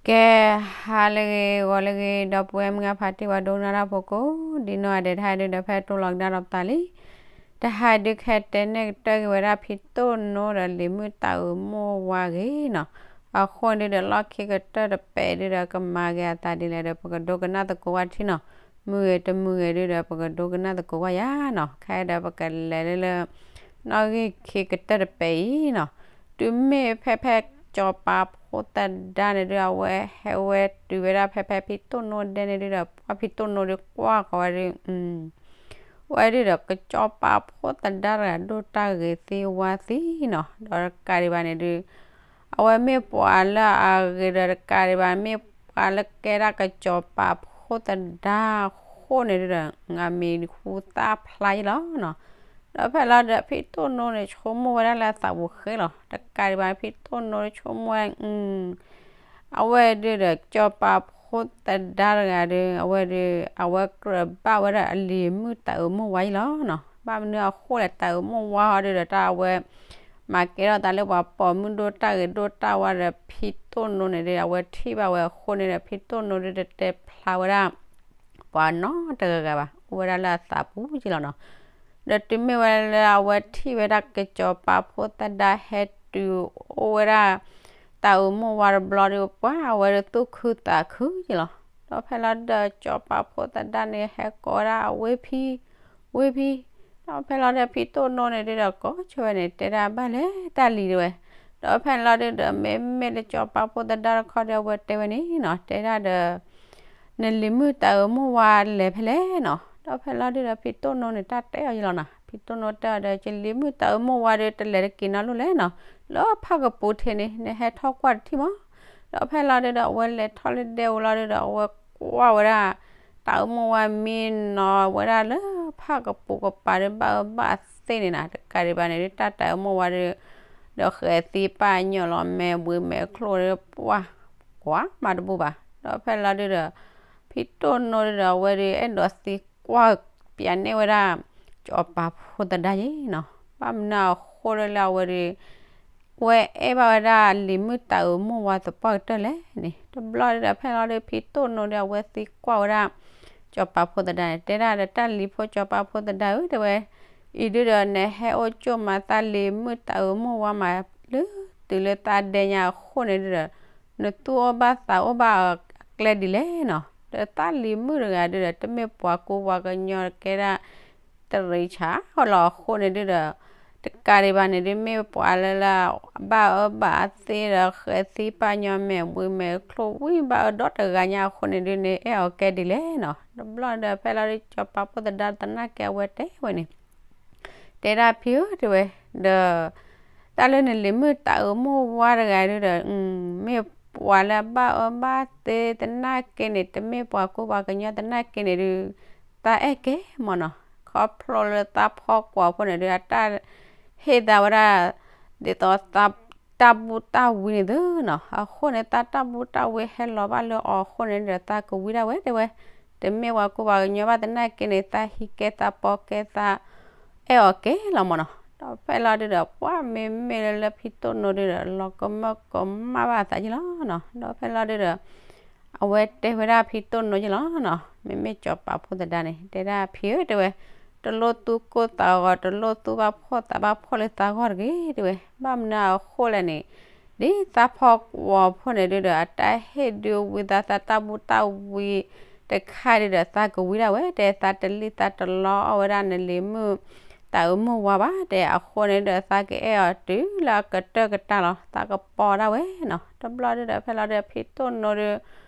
ကဲ ဟါလၢအဂ့ၤ ဂီၤလၢအဂ့ၤ ဒီပုၢ်ဝဲၢ်မုၢ်ဂၤဖးတံၢ် ပှၤဒိကနၣ်တၢ်ဖိကိးဒံနီၢ်ဂၤဒဲး တဟါဒုဒီး ဖဲတိၢ်လီၤကဒါဒီးပသးလံ. တဟါဒု ခဲတဲနဲၣ်ကတၢၢ်က့ၤဝဲဒၣ် ဖံတိၢ်နိဒီး လံၤမုၣ်တၢ်အုးမိၢ်ဝါအဂ့ၢ်နီၤ. အဃိန့ၣ်ဒုဒီး လီၢ်ခံကတၢၢ်တပဲာ်ဒုဒီး ကမၤက့ၤအသးဒ်လဲၣ်ဒီး ပကဒိကနၣ်သကိးဝဲတထံၣ်နီၤ. မုၢ်ဂ့ၤတမုၢ်ဂ့ၤဒုဒီး ပကဒိကနၣ်သကိးဝဲယၤနီၤ. ခဲအံၤဒီး ပကလဲၤလၢလၢ နီၣ်ဂံၢ်ခံကတၢၢ်တပဲာ်အံၤနီၤ. တုၤမ့ၢ်ဖဲဖဲ ကၠီၤပၤဖိသဒါန့ၣ်ဒု အဝဲဟဲဝဲတုၤဝဲဒၣ်ဖဲဖဲဖံတိၢ်နိဒဲန့ၣ်ဒုဒီး ပှၢ်ဖံတိၢ်နိဒု ကွၢ်ဃီၤဝဲဒု ဝဲဒုဒီး ကၠီၤပၤဖိသဒါတဂၤ ဒိၣ်တၢ်ဂ့ၤသ့ဝါသ့နီၤ. ဒီးတကးဒံးဘၣ်န့ၣ်ဒု အဝဲမ့ၢ်ပှၤလၢအဂ့ၤဒီး တကးဒံးဘၣ် မ့ၢ်ပှၤလၢကဲဒၣ် ကၠီၤပၤဖိသဒါအဃိန့ၣ်ဒုဒီး ငါမံၤဟူသၣ်ဖျါယလီၤနီၤ. ဒီးဖဲလီၤဒုဒီး ဖံတိၢ်နိန့ၣ် ဆိကမိၣ်ဝဲဒၣ်လၢအသးပူၤဃဲလီၤ. တကးဒံးဘၣ် ဖံတိၢ်နိဆိကမိၣ်ဝဲ အဝဲဒုဒီး ကၠီၤပၤဖိသဒါတဂၤဒု အဝဲဒု အဝဲကြၢးဘၣ်ဝဲဒၣ်အလံၤမုၣ်တၢ်အုးမိၢ်ဝါအံၤလီၤနီၤ. ဘၣ်မနုၤအဃိလဲၣ် တၢ်အုးမိၢ်ဝါဟီဒုဒီး တၢ်အဝဲ မၤကဲထီၣ်သးလၢပှၤပိာ်မုၣ်ဒိၣ်တၢ်ဂ့ၤဒိၣ်တၢ်ဝါဒီး ဖံတိၢ်နိန့ၣ်ဒု အဝဲထံၣ်ဘၣ်ဝဲအဃိန့ၣ်ဒီး ဖံတိၢ်နိဒု တတဲဖျါဝဲဒၣ် ပှၤနီတဂၤဂၤဘၣ်, အိၣ်ဝဲဒၣ်လၢအသးပူၤက့လီၤနီၤ. ဒီးတုၤမ့ၢ်ဝဲလၢအဝဲထံၣ်ဝဲဒၣ် ကၠီၤပၤဖိသဒါဟဲတုၤအိၣ်ဝဲဒၣ် တၢ်အုးမိၢ်ဝါတဘျီဒု ပှၢ်အဝဲဒု သူၣ်ခုသးခုက့လီၤ. ဒီးဖဲလီၤဒုဒီး ကၠီၤပၤဖိသဒါန့ၣ် ဟဲကိးဝဲဒၣ် ဝ့ၢ်ဖံ, ဝ့ၢ်ဖံ. ဒီးဖဲလီၤဒုဒီး ဖံတိၢ်နိန့ၣ်ဒုဒီး ကိးဆၢဝဲန့ၣ် တဲဒၣ် ဘၣ်လဲၣ်တၢ်လံၤတဲဝဲ. ဒီးဖဲလီၤဒုဒီး မ့မ့ၢ်လၢကၠီၤပၤဖိသဒါတခီဒီး အဝဲတဲဝဲန့ၣ်နီၤ, တဲဒၣ်ဒီး နလံၤမုၣ်တၢ်အုးမိၢ်ဝါလဲၤဖဲလဲၣ်နီၤ. ဒီးဖဲလီၤဒုဒီး ဖံတိၢ်နိန့ၣ် တၢ်တဲအီၤယလီၤနီၤ. ဖံတိၢ်နိတဲအီၤဒီး ယလံၤမုၣ်တၢ်အုးမိၢ်ဝါဒီး တလဲၤတက့ၤနီတလိၣ်လဲၣ်နီၤ, လၢဖၣ်ကပူၤထံးန့ၣ် နဟဲထီၣ်ကွၢ်တထံၣ်မး. ဒီးဖဲလီၤဒုဒီး အဝဲလဲၤထီၣ်လၢဒဲအိၣ်လီၤဒုဒီး အဝဲကွၢ်ဝဲဒၣ် တၢ်အုးမိၢ်ဝါမံနီၤဝဲဒၣ်လၢဖၣ်ကပူၤကပၤဒီး ဘၣ်အၢဘၣ်သ့န့ၣ်နီၤ. တကးဒံးဘၣ်န့ၣ်ဒု တၢ်တၢ်အုးမိၢ်ဝါဒု ဒီးဃဲၤသံပာ်ညီလီၤ မဲာ်ဘှံးမဲာ်ချိၣ်ဒီး ပှၢ်ကွၢ်မးတဘူၣ်ဘၣ်. ဒီးဖဲလီၤဒုဒီး ဖံတိၢ်နိဒုဒီး အဝဲဒု အဲၣ်ဒိးသံကွၢ်ပျးန့ၢ်ဝဲဒၣ် ကၠီၤပၤဖိသဒါယ့နီၤ. ဘၣ်မနုၤအဃိလၢအဝဲဒု ဝဲအဲၣ်ဘၣ်ဝဲဒၣ်လံၤမုၣ်တၢ်အုးမိၢ်ဝါသပှၢ်ကတၢၢ်လဲၣ်န့ၣ်. တဘျီဒုဒီး ဖဲလီၤဒု ဖံတိၢ်နိဒီး အဝဲသံကွၢ်ဝဲဒၣ် ကၠီၤပၤဖိသဒါန့ၣ် တဲဒၣ်ဒီး တၢ်လံၤဖိကၠီၤပၤဖိသဒါဧၢ တဲဝဲ, အံၤဒုဒီး နဟဲအိၣ်ကၠိၣ်မးသးလံၤမုၣ်တၢ်အုးမိၢ်ဝါမး လၢတုၤလၢသးဒဲညါအဃိန့ၣ်ဒုဒီး နသူၣ်အိၣ်ဘၣ်သးအိၣ်ဘၣ်အကျဲဒ်လဲၣ်နီၤ. ဒီးသးလံၤမုၣ်တဂၤဒုဒီး တမ့ၢ်ပှၤကူပှၤကညီကဲဒၣ် တရံးဆါလီၤအဃိန့ၣ်ဒုဒီး တကးဒံးဘၣ်န့ၣ်ဒု မ့ၢ်ပှၤလၢလၢ ဘၣ်အၢဘၣ်အသ့ဒီး ဃဲၤသံပာ်ညီမဲာ်ဘှံးမဲာ်ချိၣ်ဝံၤဘၣ်အၢဒီတဂၤညါအဃိန့ၣ်ဒုန့ၣ် အဲၣ်အီၤကဲဒ်လဲၣ်နီၤ. တဘျီဒုဒီး ဖဲလီၤဒု ကၠီၤပၤဖိသဒါသနာ်က့အဝဲတဲဝဲန့ၣ် တဲဒၣ်ဖံဧၢ တဲဝဲ, ဒီး တၢ်လၢနလံၤမုၣ်တၢ်အုးမိၢ်ဝါတဂၤဒုဒီး မ့ၢ်ပှၤလၢအဘၣ်အၢဘၣ်သ့သနာ်က့န့ၣ် တမ့ၢ်ပှၤကူပှၤကညီသနာ်က့န့ၣ်ဒု သးအဲၣ်ကဲမးနီၤ. ခီဖျိလၢသးဖီကွီၤဖိန့ၣ်ဒု အတၢ်ဟ့ၣ်သးဝဲဒၣ် ဒ်သိး တၢ်ဘူၣ်တၢ်ဝံန့ၣ်သုနီၤ. အဃိန့ၣ် သးတၢ်ဘူၣ်တၢ်ဝံဟဲလီၤဘၣ်လၢအီၤအဃိန့ၣ်ဒီး သးကဝံဒၣ်ဝဲတဲဝဲ, တမ့ၢ်ပှၤကူပှၤကညီဘၣ်သနာ်က့န့ၣ် သးဟံးကဲသးပီကဲသး အဲၣ်အီၤကဲလီၤမးနီၤ. ဒီးဖဲလီၤဒုဒီး ပှၢ်မ့မ့ၢ်လၢလၢဖံတိၢ်နိဒုဒီး လီၤကမၢကမၣ်ဘၣ်အသးက့လီၤနီၤ. ဒီးဖဲလီၤဒုဒီး အဝဲတဲဝဲဒၣ်ဖံတိၢ်နိက့လီၤနီၤ, မ့မ့ၢ်ကၠီၤပၤဖိသဒါန့ၣ် တဲဒၣ်ဖံဧၢ တဲဝဲ, တလိၣ်သူၣ်ကိၢ်သးဂီၤ တလိၣ်သူၣ်ဘၣ်ဖှီၣ်သးဘၣ်ဖှီၣ်လၢသးဂီၢ်တဂ့ၤ တဲဝဲ. ဘၣ်မနုၤအဃိလဲၣ်န့ၣ် ဒ်သးဖီကွီၤဖိန့ၣ်ဒုဒီး အတၢ်ဟ့ၣ်ဒုဝံသးသးတၢ်ဘူၣ်တၢ်ဝံတခါဒုဒီး သးကဝံဒၣ်ဝဲ တဲသးတလံၣ်သးတလီအီၣ်ဝဲဒၣ်နလံၤမုၣ် တၢ်အုးမိၢ်ဝါဘၣ် တဲအဃိန့ၣ်ဒီး သးကအဲၣ်အီၤတုၤလၢအကတၢၢ်ကတၢၢ်လီၤ သးကပီၤဒၣ်ဝဲနီၤ. တဘျီဒုဒီး ဖဲလီၤဒုဒီး ဖံတိၢ်နိဒု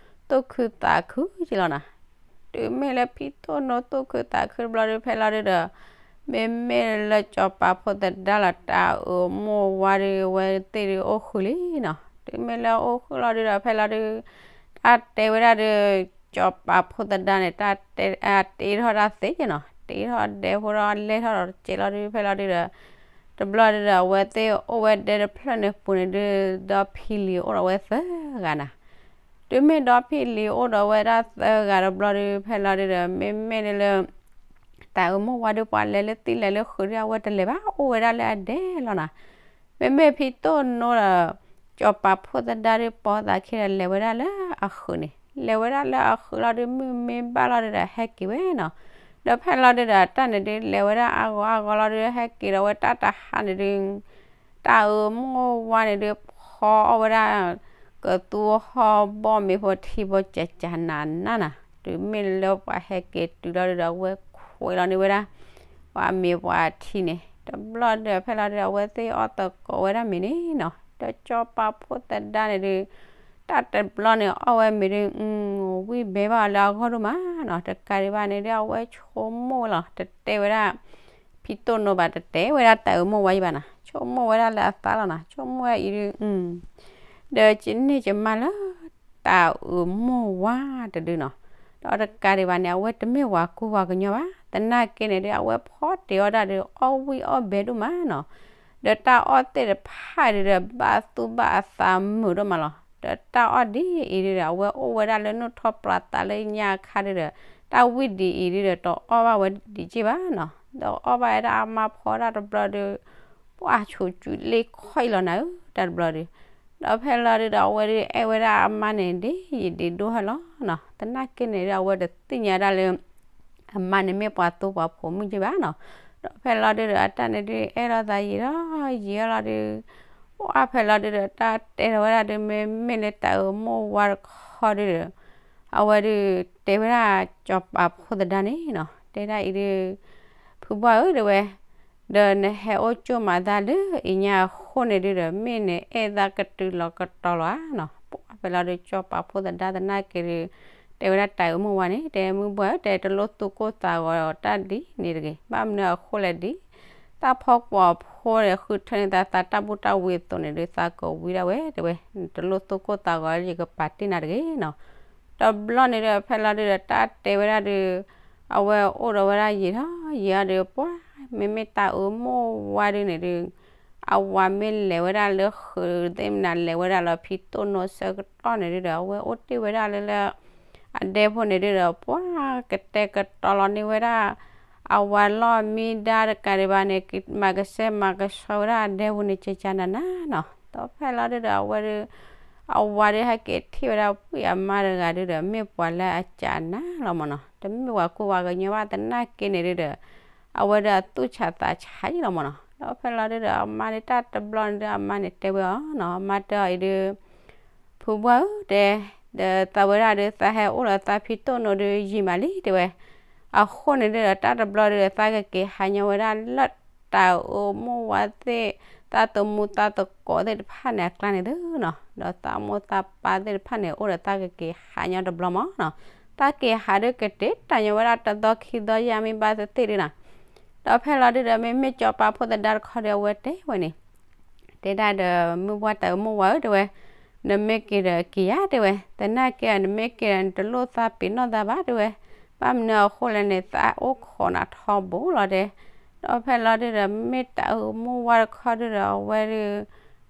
သူၣ်ခုသးခုက့လီၤနီၤ. တုၤမ့ၢ်လၢဖံတိၢ်နိသူၣ်ခုသးခုတဘျီဒု ဖဲလီၤဒုဒီး မ့မ့ၢ်လၢကၠီၤပၤဖိသဒါလီၤ တၢ်အုးမိၢ်ဝါဒု အဝဲသ့ၣ်ဒုအိၣ်ဃုာ်လံနီၤ. တုၤမ့ၢ်လၢအိၣ်ဃုာ်လီၤဒုဒီး ဖဲလီၤဒု တၢ်တဲဝဲဒၣ်ဒု ကၠီၤပၤဖိသဒါန့ၣ် တၢ်တဲ တ့ထီၣ်တၢ်သ့နီၤ, တ့ထီၣ်ဒဲဖိဒီးလဲၢ်ထီၣ်ဒီးတစဲးလီၤဒု ဖဲလီၤဒုဒီး တဘျီဒုဒီး အဝဲသ့ၣ်အိၣ်ဝဲဒဲတဖျၢၣ်န့ၣ်ပူၤန့ၣ်ဒု ဒီဖံလံၤအိၣ်ဒီးဝဲသၢဂၤနီၤ. တုၤမ့ၢ်ဒီဖံလံၤအိၣ်ဒီးဝဲဒၣ်သၢဂၤတဘျီဒု ဖဲလီၤဒုဒီး မ့မ့ၢ်ဒုလၢ တၢ်အုးမိၢ်ဝါဒု ပှၤလဲၤလၢသံလဲၤလၢဃုာ်ဒု အဝဲတလဲၤဘၣ် အိၣ်ဝဲဒၣ်လၢအဒဲလီၤနီၤ. မ့မ့ၢ်ဖံတိၢ်နိဒီး ကၠီၤပၤဖိသဒါဒု ပိာ်သးခံဒီး လဲၤဝဲဒၣ်လၢ အဃုာ်န့ၣ် လဲၤဝဲဒၣ်လၢအဃုာ်လီၤဒုး မုၢ်မ့ၢ်ဘၣ်လီၤဒုးဒီး ဟဲက့ၤဝဲနီၤ. ဒီးဖဲလီၤဒုးဒီး တၢ်န့ၣ်ဒုး လဲၤဝဲဒၣ်အါဂီၤအါဂီၤလီၤဒုး ဟဲက့ၤဒီးဝဲတၢ်တဟါန့ၣ်ဒုး တၢ်အၢမိၢ်ဝါန့ၣ်ဒုး ဖီအီၣ်ဝဲဒၣ် ကသူဟီၣ်ဘီၣ်မ့ၢ်ဖိထံဖိကၠးကၠးနးနးနီၤ, တုၤမ့ၢ်လၢပှၤဟဲက့ၤတုၤလီၤဒုးဒီး အဝဲခွဲးလီၤန့ၢ်ဝဲဒၣ် ပှၤမ့ၤပှၤထံန့ၣ် တဘျီဒုး ဖဲလီၤဒုးဒီး အဝဲသ့ၣ်အီၣ်သကိးဝဲဒၣ်မ့ၤန့ၣ်နီၤ. ဒီးစီၤပၤဖိသဒါန့ၣ်ဒုး တၢ်တဘျီန့ၣ် အီၣ်ဝဲမ့ၤဒုး ဝံၣ်ဘဲဘၣ်အီၤလၢအဂီၢ်ဒိၣ်မးနီၤ. တကးဒံးဘၣ်န့ၣ်ဒုး အဝဲဆိကမိၣ်ဝဲလီၤ, တတဲဝဲဒၣ် ဖံတိၣ်နိဘၣ်, တတဲဝဲဒၣ်တၢ်အၢမိၢ်ဝါယံၤဘၣ်နီၤ, ဆိကမိၣ်ဝဲဒၣ်လၢအသးလီၤနီၤ, ဆိကမိၣ်ဝဲဒၣ်အံၤဒုး ဒီးကန့ၢ်ကမါလၢ တၢ်အၢမိၢ်ဝါတဒုနီၤ. ဒီးတကးဒံးဘၣ်န့ၣ် အဝဲတမ့ၢ်ဝၤကူဝၤကညီဘၣ်, သနာ်က့န့ၣ်ဒုး အဝဲဖီတ့ၢ်အီၣ်ဒၣ်ဒီး အီၣ်ဝံၣ်အီၣ်ဘဲဒိၣ်မးနီၤ. ဒီးတၢ်အီၣ်သ့ၣ်တဖၣ်ဒုးဒီး ဘၣ်သူၣ်ဘၣ်အသးမုာ်ဒိၣ်မးလီၤ. ဒီးတၢ်အီၣ်ဒ်အံၤဒုးဒီး အဝဲအိၣ်ဝဲဒၣ်လၢနုၢ်ထီၣ်ပြးသးလၢညါအခါဒုးဒီး တၢ်ဝံၣ်ဒ်အံၤဒုးဒီး တအီၣ်ဘၣ်ဝဲဒံးက့ၢ်ဘၣ်နီၤ. ဒီးအီၣ်ဘၣ်ဝဲဒၣ်အမါဖီဒၣ်တဘျီဒုး ပှၢ်ဆူးစုလ့ခီၣ်အံၤလီၤနၤဧၢ တၢ်တဘျီဒုး. ဒီးဖဲလီၤဒုးဒီး အဝဲဒုးအဲၣ်ဝဲဒၣ်အမါန့ၣ် ဒ်ယံာ်ဒ်ဒိၣ်ဟဲလီၤနီၤ. သနာ်က့န့ၣ်ဒုး အဝဲတသ့ၣ်ညါဒၣ်လၢ အမါန့ၣ်မ့ၢ်ပှၤသိပှၤဖိမုၣ်က့ၢ်ဘၣ်နီၤ. ဒီးဖဲလီၤဒုးဒီး အတၢ်န့ၣ်ဒုး အဲၣ်လိာ်သးယံာ်ဒီးယံာ်အလီၤဒုး ပှၢ်ဖဲလီၤဒုးဒီး တၢ်တဲထီၣ်ဝဲဒၣ်ဒုး မ့မ့ၢ်လၢတၢ်အၢမိၢ်ဝါတခီဒုးဒီး အဝဲဒုး တဲဝဲဒၣ်စီၤပၤဖိသဒါန့ၣ်နီၤ, တဲဒၣ်အံၤဒုး ဖုဘှၢ်ဧၢ တဲဝဲ, ဒီးနဟဲအိၣ်ကၠိမးသးလၢအံၤညါအဃိန့ၣ်ဒုးဒီး မ့ၢ်နအဲၣ်သးကတုၤလီၤကတီၤလီၤဧါနီၤ. ပှၢ်ဖဲလီၤဒုး စီၤပၤဖိသဒါသနာ်က့ဒုး တဲဝဲဒၣ်တၢ်အၢမိၢ်ဝါန့ၣ် တဲမုၢ်ဘှၢ်ဧၢ တဲတလိၣ်သူၣ်ကိၢ်သးဂီၤတၢ်ဒ်န့ၣ်တဂ့ၤ, ဘၣ်မနုၤအဃိလဲၣ်ဒ် တၢ်ဖီကွီၤဖိဒီး ဃုထၢန့ၢ်သးသးတၢ်ဘူၣ်တၢ်ဝံအသိးန့ၣ်ဒုး သးကဝံဒၣ်ဝဲ တဲဝဲ, တလိၣ်သူၣ်ကိၢ်သးဂီၤ ယကပာ်တ့ၢ်နၤတဂ့ၤနီၤ. တဘျီန့ၣ်ဒီး ဖဲလီၤဒုးဒီး တၢ်တဲဝဲဒၣ်ဒုး အဝဲအိၣ်ဒီးဝဲဒၣ်ယံာ်ထီၣ်ယံာ်အီၤဒုး ပှၢ်မ့မ့ၢ်တၢ်အၢမိၢ်ဝါဒုးန့ၣ်ဒုး အဝၤမ့ၢ်လဲၤဝဲဒၣ်လၢဃုာ်သ့ၣ်မနၤ လဲၤဝဲဒၣ်လၢဖံတိၣ်နိဆၢကတီၢ်န့ၣ်ဒုးဒီး အဝဲအိၣ်တ့ၢ်ဝဲဒၣ်လၢလၢ အဒဲဖိန့ၣ်ဒုးဒီး ပှၢ်ကတဲာ်ကတီၤလီၤန့ၢ်ဝဲဒၣ် အဝၤလီၢ်မံဒါတကးဒံးဘၣ်န့ၣ် မၤကစဲမၤကဆှီဝဲဒၣ်အဒဲဖိန့ၣ် ကကနနနီၤ. ဒီးဖဲလီၤဒုးဒီး အဝဲဒုး အဝၤဒုးဟဲက့ၤထံၣ်ဝဲဒၣ်ဝံၣ်အမါတဂၤဒုးဒီး မ့ၢ်ပှၤလၢအကနလီၤမၢ်နီၤ, တမ့ၢ်ဝၤကူဝၤကညီဘၣ်သနာ်က့န့ၣ်ဒုးဒီး အဝဲဒုးအသူၣ်ဆးသးဆးယံာ်လီၤမၢ်နီၤ. ဒီးဖဲလီၤဒုးဒီး အမါန့ၣ်တၢ်တဘျီန့ၣ်ဒုး အမါန့ၣ်တဲဝဲအီၤနီၤ, အမါတဲအီၤအံၤဒုး ဖုဘှၢ်ဧၢ တဲ, ဒီးသးဝဲဒၣ်ဒုး သးဟဲအိၣ်လီၤသးဖံတိၣ်နိဒုးယံာ်မးလံ တဲဝဲ, အဃိန့ၣ်ဒုးဒီး တၢ်တဘျီဒုးဒီး သးကက့ၤဟးညီဝဲဒၣ်လၢတၢ်အၢမိၢ်ဝါသ့ၣ် သးသမူသးသကိးသ့ၣ်တဖၣ်န့ၣ်အကျါန့ၣ်သုနီၤ, ဒီးသးမိၢ်သးပၢ်သ့ၣ်တဖၣ်န့ၣ် အိၣ်ဒီးသးကက့ၤဟးညီတဘျီမၢ်နီၤ, သးက့ၤဟးဒုးကတ့ၢ်တၢ်ညီဝဲဒၣ်တသီခံသီယါမ့ၢ်ဘၣ်သ့ၣ်သ့ၣ်ဒုးနီၤ. ဒီးဖဲလီၤဒုးဒီး မ့မ့ၢ်စီၤပၤဖိသဒါတခီဒီး အဝဲတဲဝဲန့ၣ် တဲဒၣ်ဒီး မုၢ်ဘှၢ်တၢ်အၢမိၢ်ဝါဧၢ တဲဝဲ, နမ့ၢ်က့ၤဒီးက့ၤယါ တဲဝဲ, သနာ်က့နမ့ၢ်က့ၤဒီး နတလိၣ်သးပ့ၤနီၣ်သးဘၣ် တဲဝဲ, ဘၣ်မနုၤအဃိလဲၣ်န့ၣ် သးအိၣ်ခိးနၤထီဘိလီၤတဲ. ဒီးဖဲလီၤဒုးဒီး မ့ၢ်တၢ်အၢမိၢ်ဝါတခီဒုးဒီး အဝဲဒုး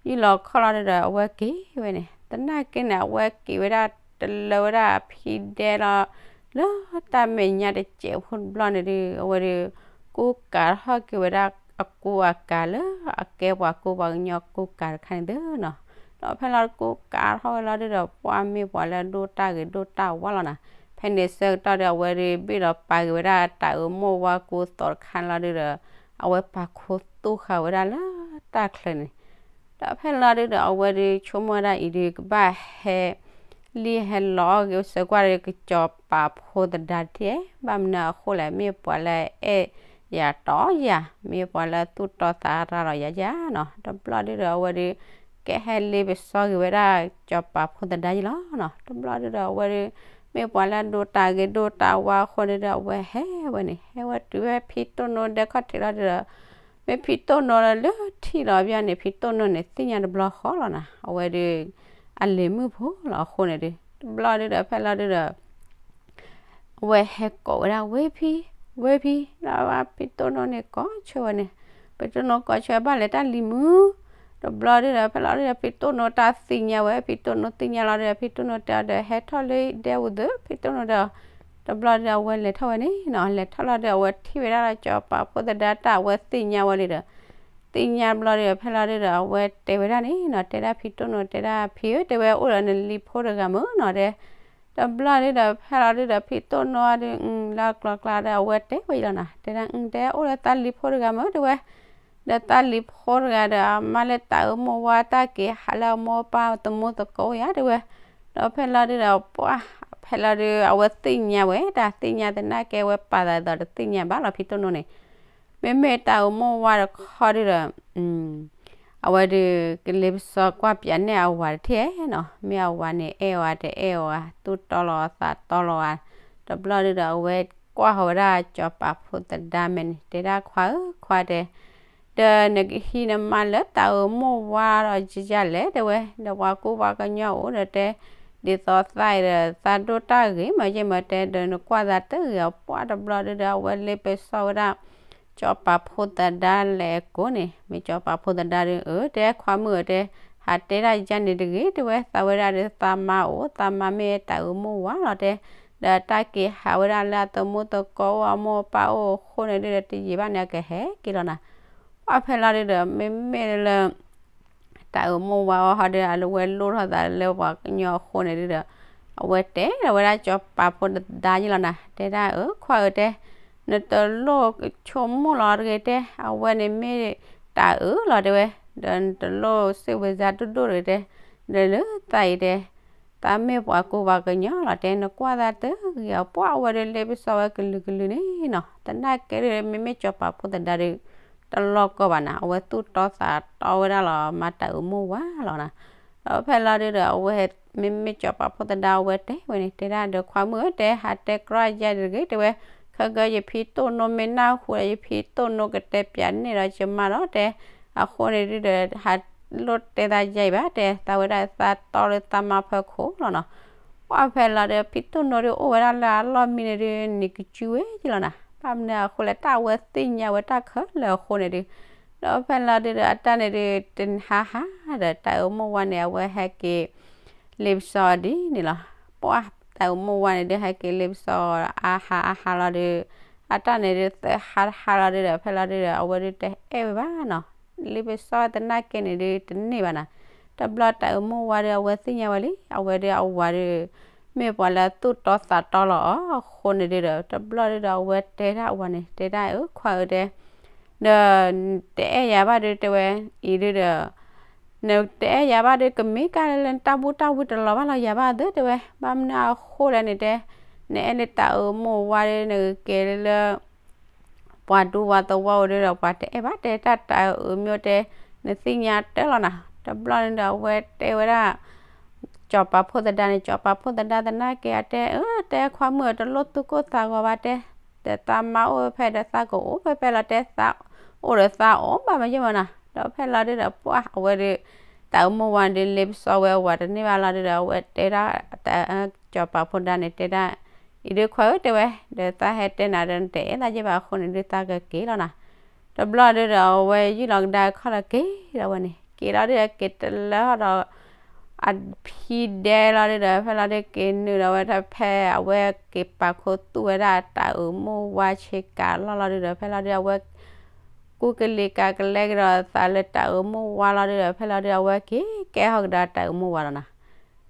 ယုၢ်လီၤခီၣ်လီၤဒုးဒီး အဝဲက့ၤဝဲန့ၣ်, သနာ်က့န့ၣ် အဝဲက့ၤဝဲဒၣ်တလၢဝဲဒၣ်အဖံဒဲလီၤ လၢတၢ်မဲာ်ညါတစဲးဖိတဘျီန့ၣ်ဒုး အဝဲဒုး ကူကၤထီၣ်က့ၤဝဲဒၣ်အကူအကၤလၢ အကဲပှၤကူပှၤကညီကူကၤတခါန့ၣ်သုနီၤ. ဒီးဖဲလီၤကူကၤထီၣ်ဝဲလီၤဒုးဒီး ပှၤမ့ၢ်ပှၤလၢအဒိၣ်တၢ်ဂ့ၤဒိၣ်တၢ်ဝါလီၤနၤ. ဖဲန့ၣ်ဆၢကတီၢ်ဒီး အဝဲဒုး ဘ့ၣ်ဒီးပာ်က့ၤဝဲဒၣ်တၢ်အၢမိၢ်ဝါကူသိးတခါလီၤဒုးဒီး အဝဲပာ်ခူသူၣ်ဃာ်ဝဲဒၣ်လၢတၢ်ချၢန့ၣ် ဒီးဖဲလီၤဒုးဒီး အဝဲဒုးဆိကမိၣ်ဝဲဒၣ်အံၤဒုး ကဘၣ်ဟဲလံဟဲလီၤအီၣ်ဂ့ၤအိၣ်ဆၢကွၢ်ဒီး ကစီၤပၤဖိသဒါတထံၣ်, ဘၣ်မနုၤအဃိလဲၣ် မ့ၢ်ပှၤလၢအအဲၣ်ယၤတီယၤ, မ့ၢ်ပှၤလၢသူၣ်တီသးရၤလီၤယၤယၤနီၤ. တဘျီဒုးဒီး အဝဲဒုး ကဟဲလံပစီက့ၤဝဲဒၣ် စီၤပၤဖိသဒါယံၤလီၤနီၤ. တဘျီဒုးဒီး အဝဲဒုး မ့ၢ်ပှၤလၢအဒိးတၢ်ဂ့ၤဒိးတၢ်ဝါအဃိန့ၣ်ဒီး အဝဲဟဲဝဲန့ၣ် ဟဲဝဲတုၤဝဲဖံတိၢ်နိဒဲခီၣ်ထံးလီၤဒုးဒီး မ့ၢ်ဖံတိၢ်နိလၢထံၣ်လီၤဘၣ်န့ၣ် ဖံတိၢ်နိန့ၣ် သ့ၣ်ညါတဘျီဃီလီၤနၤ. အဝဲဒုး အလဲၤမုၢ်ဖိလီၤအဃိန့ၣ်ဒုး တဘျီဒုးဒီး ဖဲလီၤဒုးဒီး အဝဲဟဲကိးဝဲဒၣ်ဝဲဖံ, ဝဲဖံ, ဒီးဖံတိၢ်နိန့ၣ်ကိးဆၢဝဲန့ၣ်, ဖံတိၢ်နိကိးဆၢဘၣ်လဲၤတၢ်လံၤမုၢ်, တဘျီဒုးဒီး ဖဲလီၤဒုးဒီး ဖံတိၢ်နိတၢ်သ့ၣ်ညါဝဲ, ဖံတိၢ်နိသ့ၣ်ညါလီၤဒုးဒီး ဖံတိၢ်နိတဲအီၤဒီး ဟဲထီၣ်လၢဒဲဝူသၢ ဖံတိၢ်နိဒီး တဘျီဒုးဒီး အဝဲလဲၤထီၣ်ဝဲန့ၣ်နီၤ, လဲၤထီၣ်လီၤဒုး အဝဲထံၣ်ဝဲဒၣ်လၢစီၤပၤဖိသဒါတၢ်အဝဲသ့ၣ်ညါဝဲလံဒီး သ့ၣ်ညါဘျီဒီး ဖဲလီၤဒုဒီး အဝဲတဲဝဲဒၣ်န့ၣ်နီၤ, တဲဒၣ်ဖံတိၣ်နိ တဲဒၣ်ဖံဧၢ တဲဝဲ အိၣ်ဒီးနလံၤဖိတဂၤမုၢ်နီၤတဲ. တဘျီဒုဒီး ဖဲလီၤဒုဒီး ဖံတိၣ်နိဒီး လၢအကျိၤကျါဒီး အဝဲတဲဝဲအံၤလီၤနီၤ, တဲဒၣ် တဲအိၣ်လၢသးလံၤဖိတဂၤမုၢ် တဲဝဲ, ဒီးသးလံၤဖိတဂၤဒီး အမါလၢတၢ်အၢမိၢ်ဝါတၢ်က့ၤဟးလၢအမိၢ်အပၢ်သမူသကိးယါ တဲဝဲ. ဒီးဖဲလီၤဒုဒီး ပှၢ် ဖဲလီၤဒု အဝဲသ့ၣ်ညါဝဲ တၢ်သ့ၣ်ညါသနာ်က့ အဝဲပာ်သးဒ်သိးတသ့ၣ်ညါဘၣ်လီၤ ဖံတိၣ်နိန့ၣ် မ့မ့ၢ်တၢ်အၢမိၢ်ဝါတခီဒုဒီး အဝဲဒုး ကလ့ပစီကွၢ်ပၠးနဲၣ်အဝၤတထံၣ်နီၤ, မ့ၢ်အဝၤန့ၣ် အဲၣ်ဝဲတအဲၣ်ဝဲ သူၣ်တီလီၤသးတီလီၤဝဲ. တဘျီဒုဒီး အဝဲကွၢ်ဃီၤဝဲဒၣ် စီၤပၤဖိသဒါမဲာ်န့ၣ် တဲဒၣ် ခွါဧၢ ခွါတဲ, ဒီးနကဟံးနမါလၢတၢ်အၢမိၢ်ဝါဒီးယၤလဲၣ် တဲဝဲ, ဒီးပှၤကူပှၤကညီအိၣ်ဒီးတဲ, ဒ်သိးသးအံၤဒီး သးဒိၣ်တၢ်ဂ့ၤမး ယဲၢ်မးတဲ, ဒီးနကွၢ်သးတဂ့ၤအီၤ ပှၢ် တဘျီဒုဒီး အဝဲလ့ပစီဝဲဒၣ် စီၤပၤဖိသဒါလဲၤကိးန့ၣ်, မ့ၢ်စီၤပၤဖိသဒါဒု အၢ တဲခွါမုၣ်ဧၢတဲ, ဟးတဲဒၣ်ယၤန့ၣ်တဂ့ၤ တဲဝဲ, သးဝဲဒၣ်ဒီးသးမါအိၣ်, သးမါမ့ၢ်တၢ်အၢမိၢ်ဝါလီၤတဲ, ဒီးတၢ်က့ၤဟးဝဲဒၣ်လၢအသမူသကိးအိၣ် အမိၢ်အပၢ်အိၣ်အဃိန့ၣ်ဒုဒီး တယံာ်ဘၣ်န့ၣ် အကဟဲက့ၤလီၤနၤ. ပှၢ် ဖဲလီၤဒုဒီး မ့မ့ၢ်လၢ တၢ်အၢမိၢ်ဝါအီၤဟီဒု အဝဲလိၣ်ထီၣ်သးလၢပှၤကညီအဃိန့ၣ်ဒုဒီး အဝဲတဲဒီးဝဲဒၣ်စီၤပၤဖိသဒါယဲၢ်လီၤနၤ, တဲဒၣ် အၢ ခွါဧၢတဲ, နတလိၣ်ဆိကမိၣ်လီၤတဂ့ၤတဲ, အဝဲန့ၣ်မ့ၢ်တၢ်အၢလီၤတဲဝဲ, ဒီးနတလိၣ်စ့ၣ်ဝဲစါဒိၣ်ဒိၣ်တဂ့ၤတဲ, ဒီးလၢသးအံၤတဲ သးမ့ၢ်ပှၤကူပှၤကညီလီၤတဲ, နကွၢ်သးတဂ့ၤအီၤ ပှၢ် အဝဲဒုးလ့ပစီဝဲကလုာ်ကလုာ်န့ၣ်နီၤ, သနာ်က့ဒု မ့မ့ၢ်စီၤပၤဖိသဒါဒု တလီၢ်ကီၢ်ဘၣ်နၤ, အဝဲသူၣ်တီသးတီဝဲဒၣ်လီၤ မါတၢ်အၢမိၢ်ဝါလီၤနၤ. ဒီးဖဲလီၤဒုဒီး အဝဲ မ့မ့ၢ်စီၤပၤဖိသဒါ အဝဲတဲဝဲန့ၣ် တဲဒၣ်ဒီး ခွါမုၣ်ဧၢတဲ, ဟးတဲကြီယၤတဂ့ၤတဲဝဲ, ခဲကနံၣ် ယဖံတိၣ်နိမ့ၢ်နၢ်ဟူဒီး ယဖံတိၣ်နိကတဲပၠးနဲၣ်ဒီးယမါလီၤတဲ, အဃိန့ၣ်ဒုဒီး ဟးလိၣ်တဲသးယၤအံၤဘၣ်တဲ, သးဝဲဒၣ်သးတီလၢသးမါဖၢခိၣ်လီၤနီၤ. ပှၢ် ဖဲလီၤဒု ဖံတိၣ်နိဒုအိၣ်ဝဲဒၣ်လၢအလီၢ်မံန့ၣ်ဒု နံၤကစူဝဲယလီၤနၤ, ဘၣ်မနုၤအဃိလဲၣ် တၢ်အဝဲသ့ၣ်ညါဝဲတၢ်ခဲလၢာ်အဃိန့ၣ်ဒု, ဒီးဖဲလီၤဒုဒီး အတၢ်န့ၣ်ဒု တဟါဟါဒီး တၢ်အၢမိၢ်ဝါန့ၣ် အဝဲဟဲက့ၤ လ့ပစီဒ်န့ၣ်လီၤ. ပှၢ် တၢ်အၢမိၢ်ဝါန့ၣ်ဒု ဟဲက့ၤလ့ပစီအါဟါအါဟါလီၤဒု, အတၢ်န့ၣ်ဒု သၢဟါတဟါလီၤဒုဒီး ဖဲလီၤဒုဒီး အဝဲဒုတဟဲဝဲဘၣ်နီၤ, လ့ပစီသနာ်က့န့ၣ်ဒု တန့ၢ်ဘၣ်နၤ. တဘျီတၢ်အၢမိၢ်ဝါဒု အဝဲသ့ၣ်ညါဝဲလံ, အဝဲဒုအဝၤဒု မ့ၢ်ပှၤလၢသူၣ်တီသးတီလီၤအီၤအဃိန့ၣ်ဒုဒီး တဘျီဒုဒီး အဝဲတဲဒၣ်အဝၤန့ၣ် တဲဒၣ် အၢ ခွါဧၢတဲ, ဒီး တအဲၣ်ယၤဘၣ်ဒု တဲဝဲ, အံၤဒုဒီး နတအဲၣ်ယၤဘၣ်ဒု ကမ့ၢ်ကၢ်လၢလၢနတၢ်ဘူၣ်တၢ်ဝံတလီၤဘၣ်လီၤယၤဘၣ်သ့ တဲဝဲ, ဘၣ်မနုၤအဃိလဲၣ်န့ၣ်တဲ, နအဲၣ်လၢတၢ်အၢမိၢ်ဝါဒု နကက့ၤလၢ ပှၤဒူပှၤသဝီအိၣ်ဒုဒီး ပှၤတအဲၣ်ဘၣ်တဲ တၢ်တၢ်အၢမ့ၢ်အိၣ်တဲ, နသ့ၣ်ညါတၢ်လီၤနၤ. တဘျီန့ၣ်ဒီး အဝဲတဲဝဲဒၣ် စီၤပၤဖိသဒါန့ၣ်, စီၤပၤဖိသဒါသနာ်က့ အတဲ အၢ တဲခွါမုၣ်ဧၢ တလိၣ်သူၣ်ကိၢ်သးဂီၤဘၣ်တဲ, ဒီးသးမါအိၣ်ဖဲဒီးသးကအိၣ်ဖဲဖဲလီၤတဲ, သးအိၣ်ဒီးသးအိၣ်ဘၣ်မးယဲၢ်မးနၤ. ဒီးဖဲလီၤဒုဒီး ပှၢ် အဝဲဒု တၢ်အၢမိၢ်ဝါန့ၣ်ဒု လ့ပစီဝဲအဝၤတန့ၢ်ဘၣ်လီၤဒုဒီး အဝဲတဲဒၣ် စီၤပၤဖိသဒါန့ၣ်တဲဒၣ်, အံၤဒုခွါဧၢ တဲဝဲ, ဒီးသးဟဲတဲနၤဒီး နတအဲၣ်သးယဲၢ်ဘၣ်အဃိန့ၣ်ဒု သးကက့ၤလီၤနၤ. တဘျီဒုဒီး အဝဲယုၢ်လီၤကဒါခီၣ်လီၤက့ၤဒီးဝဲန့ၣ် က့ၤလီၤဒုဒီး က့ၤတလၢဒီး အဖံဒဲလီၤဒုဒီး ဖဲလီၤဒုက့ၤနုာ်ဒီးဝဲတဖဲ အဝဲက့ၤပာ်ခူသူၣ်ဝဲဒၣ်တၢ်အၢမိၢ်ဝါဆ့ကၤလီၢ်လီၤဒုဒီး ဖဲလီၤဒုအဝဲ ကူကလံၤကၤကလဲကဒီးသးလၢတၢ်အၢမိၢ်ဝါလီၤဒုဒီး ဖဲလီၤဒုအဝဲက့ၤကဲထီၣ်ကဒါတၢ်အၢမိၢ်ဝါလီၤနၤ.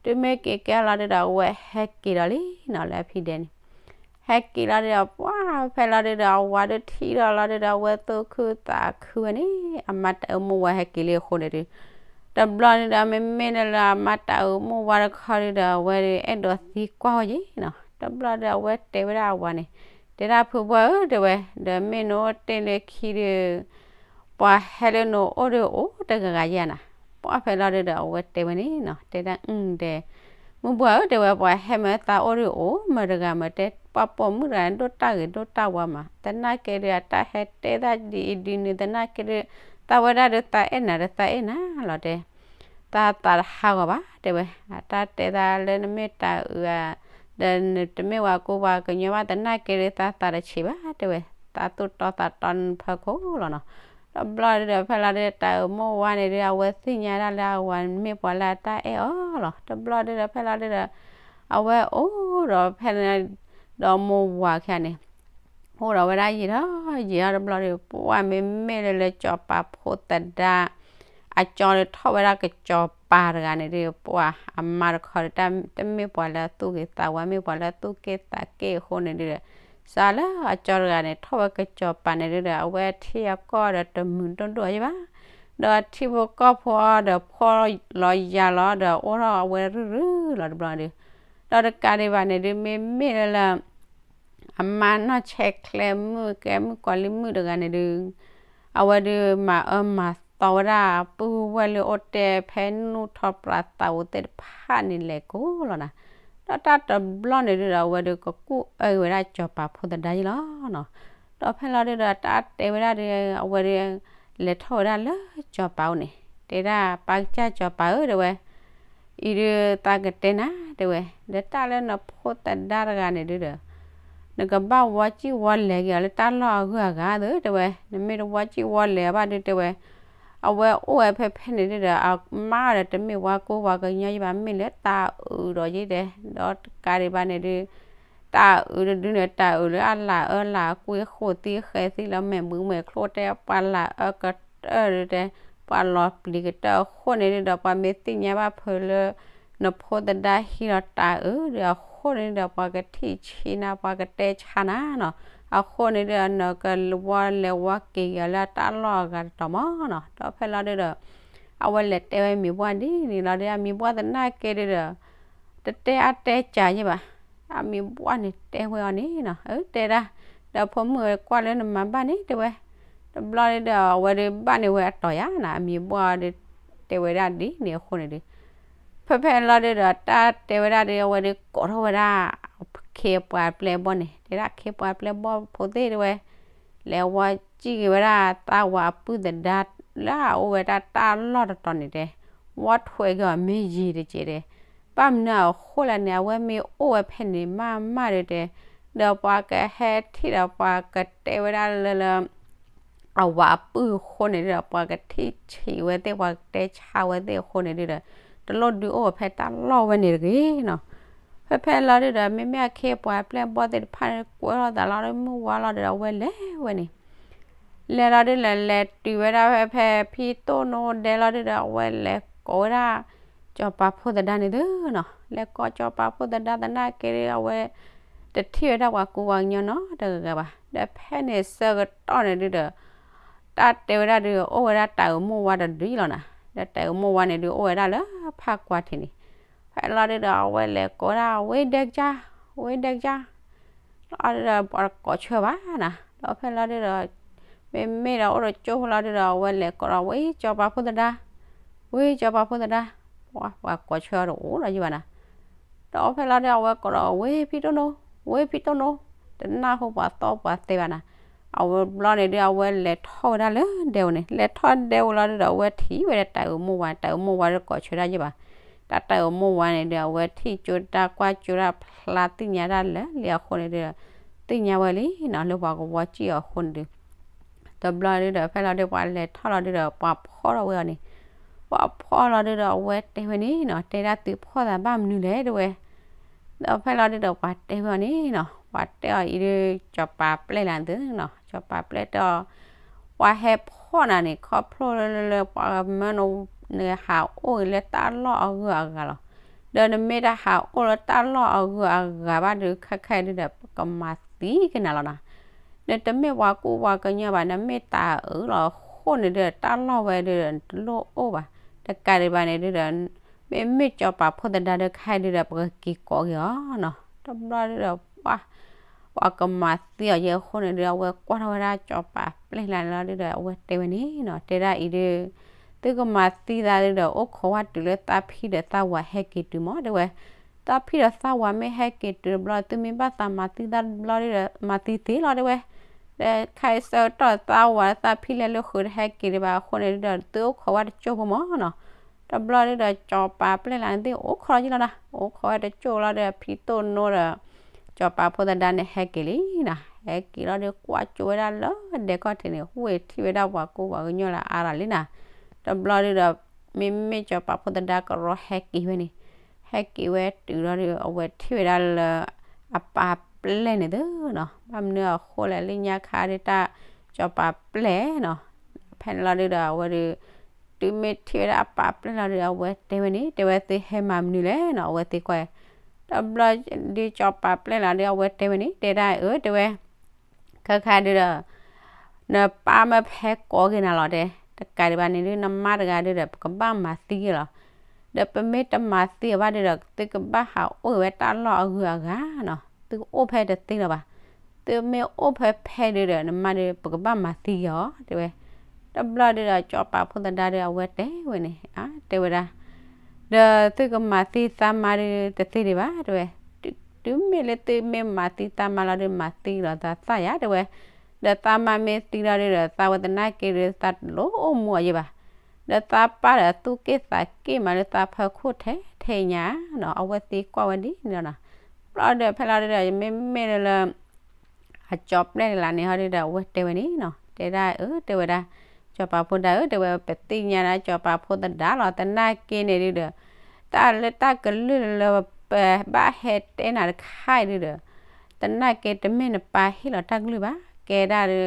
တုၤမ့ၢ်က့ၤကဲထီၣ်လီၤဒုဒီး အဝဲဟဲက့ၤဒီးလံနီၤ လၢအဖံဒဲန့ၣ် ဟဲက့ၤလီၤဒုဒီး ပှၢ် ဖဲလီၤဒုဒီး အဝၤဒုထံၣ်ဒီးလီၤဒုဒီး အဝဲသူၣ်ခုသးခုဝဲန့ၣ် အမါတၢ်အၢမိၢ်ဝါဟဲက့ၤလံအဃိန့ၣ်ဒု တဘျီဒုဒီး မ့မ့ၢ်လၢအမါတၢ်အၢမိၢ်ဝါတခီဒုဒီး အဝဲဒုအဲၣ်ဒိးသံကွၢ်ဝဲယဲၢ်နီၤ. တဘျီဒုအဝဲတဲဝဲဒၣ်အဝၤန့ၣ် တဲဒၣ်ဖုပှၢ်ဧၢ တဲဝဲ ဒီးမ့ၢ်နအိၣ်တ့ၢ်လၢခံဒု ပှၤဟဲလၢနအိၣ်ဒုအိၣ်တဂၤဂၤယဲၢ်နၤ. ပှၢ် ဖဲလီၤဒုဒီး အဝဲတဲဝဲန့ၣ်နီၤ တဲဒၣ်အုၣ်တဲ မုၢ်ပှၢ်ဧၢ တဲဝဲ ပှၤဟဲမ့ၢ်သးအိၣ်ဒုအိၣ်မ့ၢ်တဂၤမ့ၢ်တဲ ပှၢ်ပိာ်မုၣ်တဂၤန့ၣ် ဒိၣ်တၢ်ဂ့ၤဒိၣ်တၢ်ဝါမး သနာ်က့ဒု အတၢ်ဟဲတဲသးဒ်အံၤဒ်နုၤ သနာ်က့ဒု သးဝဲဒၣ်ဒု သးအဲၣ်နၤဒီးသးအဲၣ်နၤလီၤတဲ သးသးတဟးဂီၤဘၣ် တဲဝဲ အတၢ်တဲသးလၢနမ့ၢ်တၢ်အုၣ်ဧါ ဒီးနတမ့ၢ်ပှၤကူပှၤကညီဘၣ် သနာ်က့ဒု သးသးတဆံးဘၣ် တဲဝဲ သးသူၣ်တီသးတီနဖၢခိၣ်လီၤနီၤ. တဘျီဒုဒီး ဖဲလီၤဒု တၢ်အၢမိၢ်ဝါန့ၣ်ဒု အဝဲသ့ၣ်ညါဒၣ်လၢအဝၤမ့ၢ်ပှၤလၢအတၢ်အဲၣ်အီၤလီၤ. တဘျီဒုဒီး ဖဲလီၤဒုဒီး အဝဲအိၣ်ဒီးဖဲန့ၣ် ဒီးမိၢ်ဝၤခံဂၤန့ၣ် အိၣ်ဒီးဝဲဒၣ်ယံာ်ထီၣ်ယံာ်ထီၣ်တဘျီဒီး ပှၢ်မ့မ့ၢ်လၢလၢစီၤပၤဖိသဒါ အကၠီဒီးထီၣ်ဝဲဒၣ်ကစီၤပၤတဂၤန့ၣ်ဒီး ပှၢ်အမါတခီဒီး တမ့ၢ်ပှၤလၢသူၣ်ဂ့ၤသးဝါ မ့ၢ်ပှၤလၢသူၣ်က့ၣ်သးက့ၣ်အဃိန့ၣ်ဒီး စးလၢအကၠီတဂၤန့ၣ် ထီၣ်ဝဲကစီၤပၤန့ၣ်ဒီး အဝဲထံအကီၢ်ဒီးတမုာ်ဒိၣ်ဒိၣ်ယဘၣ် ဒီးထံဖိကီၢ်ဖိအီၤဒီးဖှီၣ်လီၤယာ်လီၤဒီး အိၣ်ထီၣ်အဝဲရုၢ်ရုၢ်လီၤတဘျီဒီး ဒီးတကးဒံးဘၣ်န့ၣ်ဒီး မ့မ့ၢ်လၢလၢ အမါနီၢ်ဆဲးချဲမုၣ်ကဲမုၣ်ကီၤလံၢ်မုၣ်တဂၤန့ၣ်ဒီး အဝဲဒီးမၤအၢမၤသီဝဲဒၣ် ပုၢ်ဝဲၢ်လၢအိၣ်တဲဖဲနူၢ်ထီပြးသးဧိၤသ့ၣ်တဖၣ်န့ၣ် လဲၤကိးလီၤနၤ. ဒီးတၢ်တဘျီန့ၣ်ဒုးဒီး အဝဲဒီးကကူၣ်အၢဂ့ၤဝဲဒၣ်စီၤပၤဖိသဒါယံလီၤနီၤ. ဒီးဖဲလီၤဒုးဒီး တၢ်တဲဝဲဒၣ်ဒီး အဝဲဒီး လဲၤထီၣ်ဝဲဒၣ်လၢစီၤပၤအိၣ်န့ၣ် တဲဒၣ် ပၢ်ကစၢ်စီၤပၤဧၢ တဲဝဲ အံၤဒုးသးကတဲနၤ တဲဝဲ ဒီးတၢ်လၢနဖိသဒါတဂၤန့ၣ်ဒုးဒီး နကဘၣ်ဝီစံၣ်ဝီလဲၤက့ၤအီၤလၢတၢ်လီၢ်အဂုၤအဂၤသ့ တဲဝဲ နမ့ၢ်တဝီစံၣ်ဝီလဲၤအီၤဘၣ်ဒုး တဲဝဲ အဝဲအိၣ်ဝဲဖဲဖဲန့ၣ်ဒုးဒီး အမါဒီးတမ့ၢ်ဝါကိၢ်ဝါကညီယဘၣ် မ့ၢ်လၢတၢ်အုးဒီးယတဲ ဒီးတကးဒံးဘၣ်န့ၣ်ဒုး တၢ်အုးတဒုန့ၣ် တၢ်အုးလၢအလၤအၢလၤကွံ ဃိာ်သံဃဲၤသံလၢမဲာ်ဘှံးမဲာ်ချိၣ်တဲ ပှၤလၤအၢကတၢၢ်ဒုးတဲ ပှၤလီၤပျံၤကတၢၢ်အဃိန့ၣ်ဒုးဒီး ပှၤမ့ၢ်သ့ၣ်ညါဘၣ်ဖုးလၢ နဖိသဒါဟံးလီၤတၢ်အုးဒီးအဃိန့ၣ်ဒီး ပှၤကထံၣ်ဆံးနၤ ပှၤကတဲဆါနၤနီၤ. အဃိန့ၣ်ဒုး နကဝီလဲၤဝီက့ၤက့ၤအီၤလၢတၢ်လီၢ်အဂၤတတီၤမးနီၤ. ဒီးဖဲလီၤဒုးဒီး အဝဲလဲၤတဲဝဲမံၤဘှၢ်ဒ်န့ၣ်လီၤဒီး အမံၤဘှၢ်သနာ်က့ဒုးဒီး တတဲအါတဲစှၤယဲဘၣ်. အမံၤဘှၢ်န့ၣ်တဲဝဲအီၤန့ၣ်နီၤ အၢ တဲဒၣ် ဒီးဖိမုၣ်ဝဲကွၢ်လၢနမၤဘၣ်န့ၣ် တဲဝဲ တဘျီဒုးဒီး အဝဲဒုးဘၣ်န့ၢ်ဝဲအတီၤယၤနီၤ အမံၤဘှၢ်ဒုးတဲဝဲဒၣ်ဒ်န့ၣ်အဃိန့ၣ်ဒုး ဖဲဖဲလီၤဒုးဒီး တၢ်တဲဝဲဒၣ်ဒီး အဝဲဒုးကိးထီၣ်ဝဲဒၣ် ခ့ပှၤပျဲၢ်ဘီၣ်န့ၣ် တဲဒၣ် ခ့ပှၤပျဲၢ်ဘီၣ်ဖိသ့ၣ်တဲဝဲ လဲၤဝီစံၣ်က့ၤဝဲဒၣ်သးဝးအပုၢ်သဒါ လၢအအိၣ်ဝဲဒၣ်တၢ်လီၢ်တတီၤန့ၣ်တဲ ဝီထွဲက့ၤအီၤမ့ၢ်ယံာ်တက့ၢ်တဲ ဘၣ်မနုၤအဃိလဲၣ်န့ၣ် အဝဲမ့ၢ်အိၣ်ဝဲဖဲန့ၣ်မးမးဒုးတဲ ဒီးပှၤကဟဲထံၣ်ဒီးပှၤကတဲဝဲဒၣ်လၢလၢ အဝးအပုၢ်အဃိန့ၣ်ဒီး ပှၤကထံၣ်ဆံးဝဲသ့ၣ် ပှၤကတဲဆါဝဲသ့ၣ်အဃိန့ၣ်ဒုးဒီး တလိၣ်ဒုးအိၣ်ဝဲဖဲတၢ်လီၢ်ဝဲန့ၣ်တဂ့ၤနီၤ. ဖဲဖဲလီၤဒုးဒီး မ့မ့ၢ်အခ့ပှၤပျဲၢ်ဘီၣ်သ့ၣ်တဖၣ်န့ၣ် ကွဲထီၣ်သးလီၤဒီးမုၢ်ဝါလီၤဒုးဒီး အဝဲလဲၤဝဲန့ၣ် လဲၤလီၤဒုးဒီး လဲၤတုၤဝဲဒၣ်ဖဲဖဲဖံတိၢ်နိဒဲလီၤဒုးဒီး အဝဲလဲၤကိးဝဲဒၣ် စီၤပၤဖိသဒါန့ၣ်သုနီၤ. လဲၤကိးစီၤပၤဖိသဒါသနာ်က့ဒီး အဝဲ တထံၣ်ဝဲဒၣ်ပှၤကူပှၤကညီနီတဂၤဘၣ်. ဒီးဖဲန့ၣ်ဆၢကတီၢ်န့ၣ်ဒုးဒီး တၢ်တဲဝဲဒၣ်ဒုး အိၣ်ဝဲဒၣ်တၢ်အုးမိၢ်ဝါတဒုလီၤနၤ. ဒီးတၢ်အုးမိၢ်ဝါန့ၣ်ဒုး အိၣ်ဝဲဒၣ်လၢဖးကွၢ်ထံးန့ၣ် ဖဲလီၤဒုးဒီး အဝဲလဲၤကိးဒၣ် ဝ့ဒဲကစၢ် ဝ့ဒဲကစၢ် လီၤဒုးဒီးပှၤကိးဆၢဘၣ်နၤ. ဒီးဖဲလီၤဒုးဒီး မ့မ့ၢ်ဒီးအိၣ်ဒီးကၠိဖိလီၤဒုးဒီး အဝဲလဲၤကိးဒီး ဝ့စီၤပၤဖိသဒါ ဝ့စီၤပၤဖိသဒါ ပှၤကိးဆၢအီၤတအိၣ်လီၤယဘၣ်နၤ. ဒီးဖဲလီၤဒုး အဝဲကိးဒီး ဝ့ဖံတိၢ်နိ ဝ့ဖံတိၢ်နိ တနၢ်ဟူပှၤသီပှၤသဲဘၣ်နၤ. အဝဲဘျီန့ၣ်ဒုး အဝဲလဲၤထီၣ်ဝဲဒၣ်လၢဒဲဧိၤန့ၣ် လဲၤထီၣ်ဒဲဧိၤလီၤဒုးဒီး အဝဲထံၣ်ဝဲဒၣ်တၢ်အုးမိၢ်ဝါ တၢ်အုးမိၢ်ဝါဒီးကိးဆၢဒၣ်ယဘၣ်. တၢ်တၢ်အုးမိၢ်ဝါန့ၣ်ဒုး အဝဲထံၣ်ကၠိတၢ်ကွၢ်ကၠိတၢ်ဖျါသ့ၣ်ညါတၢ်လၢာ်လံအဃိန့ၣ်ဒုး သ့ၣ်ညါဝဲလံနီၤ လၢပှၤကဝီစံၣ်အီၤအဃိန့ၣ်ဒုး တဘျီဒုးဒီး ဖဲလီၤဒုး ပှၤလဲၤထီၣ်လီၤဒုးဒီး ပှၤဖီၣ်ထီၣ်ဝဲအီၤန့ၣ် ပှၤဖီၣ်လီၤဒုးဒီး အဝဲတဲဝဲန့ၣ်နီၤ တဲဒၣ်သုဖီၣ်သးဘၣ်မနုၤလဲၣ်တဲဝဲ. ဒီးဖဲလီၤဒုးဒီး ပှၤတဲဝဲအီၤန့ၣ်နီၤ ပှၤတဲအီၤအံၤဒုး စီၤပၤပျဲၢ်လၢသုနီၤ စီၤပၤပျဲၢ်တဲအီၤ ပှၤဟဲဖီၣ်နၤန့ၣ် ခီဖျိလၢလၢပှၤမၢန နဟးအိၣ်ဂ့ၤလၢတၢ်လီၢ်အဂုၤအဂၤလီၤ. ဒီးနမ့ၢ်တဟးအိၣ်လၢတၢ်လီၢ်အဂုၤအဂၤဘၣ်ဒုး ခဲခဲဒုးဒီး ပကမၤသံကနၤလီၤနၤ. နတမ့ၢ်ပှၤကူပှၤကညီဘၣ် နမ့ၢ်တၢ်အုးလီၤအဃိန့ၣ်ဒုး တၢ်လီၢ်ဝဲဒုးဒီး နတလိၣ်အိၣ်ဘၣ်. တကးဒံးဘၣ်န့ၣ်ဒုးဒီး မ့မ့ၢ်စီၤပၤဖိသဒါဒုးခဲဒုးဒီး ပကက့ၤကိးက့ၤအီၤနီၤ. တဘျီဒုးဒီး ပှၤ ပှၤကမၤသံအီၤယဲအဃိန့ၣ်ဒုး အဝဲကွၢ်ထီၣ်ဝဲဒၣ်စီၤပၤပျဲၢ်လၢန့ၣ်လီၤဒုးဒီး အဝဲတဲဝဲန့ၣ်နီၤ တဲဒၣ်အံၤဒုး သုကမၤသံသးဒုးဒီး အိၣ်ခိးဝဲတုၤလၢသးဖံဒီးသးဝၤဟဲက့ၤတုၤမးတဲဝဲ. သးဖံဒီးသးဝၤမ့ၢ်ဟဲက့ၤတုၤတဘျီ သုမ့ၢ်ဘၣ်သးမၤသံသးတဘျီဒုးဒီး မၤသံသ့လီၤတဲဝဲ. ဒီးခဲအံၤဆၢကတီၢ်သးဝၤသးဖံလဲၤလၢဃုာ်တဟဲက့ၤဒံးဘၣ်အဃိန့ၣ်ဒုးဒီး သုအိၣ်ခိးဝဲတကၠိဖိမးနီၤ. တဘျီဒုးဒီး စီၤပၤပျဲၢ်လၢန့ၣ်သ့ၣ်အိၣ်ခိးလီၤက့ၤလီၤနၤ အိၣ်ခိးဝဲတကၠိလီၤဒီး ဖံတိၢ်နိဒီး စီၤပၤဖိသဒါန့ၣ်ဟဲက့ၤလံနၤ. ဟဲက့ၤလီၤဒီး ကွၢ်ကၠိဝဲဒၣ်လၢဒဲကီၢ်ထံးန့ၣ် ဟူးထံၣ်ဝဲဒၣ်ပှၤကူပှၤကညီလၢအါရၤလံနၤ. တဘျီဒုးဒီး မ့မ့ၢ်စီၤပၤဖိသဒါကရီဟဲက့ၤဝဲန့ၣ် ဟဲက့ၤဝဲတုၤလီၤဒီး အဝဲထံၣ်ဝဲဒၣ်လၢ အပၢ် အဝဲသ့ၣ်ကဘၣ်မၤသံကၠီၤပၤပျဲၢ်န့ၣ်သုနီၤ. ဘၣ်မနုၤအဃိလဲၣ် လၢညါခါဒုးတၢ်ကၠီၤပၤပျဲၢ်နီၤ. ဖဲန့ၣ်လီၤဒုးဒီး အဝဲဒုး တုၤမ့ၢ်ထံၣ်ဝဲဒၣ်အပာ်ပျဲၢ်လီၤဒုး အဝဲတဲဝဲန့ၣ် တဲဝဲ သုဟဲမၤမနုၤလဲၣ်နီၤ. အဝဲသ့ၣ်ကွၢ် တဘျီဒုးကၠီၤပၤပျဲၢ်လီၤဒုး အဝဲတဲဝဲန့ၣ် တဲဒၣ်အၢ တဲဝဲ ခဲခါဒုးဒီး နပၢ်မ့ၢ်ဖဲကိးက့ၤနၤလီၤတဲ, တကးဒံးဘၣ်န့ၣ်ဒုး နမါတဂၤဒုးဒီး ပကဘၣ်မၤသံက့ၤလီၤ. ဒီးပမ့ၢ်တမၤသံအီၤဘၣ်ဒုးဒီး သုကဘၣ်ဟးအိၣ်ဝဲတၢ်လီၢ်အဂုၤအဂၤနီၤ. သုကအိၣ်ဖဲတသ့လၢၤဘၣ်. သုမ့ၢ်အိၣ်ဖဲဖဲဒုးဒီး နမါဒုး ပကဘၣ်မၤသံက့ၤအီၤ တဲဝဲ. တဘျီဒုးဒီး ကၠီၤပၤဖိသဒါဒုး အဝဲတဲဝဲန့ၣ် တဲဝဲဒၣ် ဒီးသုကမၤသံသးမါဒုးတသ့ဒံးဘၣ် တဲဝဲ. တုၤမ့ၢ်လၢသုမ့ၢ်မၤသံသးမါလီၤဒုး မၤသံလီၤသးသၣ်ယၤ တဲဝဲ. ဒီးသးမါမ့ၢ်သံလီၤဒုးဒီး သးဝဲသနာ်က့ဒုး သးတလိၣ်အိၣ်မူအီၤယဲဘၣ်. ဒီးသးပၢ်ဒီးသူၣ်က့ၣ်သးက့ၣ်မးလၢသးဖၢခိၣ်ထဲထဲညါနီၤ. အဝဲသ့ၣ်ကွၢ်ဝဲဒ်န့ၣ်လီၤနီၤ. ဘျီဒုးဖဲလီၤဒုးဒီး မ့မ့ၢ်လၢ အကၠီၤပျဲၢ်လၢ်န့ၣ်ဟီဒုးဒီး အဝဲတဲဝဲန့ၣ်နီၤ. တဲဒၣ်အၢ တဲဝဲဒၣ် ကၠီၤပၤဖိသဒါဧၢ တဲဝဲ ပသ့ၣ်ညါဒၣ်ကၠီၤပၤဖိသဒါလီၤ. သနာ်က့န့ၣ်ဒုးဒီး တၢ်လၢတၢ်ကလုၢ်လၢပဘၣ်ဟဲတဲနၤတခါအံၤဒုးဒီး သနာ်က့တမ့ၢ်နပၢ်ဟ့ၣ်လီၤတၢ်ကလုၢ်ဘၣ်. ကဲဒၣ်ဒုး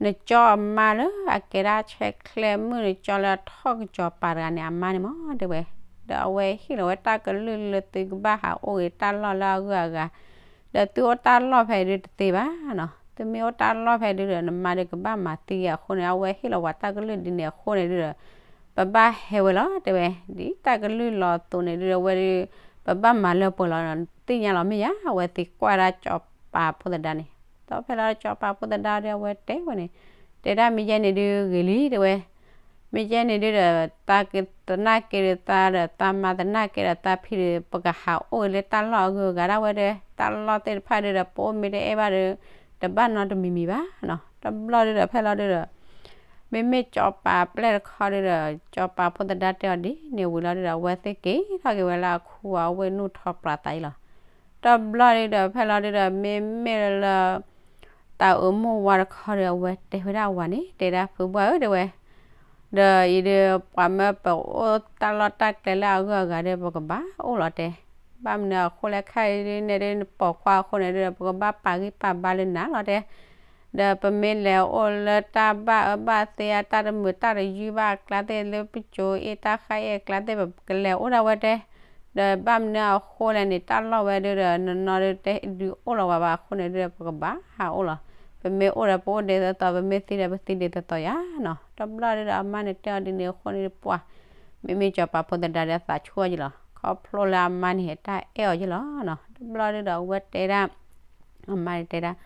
နကၠီအမါလၢအကဲဒၣ်ဆဲးချဲမုၣ် နကၠီလၢအထီၣ်ကၠီၤပၤတဂၤန့ၣ် အမါန့ၣ်မး တဲဝဲ. ဒီးအဝဲဟ့ၣ်လီၤဝဲတၢ်ကလုၢ်လၢသုကဘၣ်ဟးအိၣ်ဂ့ၤတၢ်လီၢ်လၢအဂုၤအဂၤ ဒီးသုအိၣ်တၢ်လီၢ်ဖဲဒုးတသ့ဘၣ်နီၤ. သုမ့ၢ်အိၣ်တၢ်လီၢ်ဖဲဒုးဒီး နမါဒုးကဘၣ်မၤသံအဃိန့ၣ် အဝဲဟ့ၣ်လီၤဝဲတၢ်ကလုၢ်ဒ်န့ၣ်အဃိန့ၣ်ဒုးဒီး ပဘၣ်ဟဲဝဲလီၤ တဲဝဲ. ဒ်တၢ်ကလုၢ်လီၤအသိးန့ၣ်ဒုးဒီး အဝဲဒုး ပဘၣ်မၤလၢပှဲၤလီၤ သ့ၣ်ညါလီၤမ့ၢ်ယါ အဝဲသ့ၣ်ကွၢ်ဒၣ်ကၠီၤပၤဖိသဒါန့ၣ်. ဒီးဖဲလီၤကၠီၤပၤဖိသဒါဒီး အဝဲတဲဝဲန့ၣ် တဲဒၣ်မ့ၢ်ယဲန့ၣ်ဒုးဂ့ၤလံ တဲဝဲ. မ့ၢ်ယဲန့ၣ်ဒုးဒီး သးကသနာ်က့ဒီးသးဒီး သးမါသနာ်က့ဒီးသးဖံဒီး ပကဟးအိၣ်လၢတၢ်လီၢ်အဂုၤအဂၤဒၣ်ဝဲဒီး တၢ်လီၢ်သ့ၣ်တဖၣ်ဒုးဒီး ပအိၣ်မ့ၢ်တအဲၣ်ဘၣ်ဒီး တဘၣ်နီတမံၤမံၤဘၣ်နီၤ. တဘျီဒုးဒီး ဖဲလီၤဒုးဒီး မ့မ့ၢ်ကၠီၤပၤပျဲၢ်တခီဒုးဒီး ကၠီၤပၤဖိသဒါတဲအီၤဒ်န့ၣ်ဝံၤလီၤဒုးဒီး အဝဲသ့ၣ်က့ၤထီၣ်က့ၤဝဲလၢအခူအဝ့ၢ်နုာ်ထီၣ်ပျၢ်သးအံၤလီၤ. တဘျီဒုးဒီး ဖဲလီၤဒုးဒီး မ့မ့ၢ်လၢ တၢ်အၢမိၢ်ဝါတခီဒီး အဝဲတဲဝဲဒၣ်အဝၤန့ၣ် တဲဒၣ်ဖုဘှၢ်ဧၢ တဲဝဲ, ဒီးအံၤဒီး ပှၤမၢပအိၣ်တၢ်လီၢ်တၢ်ကျဲလၢအဂုၤအဂၤဒီး ပကဘၣ်အိၣ်လီၤတဲ. ဘၣ်မနုၤအဃိလဲၣ် ခဲအံၤဒုးနဲဒုး နပိာ်ခွါအဃိန့ၣ်ဒုးဒီး ပကဘၣ်ပာ်ဂံၢ်ပာ်ဘါလၢနၤလီၤတဲ. ဒီးပမ့ၢ်လဲၤအိၣ်လၢတၢ်ဘၣ်အၢဘၣ်သီအတၢ်တမုာ်တၢ်တယုၢ်ဘၣ်အကျါသ့ၣ် လၢပစိၤအ့ၣ်တၢ်ဃၣ်အ့ၣ်အကျါသ့ၣ် ပကလဲၤအိၣ်ဒၣ်ဝဲတဲ. ဒီးဘၣ်မနုၤအဃိလဲၣ်န့ၣ် တၢ်လီၢ်ဝဲဒုးဒီး နနီၢ်ဒုးတဲဒုးအိၣ်လီၤဝဲဘၣ်အဃိန့ၣ်ဒုးဒီး ပကဘၣ်ဟးအိၣ်လီၤ. ပမ့ၢ်အိၣ်ဒီးပအိၣ်ဒ်သိးသိး ပမ့ၢ်သံဒီးပသံဒ်သိးသိးယါနီၤ. တဘျီဒုးဒီးအမါန့ၣ်တဲအီၤဒ်န့ၣ်အဃိန့ၣ်ဒုးပှၤ မ့မ့ၢ်ကၠီၤပၤဖိသဒါဒီးအသးဆူၣ်အီၤယလီၤ. ခီဖျိလၢအမါန့ၣ်ဟဲတၢ်အဲၣ်အီၤယလီၤနီၤ. တဘျီဒုးဒီးအဝဲတဲဒၣ် အမါန့ၣ်တဲဒၣ်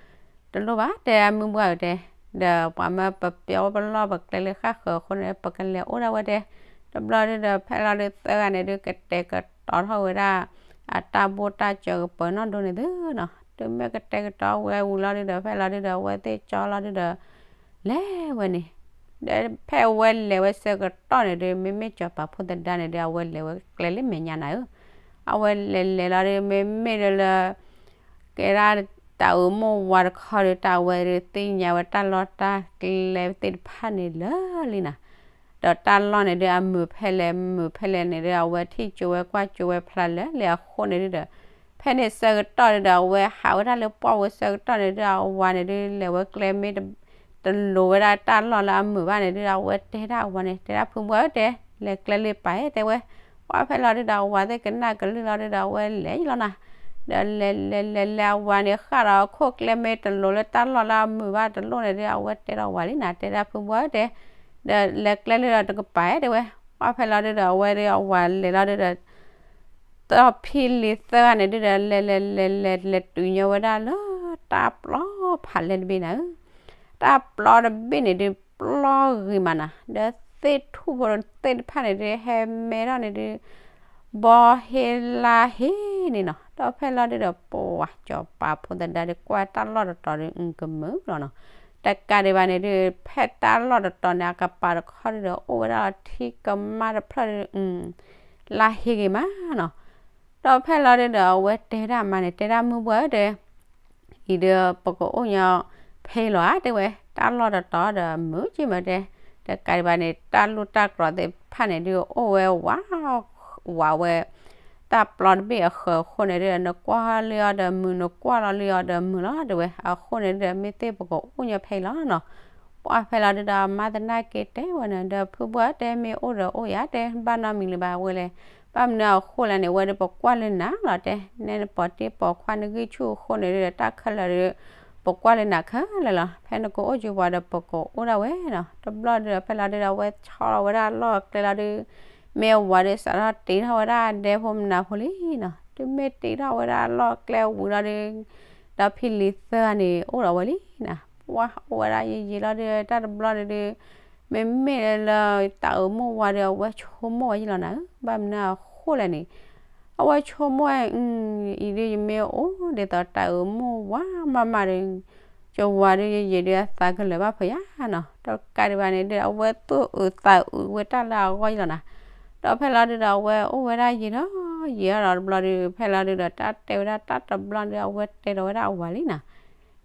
တလိၣ်ဘၣ် တဲဒၣ်မုၢ်ဘှၢ်ဧၢတဲ, ဒီးပှၤမၢပပျီပလီၢ်ပကျဲလၢဃၣ်ဃၢၤအဃိန့ၣ် ပကလဲၤအိၣ်ဒၣ်ဝဲတဲ. တဘျီဒုးဒီးဖဲလီၤဒုးသၢဂၤန့ၣ်ဒုး ကတဲာ်ကတီၤထီၣ်ဝဲဒၣ် အတၢ်ဘိၣ်တၢ်စၢၤကပၢၤနီၣ်ဒိန့ၣ်သုနီၤ. တုၤမ့ၢ်ကတဲာ်ကတီၤဝဲဝံၤလီၤဒုးဒီး ဖဲလီၤဒုးဒီး အဝဲသ့ၣ်ကၠီလီၤဒုးဒီး လဲၤဝဲန့ၣ်, ဒီးဖဲအဝဲလဲၤဝဲဆၢကတီၢ်န့ၣ်ဒုး မ့မ့ၢ်ကၠီၤပၤဖိသဒါန့ၣ်ဒုး အဝဲလဲၤဝဲကျဲလၢမဲာ်ညါနၤဧၢ, အဝဲလဲၤလဲၤလီၤဒုး မ့မ့ၢ်လၢလၢ ကဲဒၣ်တၢ်အၢမိၢ်ဝါတခီဒီး တၢ်အဝဲဒုးသ့ၣ်ညါဝဲတၢ်လီၢ်တၢ်ကျဲသ့ၣ်တဖၣ်န့ၣ်လၢာ်လံနၤ, ဒီးတၢ်လီၢ်န့ၣ်ဒုး အမုာ်ဖဲလဲၣ် မုာ်ဖဲလဲၣ်န့ၣ်ဒုး အဝဲထံၣ်ကၠိဝဲကွၢ်ကၠိဝဲဖျါလၢာ်လံအဃိန့ၣ်ဒုးဒီး ဖဲန့ၣ်ဆၢကတီၢ်ဒုးဒီး အဝဲဟးဝဲဒၣ်လၢပှၢ်ဝဲဆၢကတီၢ်န့ၣ်ဒုး အဝၤန့ၣ်ဒုး လဲၤဝဲကျဲမ့ၢ် တလိၤဝဲဒၣ်တၢ်လီၢ်လၢအမုာ်ဘၣ်န့ၣ်ဒုး အဝဲတဲဒၣ်အဝၤန့ၣ် တဲဒၣ်ဖုဘှၢ်ဧၢတဲ, လဲၤကျဲလၢပာ်ဧဲတဲဝဲ, ပှၢ်ဖဲလီၤဒုးဒီး အဝၤသ့ၣ်ကနၣ်ကလုၢ်လီၤဒုးဒီး အဝဲလဲၤလီၤနၤ, ဒီးလဲၤလဲၤလဲၤလဲၤအဝၤန့ၣ် ဃၣ်ဒီးအခိၣ်ကျဲမ့ၢ်တလိၤလၢတၢ်လီၢ်လၢအမုာ်ဘၣ်တလိၣ်န့ၣ်ဒုး အဝဲတဲဒီးဝၤလံနၤ တဲဒၣ်ဖုဘှၢ်ဧၢတဲ, ဒီးလဲၤကျဲလၢဒီးတကပၤဧဲတဲဝဲ, ပှၢ်ဖဲလီၤဒုးဒီး အဝဲဒုးအဝၤလဲၤလီၤဒုးဒီး တီၢ်ဖံလံၤသၢဂၤန့ၣ်ဒုးဒီး လဲၤလဲၤလဲၤလဲၤလဲၤတုၤညီဝဲဒၣ်လၢ တၢ်ပျီဖးလဲၢ်တဘ့ၣ်နၤဧၢ, တၢ်ပျီတဘ့ၣ်န့ၣ်ဒုး ပျီဂ့ၤမးနၤ, ဒီးသ့ၣ်ထူၣ်ဖိသ့ၣ်တဖၣ်န့ၣ်ဒုး ဟဲမဲထီၣ်န့ၣ်ဒုး ဘီဟ့လါဟ့န့ၣ်နီၤ, ဒီးဖဲလီၤဒုးဒီး ပှၤကၠီၤပၤဖိသဒါဒီး ကွၢ်တၢ်လီၢ်တတီၤဒီး အကမုာ်လီၤနီၤ, တကးဒံးဘၣ်န့ၣ်ဒုး ဖဲတၢ်လီၢ်တတီၤန့ၣ် အကပၤတခီဒုးဒီး အိၣ်ဝဲဒၣ်လီၤထံကမၣ်တဖျၢၣ်ဒုး လါဟ့ဂ့ၤမးနီၤ, ဒီးဖဲလီၤဒုးဒီး အဝဲတဲဒၣ်မါန့ၣ် တဲဒၣ်မုၢ်ဘှၢ်ဧၢတဲ အံၤဒီးပကအိၣ်ညီဖဲလီၤဧါတဲဝဲ, တၢ်လီၢ်တတီၤဒီးမုာ်က့မးတဲ, တကးဒံးဘၣ်န့ၣ် တၢ်လူၢ်တၢ်ကြီၤသ့ၣ်တဖၣ်န့ၣ်ဒုး အိၣ်ဝဲဝး ဝးဝဲ တၢ်ပျီတဘ့ၣ်အဃၢၤအဃိန့ၣ်ဒီး နကွၢ်လၢအီၤဒီးမုာ် နကွၢ်လီၤလၢအီၤဒီးမုာ်လီၤတဲဝဲ. အဃိန့ၣ်ဒီး မ့ၢ်သ့ၣ်ပကအိၣ်ညီဖဲအံၤလီၤနီၤ. ပှၢ်ဖဲလီၤဒုဒီး မါသနာ်က့တဲဝဲန့ၣ်ဒီး ဖုဘှၢ်တဲ မ့ၢ်အိၣ်ဒီးအိၣ်ယၤတဲ ဘၣ်နီတမံၤလၢၤဘၣ်ဝဲလဲၣ်. ဘၣ်မနုၤအဃိလဲၣ်န့ၣ် ဝဲဒီးပကွၢ်လၢနၤလီၤတဲ, နဲနပိာ်တ့ၢ်ပိာ်ခွါနဂံၢ်ဆူၣ်အဃိန့ၣ်ဒီး တၢ်ခဲလၢာ်ဒီး ပကွၢ်လၢနၤခဲလၢာ်လီၤ. ဖဲနကအိၣ်ကၠူပှၤဒီး ပကအိၣ်ဒၣ်ဝဲနီၤ. တဘျီဒီး ဖဲလီၤဒုဒီး အဝဲဆီလီၤဝဲဒၣ်အလီၢ်အကျဲလီၤဒု မ့ၢ်အဝၤဒီးစးထီၣ်တ့ထီၣ်ဝဲဒၣ်အဒဲဖိမနၤဖိလံနီၤ. တုၤမ့ၢ်တ့ထီၣ်ဝဲဒၣ်အလီၢ်အကျဲဝံၤလီၤဒု ဒီးဖံလံၤသၢဂၤန့ၣ် အိၣ်ဒီးဝဲလံနီၤ. ပှၢ်အိၣ်ဝဲဒၣ်ယံာ်ယံာ်လီၤဒု တၢ်တဘျီန့ၣ်ဒု မ့မ့ၢ်လၢတၢ်အၢမိၢ်ဝၤဒီး အဝဲဆိကမိၣ်ဝဲယံာ်လီၤနၤဧၢ, ဘၣ်မနုၤအဃိလဲၣ်န့ၣ် အဝဲဆိကမိၣ်ဝဲ အံၤဒု ယမ့ၢ်အိၣ်ဒ်သိးတၢ်အၢမိၢ်ဝၤမးမးဒီး ယဝၤဒု ယယံာ်ဒု အသးကလၢၤဘၣ်ဖဲယါနီၤ. တကးဒံးဘၣ်န့ၣ်ဒု အဝဲသူၣ်အုးသးအုးဝဲတၢ်လၢအဂီၢ်ယံာ်လီၤနၤ. ဒီးဖဲလီၤဒုဒီး အဝဲအိၣ်ဝဲဒၣ်ယံာ်ဒီးယံာ်ဒီးတဘျီဒု ဖဲလီၤဒုဒီး တၢ်တဲဝဲဒၣ်တၢ်တဘျီဒု အဝဲတဲဒီးဝဲဒၣ်အဝၤလံနီၤ.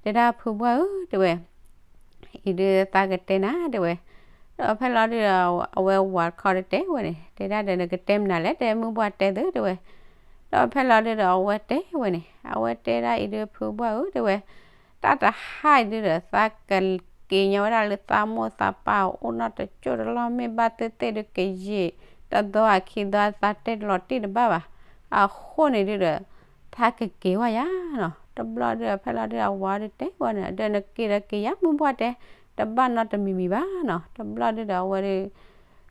တဲဒၣ်ဖုဘှၢ်ဧၢ တဲဝဲ အံၤဒုသးကတဲနၤတဲဝဲ. ဒီးဖဲလီၤဒုဒီး အဝဲဝၤတခီဒီးတဲဝဲန့ၣ် တဲဒၣ်ဒီးနကတဲမနုၤလဲၣ် တဲမုၢ်ဘှၢ်တဲသုတဲဝဲ. ဒီးဖဲလီၤဒုဒီး အဝဲတဲဝဲန့ၣ် အဝဲတဲဒၣ်အံၤဒုဖုဘှၢ်ဧၢ တဲဝဲ, တၢ်တဟါအံၤဒုဒီး သးကက့ၤညီဝဲဒၣ်လၢသးမိၢ်သးပၢ်အအိၣ်နီတကၠိၢ်တလီၢ် မ့ၢ်ဘၣ်သ့ၣ်သ့ၣ်ဒုကယံာ် တသီအခံသီ သးတဲတလီၤတံၢ်တဘၣ်ဘၣ်. အဃိန့ၣ်ဒုဒီး သးကက့ၤဝဲယါနီၤ. တဘျီဒုဒီး ဖဲလီၤဒုဒီး အဝၤဒုတဲဝဲန့ၣ် ဒီးနက့ၤဒီးက့ၤယါ မုၢ်ဘှၢ်တဲ တဘၣ်နီတမံၤမံၤဘၣ်နီၤ. တဘျီဒုဒီး အဝဲဒု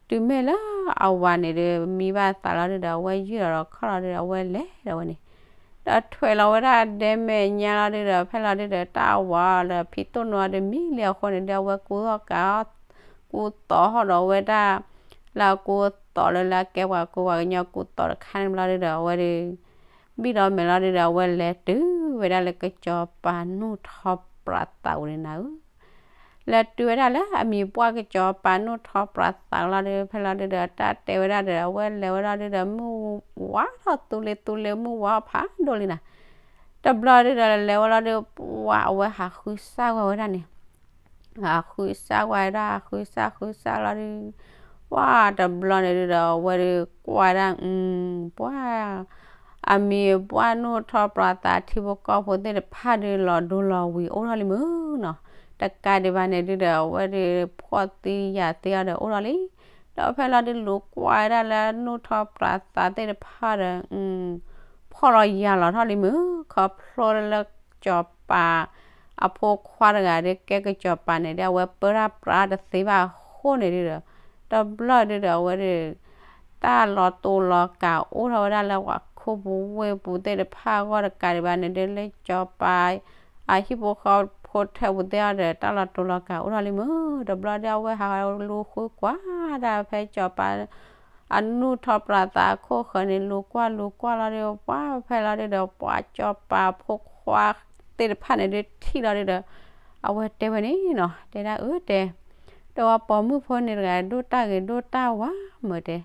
တုၤမ့ၢ်လၢအဝၤန့ၣ်ဒု မံဘၣ်သးလီၤဒုဒီး အဝဲယုၢ်လီၤဒီးခီၣ်လီၤဒုဒီး အဝဲလဲၤဒီးဝဲန့ၣ် ဒီးထွဲးလီၤဝဲဒၣ်ဒဲမဲာ်ညါလီၤဒုဒီး ဖဲလီၤဒုဒီး တၢ်အဝၤဒီးဖံတိၢ်နိအီၤဒီးမံလံအဃိန့ၣ်ဒီး အဝဲကူသိးကး ကူသိးဟီၣ်ဒီးဝဲဒၣ် လၢအကူသိးလၢလၢအကဲပှၤကူပှၤကညီ ကူသိးတခါန့ၣ်ဘျီဒုဒီး အဝဲဒု ဘံၣ်ဒီးမဲာ်လီၤဒုဒီး အဝဲလဲၤတုၤဝဲဒၣ်လၢကစီၤပၤနူၢ်ထီပြးသးဝဲန့ၣ်နၤဧၢ. လဲၤတုၤဝဲဒၣ်လၢအမံၤပှၢ်ကစီၤပၤနူၢ်ထီပြးသးလီၤဒု ဖဲလီၤဒုဒီး တၢ်တဲဝဲဒၣ်ဒီး အဝဲလဲၤဝဲလီၤဒုဒီး မုၢ်ဝါထီၣ်သူလ့သူလ့ မုၢ်ဝါဖးဒိၣ်လံနၤ. တဘျီဒုဒီး လဲၤဝဲလီၤဒု ပှၢ်အဝဲဟးဃုစၢ်ဝဲဝဲဒၣ်န့ၣ် ဟးဃုစၢ်ဝဲဒၣ် ဟးဃုစၢ်ဃုစၢ်လီၤဒု ပှၢ်တဘျီန့ၣ်ဒုဒီး အဝဲဒု ကွၢ်ဒၣ် ပှၢ် အမံၤပှၢ်နူၢ်ထီပြးသး ထံဖိကီၢ်ဖိသ့ၣ်တဖၣ်ဒု လီၤဒိလီၤဝံၤအိၣ်ထီၣ်လံမုၢ်နီၤ. တကးဒံးဘၣ်န့ၣ်ဒုဒီး အဝဲဒု ဖှီၣ်သံယာ်သံအီၤဒီးအိၣ်ထီၣ်လံ. ဒီးဖဲလီၤဒု လူၤကွၢ်ဝဲဒၣ်လၢနူၢ်ထီပြးသးသ့ၣ်တဖၣ်ဒီး ဖှီၣ်လီၤယာ်လီၤထီၣ်လံမုၢ် ခီဖျိလၢကစီၤပၤ အဖိခွါတဂၤဒု ကဲကစီၤပၤန့ၣ်ဒု အဝဲပၢတၢ်ပြးတသ့ဘၣ်အဃိန့ၣ်ဒုဒီး တဘျီဒုဒီး အဝဲဒု တၢ်လီၤတူာ်လီၤကာ်အိၣ်ထီၣ်ဝဲဒၣ်လၢပှၤခိၣ်ပူၤဝ့ၢ်ပူၤသ့ၣ်တဖၣ်အဂီၢ် တကးဒံးဘၣ်န့ၣ်ဒု လၢစီၤပၤ အဟံၣ်ဖိဃီဖိထဲပူၤသ့ၣ်အီၤဒီး တၢ်လီၤတူာ်လီၤကာ်အိၣ်ထီၣ်လံမုၢ် တဘျီဒု အဝဲဟးလူၤဃုကွၢ်ဒၣ်ဖဲစီၤပၤ အနူၢ်ထီပြးသးအခိၣ်ဃၢၤန့ၣ် လူၤကွၢ်လူၤကွၢ်လီၤဒု ပှၢ်ဖဲလီၤဒုဒီး ပှၤစီၤပၤဖိခွါသ့ၣ်တဖၣ်န့ၣ်ဒု ထံၣ်လီၤဒုဒီး အဝဲတဲဝဲန့ၣ်နီၤ တဲဒၣ်အၢတဲ ဒီးပှၤပိာ်မုၣ်ဖိန့ၣ်တဂၤ ဒိၣ်တၢ်ဂ့ၤဒိၣ်တၢ်ဝါမုာ်တဲ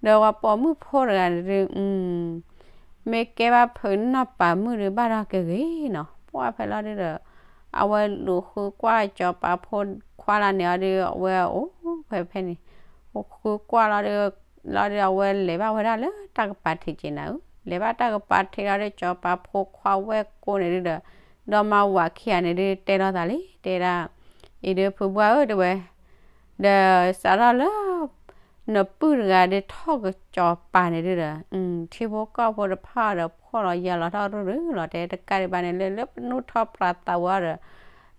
ဒီးပှၤပိာ်မုၣ်ဖိတဂၤန့ၣ်ဒု မ့ၢ်ကဲဘၣ်ဖုးနီၢ်ပၤမုၣ်ဒု ဘၣ်ဒီးကဂ့ၤနီၤ ပှၢ်ဖဲလီၤဒုဒီး အဝဲလူၤဃုကွၢ်စီၤပၤဖိခွါလၢန့ၣ်အီၤဒု အဝဲအိၣ်ဖဲဖဲန့ၣ် ဃုကွၢ်လီၤဒု လီၤဒု အဝဲလဲၤဘၣ်ဝဲဒၣ်လၢတၢ်ကပၤထံးက့ၤနၤဧၢ လဲၤဘၣ်တၢ်ကပၤထံးလီၤဒု စီၤပၤဖိခွါဝဲၢ်ကိန့ၣ်ဒုဒီး ဒီးမါဝၤခံဂၤန့ၣ်ဒု တဲလိာ်သးလံ တဲဒၣ် အံၤဒု ဖုဘှၢ်ဧၢ တဲဝဲ ဒီးစးထီၣ်လၢ နပုၢ်တဂၤဒု ထီၣ်ကစီၤပၤန့ၣ်ဒုဒီး ထံဖိကီၢ်ဖိတဖၣ်ဒီး ဖှီၣ်လီၤယာ်လီၤထီၣ်ရူၢ်ရူၢ်လီၤတဲ တကးဒံးဘၣ်န့ၣ် လၢလၢပနူၢ်ထီပြးသးဝဲဒီး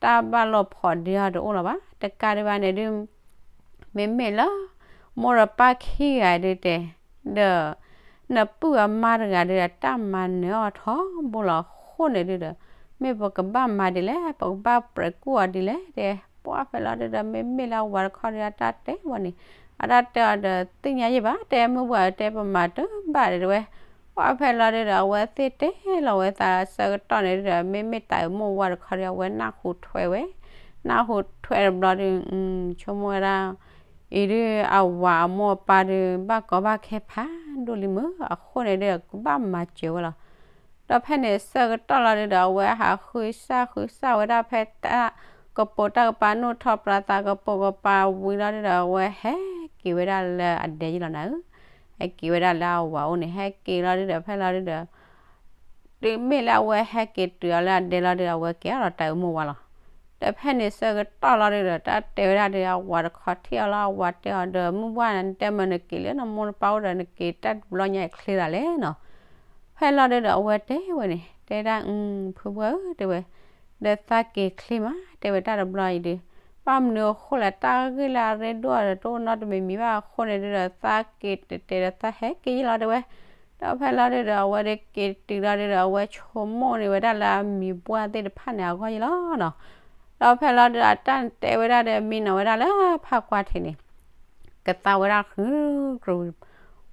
တၢ်ဘၣ်လိာ်ဖိးဒ့အီၤတအိၣ်လၢၤဘၣ် တကးဒံးဘၣ်န့ၣ်ဒု မ့မ့ၢ်လၢ မိၢ်ဒီးပၢ်ခံဂၤဒုတဲ ဒီး နပုၢ်အမါတဂၤဒု အတၢ်မၤနၢၤအီၤထီဘိလီၤအဃိန့ၣ်ဒုဒီး မ့ၢ်ပကဘၣ်မၤဒ်လဲၣ် ပကဘၣ်ပြဲးကူၣ်အီၤဒ်လဲၣ်တဲ ပှၢ်ဖဲလီၤဒုဒီး မ့မ့ၢ်လၢအဝၤတခီဒု အတၢ်တဲဝဲန့ၣ် အတၢ်တဲအီၤဒီး သ့ၣ်ညါယံၣ်ဘၣ် တဲမုၢ်ပှၢ်တဲပမၤတဘၣ်ဒဲးတဲဝဲ ပှၢ်ဖဲလီၤဒုဒီး အဝဲသ့ၣ်တဲလီၤဝဲသးဆၢကတီၢ်န့ၣ်ဒုဒီး မ့မ့ၢ်တၢ်အၢမိၢ်ဝၤတခီဒု အဝဲနၢ်ဟူထွဲဝဲ နၢ်ဟူထွဲတဘျီဒု ဆိကမိၣ်ဝဲဒၣ် အံၤဒု အဝၤအမိၢ်အပၢ်ဒု ဘၣ်ကီဘၣ်ခဲဖးဒိၣ်လံမုၢ် အဃိန့ၣ်ဒု ကဘၣ်မၤစၢၤဝဲလီၤ ဒီးဖဲန့ၣ်ဆၢကတီၢ်လီၤဒုဒီး အဝဲဟးဃုစၢ်ဃုစၢ်ဝဲဒၣ်ဖဲတၢ်ကပိာ်တၢ်ကပၤ နူၢ်ထီပြးသးကပိာ်ကပၤဝံၤလီၤဒုဒီး အဝဲဟဲက့ၤဝဲဒၣ်လၢအဒဲယံၤလီၤနၤဧၢ ဟဲက့ၤဝဲဒၣ်လၢအဝၤအိၣ်န့ၣ် ဟဲက့ၤလီၤဒုဒီး ဖဲလီၤဒုဒီး တုၤမ့ၢ်လၢအဝဲဟဲက့ၤတုၤအီၤလၢအဒဲလီၤဒုဒီး အဝဲကဲထီၣ်ဒီးတၢ်အုးမိၢ်ဝါလီၤ. ဒီးဖဲန့ၣ်ဆၢကတီၢ်လီၤဒုဒီး တၢ်တဲဝဲဒၣ်ဒီး အဝၤတခီထံၣ်အီၤလီၤ အဝၤတဲအီၤဒီး မုၢ်ဘှၢ် နတဲမ့ၢ်နက့ၤလၢနမိၢ်နပၢ်အိၣ်ဒီး နက့ၤတၢ်တဘျီညါအံၤချ့သးလဲၣ်နီၤ. ဖဲလီၤဒုဒီး အဝဲတဲဝဲန့ၣ် တဲဒၣ် အု ဖုဘှၢ်ဧၢ တဲဝဲ ဒီးသးက့ၤချ့မး တဲဝဲတၢ်တဘျီအံၤဒု ဘၣ်မနုၤအဃိလဲၣ် တၢ်ဂ့ၢ်လၢအရ့ဒိၣ်ဒီး တအိၣ်နီတမံၤမံၤဘၣ်အဃိန့ၣ်ဒုဒီး သးက့ၤတတဲဒီး သးဟဲက့ၤယံလီၤ တဲဝဲ. ဒီးဖဲလီၤဒုဒီး အဝဲဒုးက့ၤတုၤလီၤဒုဒီး အဝဲဆိကမိၣ်န့ၢ်ဝဲဒၣ်လၢအမံၤပှၢ်သ့ၣ်တဖၣ်န့ၣ် အဂီၢ်ယံလီၤနီၤ. ဒီးဖဲလီၤဒုဒီး အတၢ်တဲဝဲဒၣ်ဒီး မံနီၤဝဲဒၣ်လၢဖးကွၢ်ထံးန့ၣ် ကသါဝဲဒၣ်ဃုကရူၢ်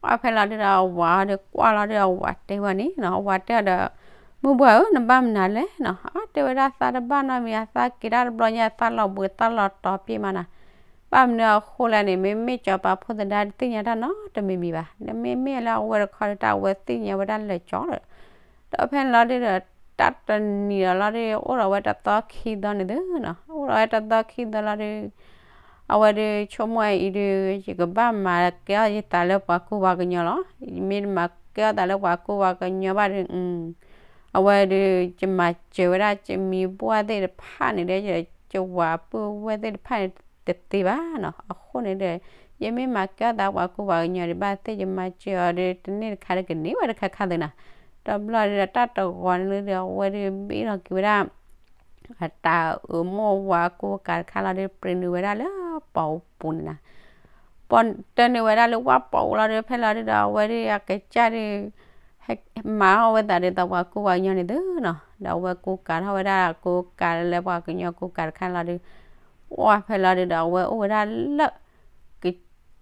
ပှၢ်ဖဲလီၤဒုဒီး အဝၤဒီးကွၢ်လီၤဒုဒီး အဝၤတဲဝဲန့ၣ်နီၤ အဝၤတဲအီၤဒီး မုၢ်ဘှၢ်ဧၢ နဘၣ်မနုၤလဲၣ်နီၤ အတဲဝဲဒၣ် သးတဘၣ်နီတမံၤ သးက့ၤတၢ်တဘျီညါ သးလီၤဘှံးသးလီၤတီၤပ့ၢ်မးနီၤ. ဘၣ်မနုၤအဃိလဲၣ်န့ၣ် မ့မ့ၢ်ကၠီၤပၤဖိသဒါ တသ့ၣ်ညါတၢ်နီတမံၤမံၤဘၣ် နမ့မ့ၢ်လၢအဝဲတခီဒီး တၢ်အဝဲသ့ၣ်ညါဝဲဒၣ်လၢာ်ကၠီလီၤ. ဒီးဖဲန့ၣ်လီၤဒုဒီး တၢ်တနံၤဒီးလီၤဒု အိၣ်ဒီးဝဲတသီခံသီန့ၣ်သုနီၤ အိၣ်ဒီးဝဲတသီခံသီလီၤဒု အဝဲဒုးဆိကမိၣ်အံၤဒုး ယကဘၣ်မၤကဲထီၣ်ယသးလၢပှၤကူပှၤကညီလီၤ. ယမ့ၢ်တမၤကဲထီၣ်သးလၢပှၤကူပှၤကညီဘၣ်ဒုး အဝဲဒုး ယမၤစၢၤဝဲဒၣ် ယမံၤပှၢ်သ့ၣ်တဖၣ်န့ၣ်ဒီး ယဝၤပုၢ်ဝဲၢ်သ့ၣ်တဖၣ်န့ၣ် တသ့ဘၣ်နီၤ. အဃိန့ၣ်ဒီး ယမ့ၢ်မၤကဲထီၣ်သးပှၤကူပှၤကညီဒံးဘၣ်သ့ၣ် ယမၤစၢၤအီၤဒုး တန့ၢ်တခါဒီးကန့ၢ်ဝဲတခါခါသုနီၤ. ဒီးဘျီဒုးဒီး တၢ်တဂီၤန့ၣ်ဒုး အဝဲဒုးဘ့ၣ်လီၤက့ၤဝဲဒၣ် အတၢ်အုးမိၢ်ဝၤကူကၤတခါလီၤဒုး ပြ့းနုာ်ဝဲဒၣ်လၢပှၢ်အိၣ်ပူၤန့ၣ်နီၤ. ပှၢ်တၢ်နုာ်ဝဲဒၣ်လၢဝၣ်ပှၢ်အိၣ်လီၤဒုး ဖဲလီၤဒုးဒီး အဝဲဒုးအကစၢ်ဒုး ဟဲမၤအီၣ်ဝဲသးဒ်သိးပှၤကူပှၤကညီန့ၣ်သုနီၤ. ဒီးအဝဲကူကၤထီၣ်ဝဲဒၣ် ကူကၤလၢပှၤကညီကူကၤတခါလီၤဒုး ပှၢ်ဖဲလီၤဒုးဒီး အဝဲအိၣ်ဝဲဒၣ်လၢ က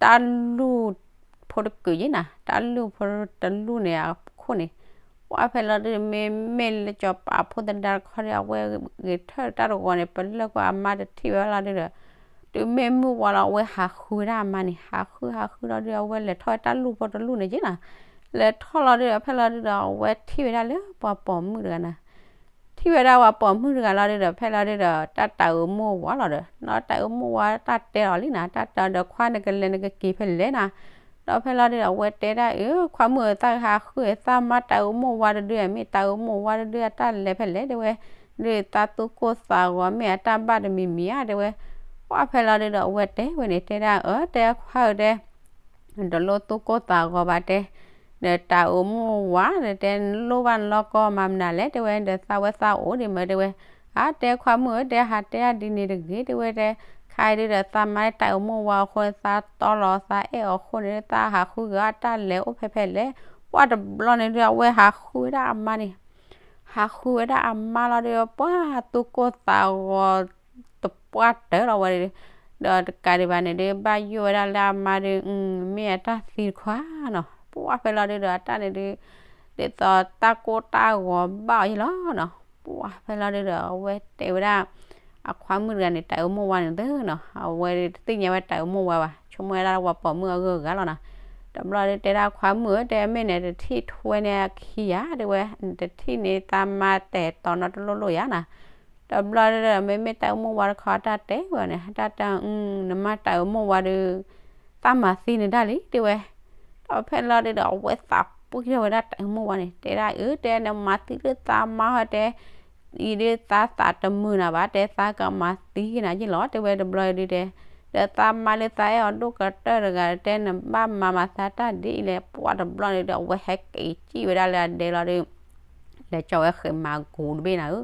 တၢ်လူၢ်ဖိတကုာ်ယဲနီၤ တၢ်လူၢ်ဖိတလူၢ်န့ၣ်အခိၣ်န့ၣ် ပှၢ်ဖဲလီၤဒုး မ့မ့ၢ်လၢကၠီၤပၤဖိသဒါတခီဒီး အဝဲဂဲၤထၢၣ်တၢ်တဂီၤန့ၣ် ပလၢၢ်ကွၢ်အမါတထံၣ်ဝဲလီၤဒုးဒီး တုၤမ့ၢ်မုၢ်ဝါလီၤ အဝဲဟးဃုဝဲဒၣ်အမါန့ၣ် ဟးဃုဟးဃုလီၤဒုး အဝဲလဲၤထီၣ်ဝဲတၢ်လူၢ်ဖိတလူၢ်န့ၣ်က့နီၤ. လဲၤထီၣ်လီၤဒုးဒီး ဖဲလီၤဒုးဒီး အဝဲထံၣ်ဝဲဒၣ်လၢပှၤပိာ်မုၣ်တဂၤနီၤ ထံၣ်ဝဲဒၣ်ပှၤပိာ်မုၣ်တဂၤလီၤဒုးဒီး ဖဲလီၤဒုးဒီး တၢ်တၢ်အုးမိၢ်ဝၤလီၤဒီး နီၢ်တၢ်အုးမိၢ်ဝၤတၢ်တဲအီၤလံနီၤ တၢ်တဲအီၤဒီး ခွါနကလဲၤနကက့ၤဖဲလဲၣ်နီၤ. ဒီးဖဲလီၤဒုးဒီး အဝဲတဲဒၣ်အုး ခွါမုၣ်ဧၢ သးဟးဃုသးမါတၢ်အုးမိၢ်ဝၤတဒု မ့ၢ်တၢ်အုးမိၢ်ဝၤတဒု အတၢ်လဲၤဖဲလဲၣ်တဲဝဲ ဒုးသးသူၣ်ကိၢ်သးဂီၤ မ့ၢ်အတၢ်ဘၣ်တမံၤမံၤဧါတဲဝဲ. ပှၢ်ဖဲလီၤဒုးဒီး အဝဲတဲဝဲန့ၣ် တဲဒၣ်အၢ တဲခွါဧၢတဲ တလိၣ်သူၣ်ကိၢ်သးဂီၤဘၣ်တဲ, ဒီးတၢ်အုးမိၢ်ဝၤဒီးတဲ နလိၣ်ဘၣ်နလီၢ်ကီၢ်မၤမနုၤလဲၣ်တဲဝဲ ဒီးသးဝဲသးအိၣ်ဒံးမၢတဲဝဲ. အါ တဲခွါမုၣ်ဧၢ တဲဟးတဲဒ်န့ၣ်တဂ့ၤတဲဝဲတဲ, ခါအံၤဒုးဒီးသးမါတၢ်အုးမိၢ်ဝၤအဃိ သးတီလီၤသးအဲၣ်အီၤအဃိန့ၣ် သးဟးဃုက့ၤအီၤတၢ်လဲၤအိၣ်ဖဲဖဲလဲၣ်. ပှၢ်တဘျီန့ၣ်ဒုး အဝဲဟးဃုဝဲဒၣ်အမါန့ၣ် ဟးဃုဝဲဒၣ်အမါလီၤဒီး ပှၢ်သူၣ်ကိၢ်သးဂီၤ တပှၢ်တၢၢ်လီၤဝဲဒီး, ဒီးတကးဒံးဘၣ်န့ၣ်ဒုး ဘၣ်ယိၣ်ဝဲဒၣ်လၢအမါဒုး မ့ၢ်အတၢ်သံတခွါနီၤ. ပှၢ်ဖဲလီၤဒုးဒီး အတၢ်န့ၣ်ဒုး ဒ်သိးတၢ်ကိၢ်တၢ်ဂီၤဘၣ်အီၤယံလီၤနီၤ. ပှၢ်ဖဲလီၤဒုးဒီး အဝဲတဲဝဲဒၣ် အခွါမုၣ်တဂၤန့ၣ် တၢ်အုးမိၢ်ဝၤန့ၣ်သုနီၤ, အဝဲတသ့ၣ်ညါဝဲတၢ်အုးမိၢ်ဝၤဘၣ်, ဆိကမိၣ်ဝဲဒၣ်လၢပှၤပိာ်မုၣ်အဂုၤအဂၤလီၤနီၤ. တဘျီဒုးတဲဒၣ်ခွါမုၣ်ဧၢ တဲမ့ၢ်န့ၣ် တထံၣ်ထွဲန့ၢ်အခံယၤတဲဝဲ, တထံၣ်န့ၢ်သးမါတဲာ်တီနီတလိၣ်လိၣ်ယၤနီၤ. တဘျီဒုးဒီး မ့မ့ၢ်တၢ်အုးမိၢ်ဝၤတခီတၢ်တဲဝဲန့ၣ် တၢ်တဲ နမါတၢ်အုးမိၢ်ဝၤဒုး သးမၤသံနတၢ်လံတဲဝဲ. ဒီးဖဲလီၤဒုးဒီး အဝဲသးပှံၢ်ထီၣ်ဝဲဒၣ်တၢ်အုးမိၢ်ဝၤန့ၣ် တဲဒၣ်အုး တဲနမၤသံလၢသးမါဟီတဲ အံၤဒုးသးသးတမုာ်နၤဘၣ် တဲသးကမၤသံက့ၤနၤယ့ၢ်လီၤ တဲဝဲတဘျီဒုးတဲ, ဒီးသးမါလၢသးအဲၣ်အီၤဒိၣ်ကတၢၢ်တဂၤတဲ နဘၣ်မၤမၤသးတၢ်ဒ်အံၤလဲၣ် ပှၢ်တဘျီန့ၣ်ဒီး အဝဲဟဲက့ၤစံၣ်ဝဲဒၣ်လၢအဒဲလီၤဒုး လဲၤကၠီဝဲဃဲးမၤကူတဘ့ၣ်နၤဧၢ,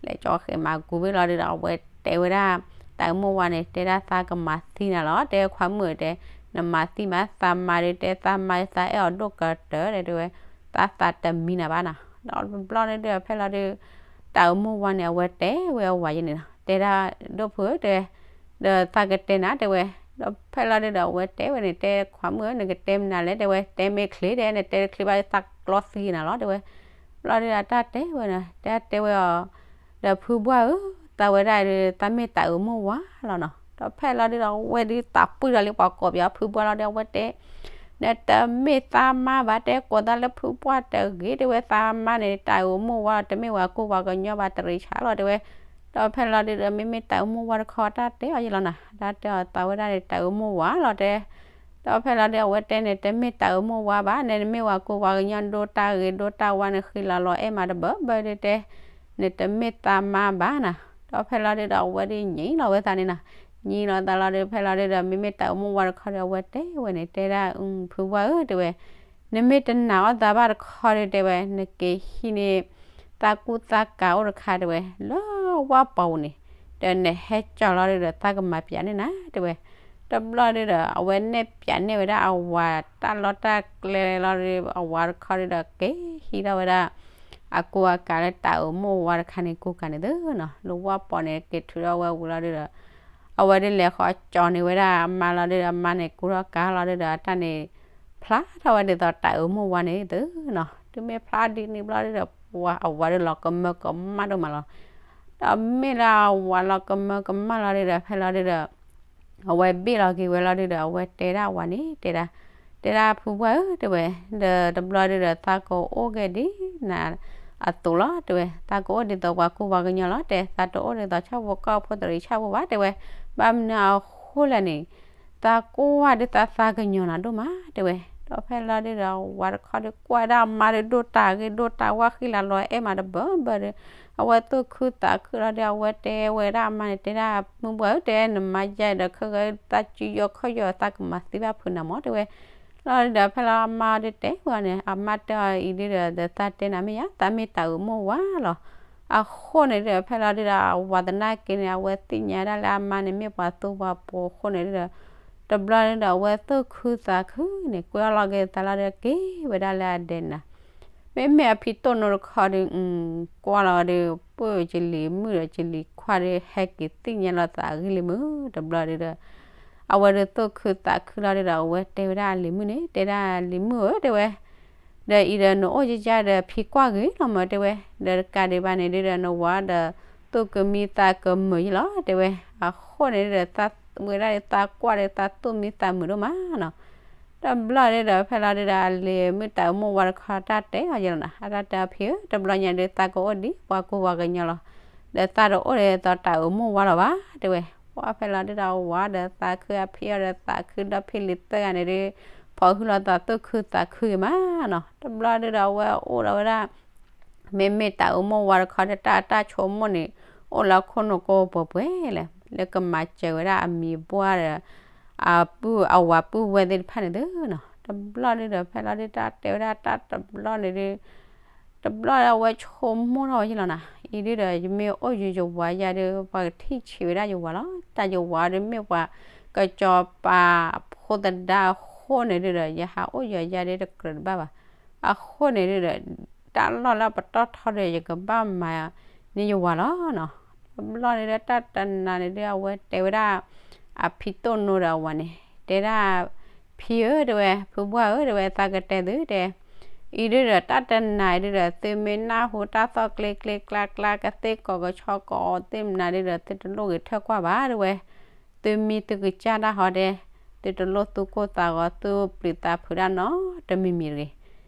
လဲၤကၠီဃဲးမၤကူဘ့ၣ်လီၤဒုးဒီး အဝဲတဲဝဲဒၣ် တၢ်အုးမိၢ်ဝၤန့ၣ် တဲဒၣ်သးကမၤသံနၤလီၤ တဲခွါမုၣ်တဲ, နမၤသံမး သးမါဒုးတဲ သးမါသးအဲၣ်အီၤဒိၣ်ကတၢၢ်တဲဝဲ, သးသးတမံနၤဘၣ်နီၤ. ဒီးတဘျီန့ၣ်ဒုးဖဲလီၤဒုး တၢ်အုးမိၢ်ဝၤန့ၣ် အဝဲတဲဝဲအဝၤယဲန့ၣ်နီၤ တဲဒၣ် ဒိၣ်ဖုဧၢ တဲ ဒီးသးကတဲနၤတဲဝဲ, ဒီးဖဲလီၤဒုးဒီးအဝဲတဲဝဲန့ၣ် တဲခွါမုၣ်ဧၢ နကတဲမနုၤလဲၣ်တဲဝဲ, တဲမ့ၢ်ချ့တဲ နတဲတချ့ဘၣ်သးကျီသံနၤလီၤတဲဝဲ. ဘျီဒုးဒီးတၢ်တဲဝဲနီၤ တၢ်တဲဝဲအီၤ, ဒီးဖုဘှၢ်ဧၢ, သးဝဲဒၣ်ဒုး သးမ့ၢ်တၢ်အုးမိၢ်ဝၤလီၤနီၤ. ဒီးဖဲလီၤဒုးဒီးအဝဲဒုးသးပှံၢ်ဒီးလၢပှၤကိးပယီၤဖုဘှၢ်လီၤဒီး အဝဲတဲ နတမ့ၢ်သးမါဘၣ်တဲ ကိးသးလၢဖုဘှၢ်တဂ့ၤတဲဝဲ, သးမါန့ၣ် တၢ်အုးမိၢ်ဝၤလီၤ တမ့ၢ်ဝၤကူပှၤကညီဘၣ် တရံးဆါလီၤတဲဝဲ. ဒီးဖဲလီၤဒုးဒီး မ့မ့ၢ်တၢ်အုးမိၢ်ဝၤတခီတၢ်တဲအီၤယဲလီၤနီၤ, တၢ်တဲအီၤသးဝဲဒၣ်န့ၣ် တၢ်အုးမိၢ်ဝၤလီၤတဲ ဒီးဖဲလီၤဒုး အဝဲတဲန့ၣ် တမ့ၢ်တၢ်အၢမ့ၢ်ဝါဘၣ်, နမ့ၢ်ပှၤကူပှၤကညီ ဒိတၢ်ဂ့ၤဒိတၢ်ဝါန့ၣ် ဃံလၤလီၤအဲၣ်မးတဘၢဘၢဒုးတဲ, နတမ့ၢ်သးမါဘၣ်နၤ. ဒီးဖဲလီၤဒုးဒီး အဝဲဒုးညံလီၤဝဲသးန့ၣ်နီၤ, ညံလီၤသးလီၤဒုး ဖဲလီၤဒုးဒီး မ့မ့ၢ်တၢ်အၢမ့ၢ်ဝါတခီဒီး အဝဲတဲဝဲန့ၣ် တဲဒၣ် ဖုပှၢ်ဧၢ တဲဝဲ, နမ့ၢ်တနာ်အီၣ်သးဘၣ်တခီဒီး တဲဝဲ နက့ၤဟံးန့ၢ် သးကူသးကၤအိၣ်တခါ တဲဝဲ လၢဝၣ်ပီၤပူၤန့ၣ်, ဒီးနဟဲကၠီၤလီၤဒုးဒီး သးကမၤပၠးန့ၢ်နၤ တဲဝဲ. တဘျီဒုးဒီး အဝဲနဲၣ်ပၠးန့ၢ်ဝဲဒၣ်အဝၤတၢ်လီၢ်တၢ်ကျဲလီၤဒုး အဝၤတခီဒုးဒီး က့ၤဟံးထီၣ်ဝဲဒၣ် အကူအကၤလၢတၢ်အၢမ့ၢ်ဝါတခါန့ၣ် ကူကၤန့ၣ်သုနီၤ, လၢဝၣ်ပီၤန့ၣ် က့ၤထုးထီၣ်ဝဲဝံၤလီၤဒုးဒီး အဝဲဒုးလဲၤဃီကၠီၤန့ၢ်ဝဲဒၣ်အမါလီၤဒုးဒီး အမါန့ၣ်ကူထီၣ်ကၤလီၤဒုးဒီး အတၢ်န့ၣ် ဖျါထီၣ်ဝဲဒ်သိးတၢ်အၢမ့ၢ်ဝါန့ၣ်သုနီၤ, တုၤမ့ၢ်ဖျါဒ်န့ၣ်ဘျီဒုးဒီး ပှၤအဝၤဒုးလီၤကမၢကမၣ်ဒိၣ်မးလီၤ. ဒီးမ့ၢ်လၢအဝၤလီၤကမၢကမၣ်လီၤဒုးဒီး ဖဲလီၤဒုးဒီး အဝဲဘ့ၣ်လီၤက့ၤဝဲလီၤဒုးဒီး အဝဲတဲဒၣ်အဝၤန့ၣ် တဲဒၣ်, တဲဒၣ်ဖုပှၢ်ဧၢ တဲဝဲ, ဒီးတဘျီဒုးဒီး သးကအိၣ်က့ၤဒ်နၤအသိးလီၤ တဲဝဲ, သးကအိၣ်ဒ်သိးပှၤကူပှၤကညီလီၤ တဲ, သးတအိၣ်ဒ်သိးဆၣ်ဖိကီၢ်ဖိတရံးဆၣ်ဖိဘၣ် တဲဝဲ, ဘၣ်မနုၤအဃိလဲၣ်န့ၣ် သးကွၢ်ဒုးသးသးကညီၤနၤဒိၣ်မး တဲဝဲ. ဒီးဖဲလီၤဒုးဒီး အဝၤတခီဒုးကွၢ်ဝဲဒၣ်အမါဒုး ဒိတၢ်ဂ့ၤဒိတၢ်ဝါ ဃံလၤလီၤအဲၣ်မးတဘၢဘၢဒီး အဝဲသူၣ်ခုသးခုလီၤဒုး အဝဲတဲဝဲဒၣ်အမါန့ၣ် တဲဒၣ် မုၢ်ပှၢ်ဧၢ တဲ နမါယါဒီး ခဲဂဲၤသးစုယီၤခီၣ်ယီၤ သးကမၤသံဘၣ်ဖုးနၤမး တဲဝဲ. လီၤဒုးဒီး ဖဲလီၤအမါဒုးတဲဝဲန့ၣ် အမါတဲအီၤအံၤဒုးဒီး ဒီးသးတဲနၤမ့ၢ်ယါ သးမ့ၢ်တၢ်အၢမ့ၢ်ဝါလီၤ. အဃိန့ၣ်ဒုးဒီး ဖဲလီၤဒုးဒီး အဝၤသနာ်က့န့ၣ် အဝဲသ့ၣ်ညါဒၣ်လၢအမါန့ၣ် မ့ၢ်ပှၤသူပှၤပိၤအဃိန့ၣ်ဒုးဒီး တဘျီဒုးဒီး အဝဲသူၣ်ခုသးခုန့ၣ် ကွဲအီၤလီၤက့ၤသးလီၤဒုး က့ၤဝဲဒၣ်လၢအဒဲန့ၣ်နီၤ. မ့မ့ၢ်အဖံတိၢ်နိတခီဒုး ကွၢ်လီၤဒုး ပၢၢ်ကလံၤမုၣ်ဒီးကလံၤခွါဒုး ဟဲက့ၤသ့ၣ်ညါလီၤသးအဂ့ၢ်လံမုၢ် တဘျီဒုးဒီး အဝဲဒုးသူၣ်ခုသးခုလီၤဒုးဒီး အဝဲတဲဝဲဒၣ်အလံၤမုၣ်န့ၣ် တဲဒၣ်လံၤမုၣ်ဧၢ တဲဝဲ, ဒီးအံၤဒီးနအိၣ်ယါယါဒီးဖံကွၢ်ဂ့ၤလီၤမၢ် တဲဝဲ, ဒီးတကးဒံးဘၣ်န့ၣ်ဒုးဒီး နဝၤဒီး သူၣ်ကမံသးကမုာ်ယလီၤ တဲဝဲ. အဃိန့ၣ်ဒုးဒီး သးဝဲဒၣ်ဒုးသးကွၢ်ဒီး သးသူၣ်မံသးမုာ်ဒိၣ်မးနီၤ. တဘျီဒုးဒီး ဖဲလီၤဒုးဒီး အလံၤမုၣ်တၢ်အၢမ့ၢ်ဝါတခီတၢ်တဲအီၤယလီၤနီၤ, အတၢ်တဲအဖံဧၢ တဘျီညါဒုး သးကအိၣ်ဒ်ပှၤကူပှၤကညီလီၤ, ဒီးသးတအိၣ်ဒ်သိးတၢ်အၢမ့ၢ်ဝါလီၤဘၣ် တဲဝဲ. ပှၢ်ဖဲလီၤဒုးဒီး အဝၤဒီးသးခု အဖံအီၤဒီးသးခုဒီးဖံလံၤသၢဂၤန့ၣ်ဒုး ဖီၣ်ဟုလီၤသးသူၣ်ခုသးခုဂ့ၤမးနီၤ. တဘျီဒုးဒီး အဝဲအိၣ်ဒီးဝဲဒၣ် မ့မ့ၢ်တၢ်အၢမ့ၢ်ဝါတခီဒီး တၢ်တၢ်ဆိကမိၣ်န့ၣ် အိၣ်လၢခိၣ်နူာ်ကိၢ်ပှဲၤပှဲၤလဲၣ်, လၢကမၤစၢၤဝဲဒၣ်အမံၤပှၢ်ဒီး အပုၢ်အဝၤပုၢ်ဝဲၢ်သ့ၣ်တဖၣ်န့ၣ်သုနီၤ. တဘျီဒုးဒီး ဖဲလီၤဒုးတၢ်တဲဝဲဒၣ်တၢ်တဘျီန့ၣ်ဒုး တဘျီဒီးအဝဲဆိကမိၣ်ထီၣ်ဝဲယလီၤနီၤ, အံၤဒုးဒီး ယမ့ၢ်အိၣ်ယိယဝၤယါဒုး ပှၤကထံၣ်ဆံးဝဲဒၣ်ယဝၤလီၤ. တၢ်ယဝၤဒုးမ့ၢ်ပှၤကစီၤပၤအဖိသဒါအဃိန့ၣ်ဒုးဒီး ယဟးအိၣ်ယၤယါဒုးတကြၢးတဘၣ်ဘၣ်. အဃိန့ၣ်ဒုးဒီး တၢ်လီၢ်လၢပတီၢ်ထီဒုး ယကဘၣ်မၤန့ၢ်ယဝၤလီၤနီၤ. တဘျီန့ၣ်ဒီးတၢ်တနၤန့ၣ်ဒုး အဝဲတဲဝဲဒၣ် အဖံတိၢ်နိဒီးအဝၤန့ၣ် တဲဒၣ် ဖံဧၢ တဲဝဲ ဖုပှၢ်ဧၢ တဲဝဲ သးကတဲသု တဲ အံၤဒုးဒီးတၢ်တနၤဒုးဒီး သုမ့ၢ်နၢ်ဟူတၢ်သီၣ်ကျ့ကျ့ကျါကျါ ကသ့ၣ်ကီၤကဆီကီၤသ့ၣ်မနုၤဒုးဒီး သုတလိၣ်ဂ့ၤထၢၣ်ကွၢ်ဘၣ် တဲဝဲ, သုမံသုကစၢ်တၢ်ဟီဒဲး, သုတလိၣ်သူၣ်ကိၢ်သးဂီၤ သုပျံၤသးဖုးတၢ်နီတမံၤမံၤတဂ့ၤ.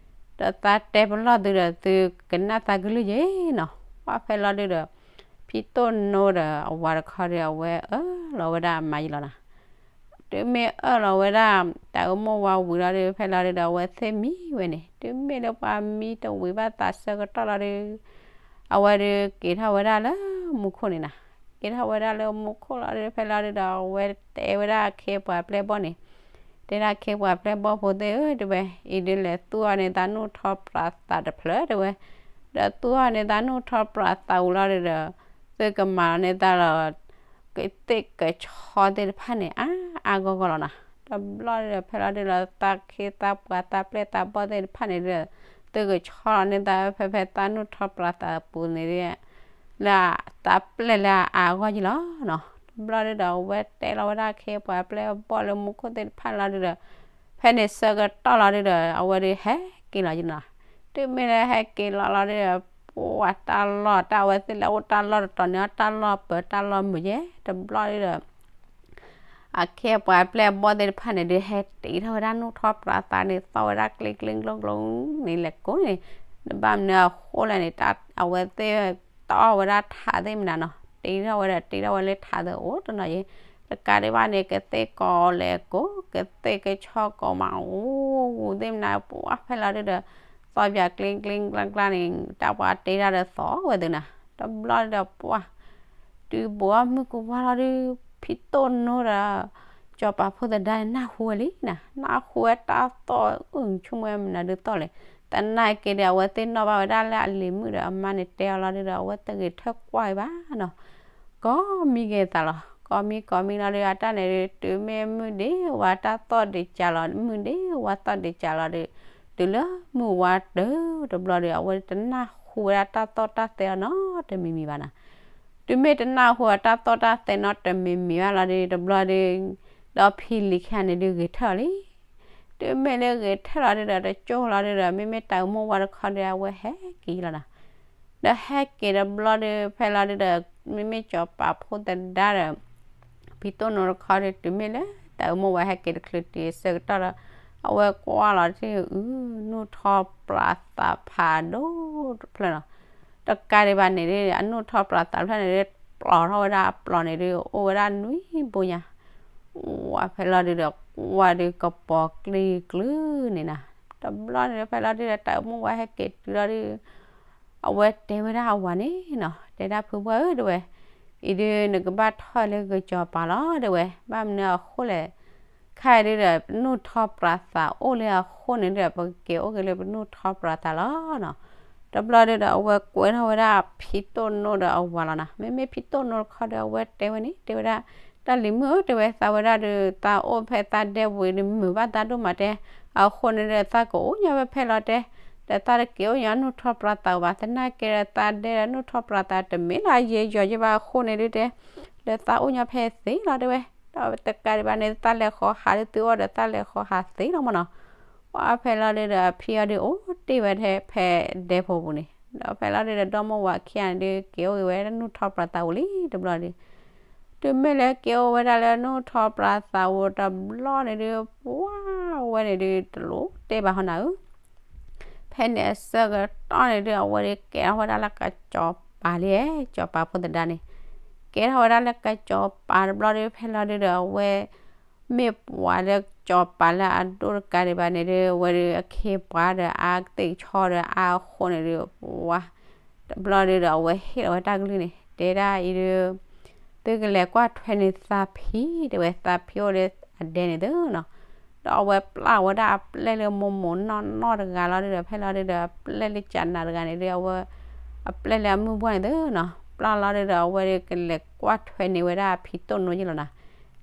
ဒီးသးတဲပလီၢ်သုဒီး သုကနၣ်သးကလုၢ်ယဲနီၤ. ပှၢ်ဖဲလီၤဒုးဒီး ဖံတိၢ်နိဒီးအဝၤတခီဒီး အဝဲအၢၣ်လီၤဝဲဒၣ်အမါယလီၤနီၤ. တုၤမ့ၢ်အၢၣ်လီၤဝဲဒၣ် တၢ်အၢမ့ၢ်ဝါဝံၤလီၤဒီး ဖဲလီၤဒုးဒီး အဝဲသ့ၣ်မံဝဲန့ၣ် တုၤမ့ၢ်လၢပှၤမံတဝံၤဘၣ်သးဆၢကတီၢ်လီၤဒီး အဝဲဒုးက့ၤထီၣ်ဝဲဒၣ်လၢမူခိၣ်န့ၣ်နီၤ. က့ၤထီၣ်ဝဲဒၣ်လၢမူခိၣ်လီၤဒီး ဖဲလီၤဒုးဒီး အဝဲတဲဝဲဒၣ်အခ့အပှၤအပျဲၢ်အဘီၣ်န့ၣ် တဲဒၣ်အခ့အပှၤအပျဲၢ်အဘီၣ်ဖိသ့ၣ်ဧၢ တဲဝဲ, အံၤဒုးလဲၤသူၣ်အီၤန့ၢ်သးနူၢ်ထီၣ်ပြးသးတဖျၢၣ် တဲဝဲ, ဒီးသူၣ်အီၤန့ၢ်သးနူၢ်ထီၣ်ပြးသးဝံၤလီၤဒုးဒီး သုကမၤလီၤန့ၢ်သးလီၤ ကသ့ၣ်ကဆီသ့ၣ်တဖၣ်န့ၣ် အါအါဂီၢ်ဂီၢ်လီၤနီၤ. တဘျီဒုးဒီး ဖဲလီၤဒုးဒီး သးခ့သးပှၤသးပျဲၢ်သးဘီၣ်သ့ၣ်တဖၣ်န့ၣ်ဒုး သုကဆီလီၤန့ၢ်သးဖဲဖဲသးနူၢ်ထီၣ်ပြးသးအပူၤန့ၣ်ဒုး လၢသးပျဲၢ်လၢအါအါဂီၢ်ဂီၢ်လီၤနီၤ. တဘျီဒုးဒီး အဝဲတဲလီၤဝဲဒၣ်အခ့အပှၤအပျဲၢ်အဘီၣ်လၢမူခိၣ်သ့ၣ်တဖၣ်လီၤဒုးဒီး ဖဲန့ၣ်ဆၢကတီၢ်လီၤဒုးဒီး အဝဲဒုးဟဲက့ၤလီၤယနီၤ. တုၤမ့ၢ်လၢဟဲက့ၤလီၤလီၤဒုးဒီး ပှၤတၢ်လီၢ်တၢ်အဝဲသ့ၣ်လၢအအိၣ်တၢ်လီၢ်တတီၤန့ၣ် တၢ်လီၢ်ပၢၤတၢ်လီၢ်မုာ်ယဲ တဘျီဒုးဒီး အခ့အပှၤအပျဲၢ်အဘီၣ်သ့ၣ်တဖၣ်န့ၣ်ဒုး ဟဲတ့ထီၣ်ဝဲဒၣ်နူၢ်ထီၣ်ပြးသးန့ၣ် သီၣ်ဝဲဒၣ်ကျ့ကျ့ကျိကျိန့ၣ် လဲၤကိးန့ၣ် တဘၣ်မနုၤအဃိလဲၣ်န့ၣ် အဝဲသ့ၣ်တအီၣ်ဝဲဒၣ်ထးသ့ၣ်မနုၤနီၤ တ့ထီၣ်ဝဲဒီးတ့ထီၣ်ဝဲလၢထးသ့ၣ်အိၣ်တနီၤယဲ တကးဒံးဘၣ်န့ၣ် ကသ့ၣ်ကိးလဲၤကိး ကသ့ၣ်ကဆီကိးမး အိၣ်ဂူၤသ့ၣ်မနုၤ ပှၢ်ဖဲလီၤဒုဒီး သီၣ်ပၠးကျ့ကျ့ကျါကျါန့ၣ် တၢ်ပှၤတ့တၢ်ဒီးသီၣ်ဝဲသ့ၣ်နၤ တဘျီဒီးပှၢ် တုၤဘိးမုၢ်ကဝါလီၤဒု ဖံတိၣ်နိဒီး ကၠီၤပၤဖိသဒါန့ၣ် နၢ်ဟူဝဲလံနၤ နၢ်ဟူဝဲတၢ်သီၣ် အုၣ်ဆိကမိၣ်မနုၤဒုသီၣ်လဲၣ် သနာ်က့ဒီး အဝဲသ့ၣ်နီၣ်ဘၣ်ဝဲဒၣ်လၢအလံၤမုၣ်ဒီးအမါန့ၣ်တဲအီၤလီၤဒုဒီး အဝဲတဂ့ၤထၢၣ်ကွၢ်ဝဲဘၣ်နီၤ ကိးမံက့ၤသးလီၤ ကိးမံကိးမံလီၤဒု အတၢ်န့ၣ်ဒု တုၤမ့ၢ်မုၢ်ဒ့ဝါတၢ်သီၣ်ဒံးကၢ်လီၤ မုၢ်ဒ့ဝါသီၣ်ဒံးကၢ်လီၤဒု တုၤလၢမုၢ်ဝါတၢၢ်တဘျီဒီး အဝဲတနၢ်ဟူဝဲဒၣ်တၢ်သီၣ်တၢ်သဲအီၤနီတမံၤမံၤဘၣ်နၤ တုၤမ့ၢ်တနၢ်ဟူအတၢ်သီၣ်တၢ်သဲနီတမံၤမံၤဘၣ်လီၤဒု တဘျီဒီး ဒီးဖံလံၤခံဂၤန့ၣ်ဒု ဂဲၤထၢၣ်အီၤလံ တုၤမ့ၢ်လၢဂဲၤထၢၣ်လီၤဒုဒီး တကၠိၢ်လီၤဒုဒီး မ့မ့ၢ်တၢ်အိၣ်မူဝါတခီဒီး အဝဲဟဲက့ၤလီၤနၤ ဒီးဟဲက့ၤတဘျီဒီး ဖဲလီၤဒုဒီး မ့မ့ၢ်ကၠီၤပၤဖိသဒါဒီး ဖံတိၣ်နိတခီဒီး တုၤမ့ၢ်လၢတၢ်အိၣ်မူဝါဟဲက့ၤတချုးတုၤဆၢကတီၢ်ဒီး အဝဲကွၢ်လီၤထံၣ်အု နူၢ်ထီၣ်ပြးသးဖးဒိၣ်တဖျၢၣ်နီၤ တကးဒံးဘၣ်န့ၣ်ဒု အနူၢ်ထီၣ်ပြးသးဖျၢၣ်န့ၣ်ဒု ပျီထီၣ်ဝဲဒၣ်အပျီန့ၣ်ဒု အိၣ်ဝဲဒၣ်နွံဘိညါ ဝဲဖဲလီၤဒုဒီး ကွၢ်ဒုကပီၤကျံၤကျုန့ၣ်နၤ တဘျီန့ၣ်ဒီး ဖဲလီၤဒုဒီး တၢ်အိၣ်မူဝါဟဲက့ၤတုၤလီၤဒု အဝဲတဲဝဲဒၣ်အဝၤန့ၣ်နီၤ တဲဒၣ်ဖုပှၢ်ဧၢ တဲဝဲ, အံၤဒုး နကဘၣ်ထီၣ်လၢကစီၤပၤလီၤ တဲဝဲ, ဘၣ်မနုၤအဃိလဲၣ်, ခဲအံၤဒုးဒီး ပနူၢ်ထီပြးသးအိၣ်လၢအဃိန့ၣ်ဒီး ပကက့ၤအိၣ်က့ၤလၢပနူၢ်ထီပြးသးလီၤနီၤ. တဘျီဒုးဒီး အဝဲကွဲထီၣ်ဝဲဒၣ်ဖံတိၣ်နိဒီးအဝၤလီၤနီၤ. မ့မ့ၢ်ဖံတိၣ်နိတခီဒီး အဝဲတဲဝဲန့ၣ် တဲဝဲဒၣ်, တၢ်လံၤမုၣ်ဧၢ တဲဝဲ, သးဝဲဒၣ်ဒီး သးအိၣ်ဖဲသးဒဲပူၤအံၤဒီး မုာ်ဘၣ်သးဒိၣ်မးတဲ, အဃိန့ၣ်ဒီး သးကအိၣ်ညီဖဲဖဲလီၤတဲ, ဒီးသးတက့ၤအိၣ်ညီနူၢ်ထီပြးသးဘၣ်, သနာ်က့ဒီး သးဒဲဒီးနူၢ်ထီပြးသးတမ့ၢ်လၢအယံာ်ယီၤယံာ်ဘၣ်အဃိန့ၣ်ဒုးတဲ, ဒီးသးအိၣ်ညီဖဲသ့လီၤတဲဝဲ, ဒီးတကးဒံးဘၣ်န့ၣ် သးလဲၤဃီၤဟးဒုးသုအိၣ်ဒီး သးလဲၤဃီၤဟးသ့လီၤမ့ၢ်နီၤ. ပှၤဖဲလီၤဒုးဒီး အဖံအံၤဒုးအိၣ်တ့ၢ်ဝဲထဲဖဲဒဲဖိပူၤန့ၣ်, ဒီးဖဲလီၤဒုးဒီး ဒီမါဝၤခံဂၤန့ၣ်ဒုး က့ၤအိၣ်က့ၤဝဲဒၣ်နူၢ်ထီပြးသးပူၤလံတဘျီဒုး တုၤမ့ၢ်လၢက့ၤအိၣ်ဝဲဒၣ်လၢနူၢ်ထီပြးသးပူၤတဘျီန့ၣ်ဒုး ပှၤဝဲန့ၣ်ဒုး တလိၣ်တဲဘၣ်ဟီနၤဧၢ. ဖဲန့ၣ်အဆၢကတီၢ်န့ၣ်ဒုး အဝဲဒုးကဲထီၣ်ဝဲဒၣ်လၢကစီၤပၤလံ, စီၤပၤဖိသဒါန့ၣ်, ကဲထီၣ်ဝဲဒၣ်လၢကစီၤပၤတဘျီဒုး ဖဲလီၤဒုးဒီး အဝဲ မ့ၢ်ပှၤလၢကစီၤပၤလၢအဒိၣ်တကးဒံးဘၣ်န့ၣ်ဒုး အဝဲဒုးအခ့အပှၤဒီးအါသ့ၣ်ဆီဒီးအါအဃိန့ၣ်ဒုး ပှၤ တဘျီဒုးဒီး အဝဲဟ့ၣ်လီၤဝဲတၢ်ကလုၢ်န့ၣ် တဲဒၣ်အံၤဒုး သုကလဲၤကွၢ်ထွဲန့ၢ်သးဖံ တဲဝဲ, သးဖံအိၣ်လၢအဒဲန့ၣ်သုနီၤ. ဒီးအဝဲပျၢ်ဝဲဒၣ်အပျဲၢ်လၢမိၢ်မိၢ်နီၢ်နီၢ်တဂၤလီၤဒုးဒီး ဖဲလီၤဒုးဒီး အပျဲၢ်လၢကနးတဂၤန့ၣ်ဒုး အဝဲ အပျဲၢ်လၢအမုၢ်ပှၢ်န့ၣ်သုနီၤ. ပျၢ်လီၤဒုးဒီး အဝဲဒုးကလဲၤကွၢ်ထွဲန့ၢ်ဝဲဒၣ်အဖံတိၣ်နိယ့ၣ်လီၤနၤ.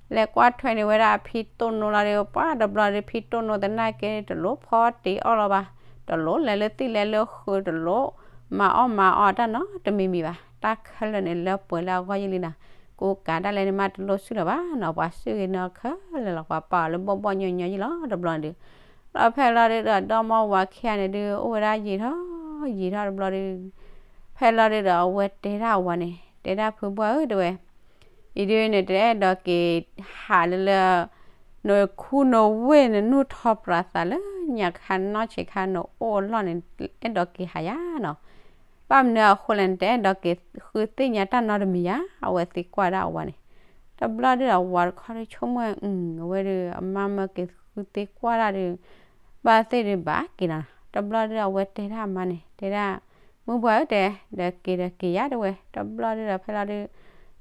လဲၤကွၢ်ထွဲန့ၢ်ဝဲဒၣ်အဖံတိၣ်နိလီၤဒီး ပှၤတဘျီဒုး ဖံတိၣ်နိသနာ်က့ တလိၣ်ဖီတ့အီၣ်လီၤဘၣ်, တလိၣ်လဲၤလၢသံၣ်လဲၤလၢဃုာ် တလိၣ်မၤအီၣ်မၤအီတၢ်နီတမံၤမံၤဘၣ်. တၢ်ခဲလၢာ်န့ၣ် လၢပှဲၤလၢအဂီၢ်ယ့ၣ်လံနၤ. ကိးကးဒၣ်လဲာ်န့ၣ်မး တလိၣ်စုၣ်လၢၤဘၣ်နီၤ. ပှၤစုၣ်ဂ့ၤနီၤခဲလၢာ်လီၤ. ပှၤပာ်အီၤလၢဘီၣ်ဘီၣ်ညီညီယ့ၣ်လီၤ တဘျီန့ၣ်ဒုး ဒီးဖဲလီၤဒုးဒီး ဒီမါဝၤခံဂၤန့ၣ်ဒုး အိၣ်ဝဲဒၣ်ယံာ်ထီၣ်ယံာ်ထီၣ်တဘျီဒုး ဖဲလီၤဒုးဒီး အဝဲတဲဒၣ်အဝၤန့ၣ် တဲဒၣ်ဖုပှၢ်ဧၢ တဲဝဲ, အံၤဒုး နတအဲၣ်ဒိးက့ၤဟးလၢလၢ နခူနဝ့ၢ်နနူၢ်ထီပြးသးလၢညါခါနီၢ်ဆံးခါနအိၣ်အလီၢ်န့ၣ် အဲၣ်ဒိးက့ၤဟးယၤနီၤ. ဘၣ်မနုၤအဃိလဲၣ် နတအဲၣ်ဒိးက့ၤဃုသ့ၣ်ညါတၢ်နီတမံၤယၤ အဝဲသံကွၢ်ဒၣ်အဝၤန့ၣ်. တဘျီဒုးဒီး ဝၤတခီဒုးဆိကမိၣ် အဝဲဒုး အမါမၢက့ၤဃုသ့ၣ်ကွၢ်ဒၣ်ဒုး ဘၣ်သ့ၣ်ဒုးဘၣ်က့ၤနီၤ. တဘျီဒုးဒီး အဝဲတဲဒၣ်အမါန့ၣ် တဲဒၣ် မုၢ်ပှၢ်ဧၢ တဲ ဒီးက့ၤဒီးက့ၤယၤ တဲဝဲ. တဘျီဒုးဒီး ဖဲလီၤဒုး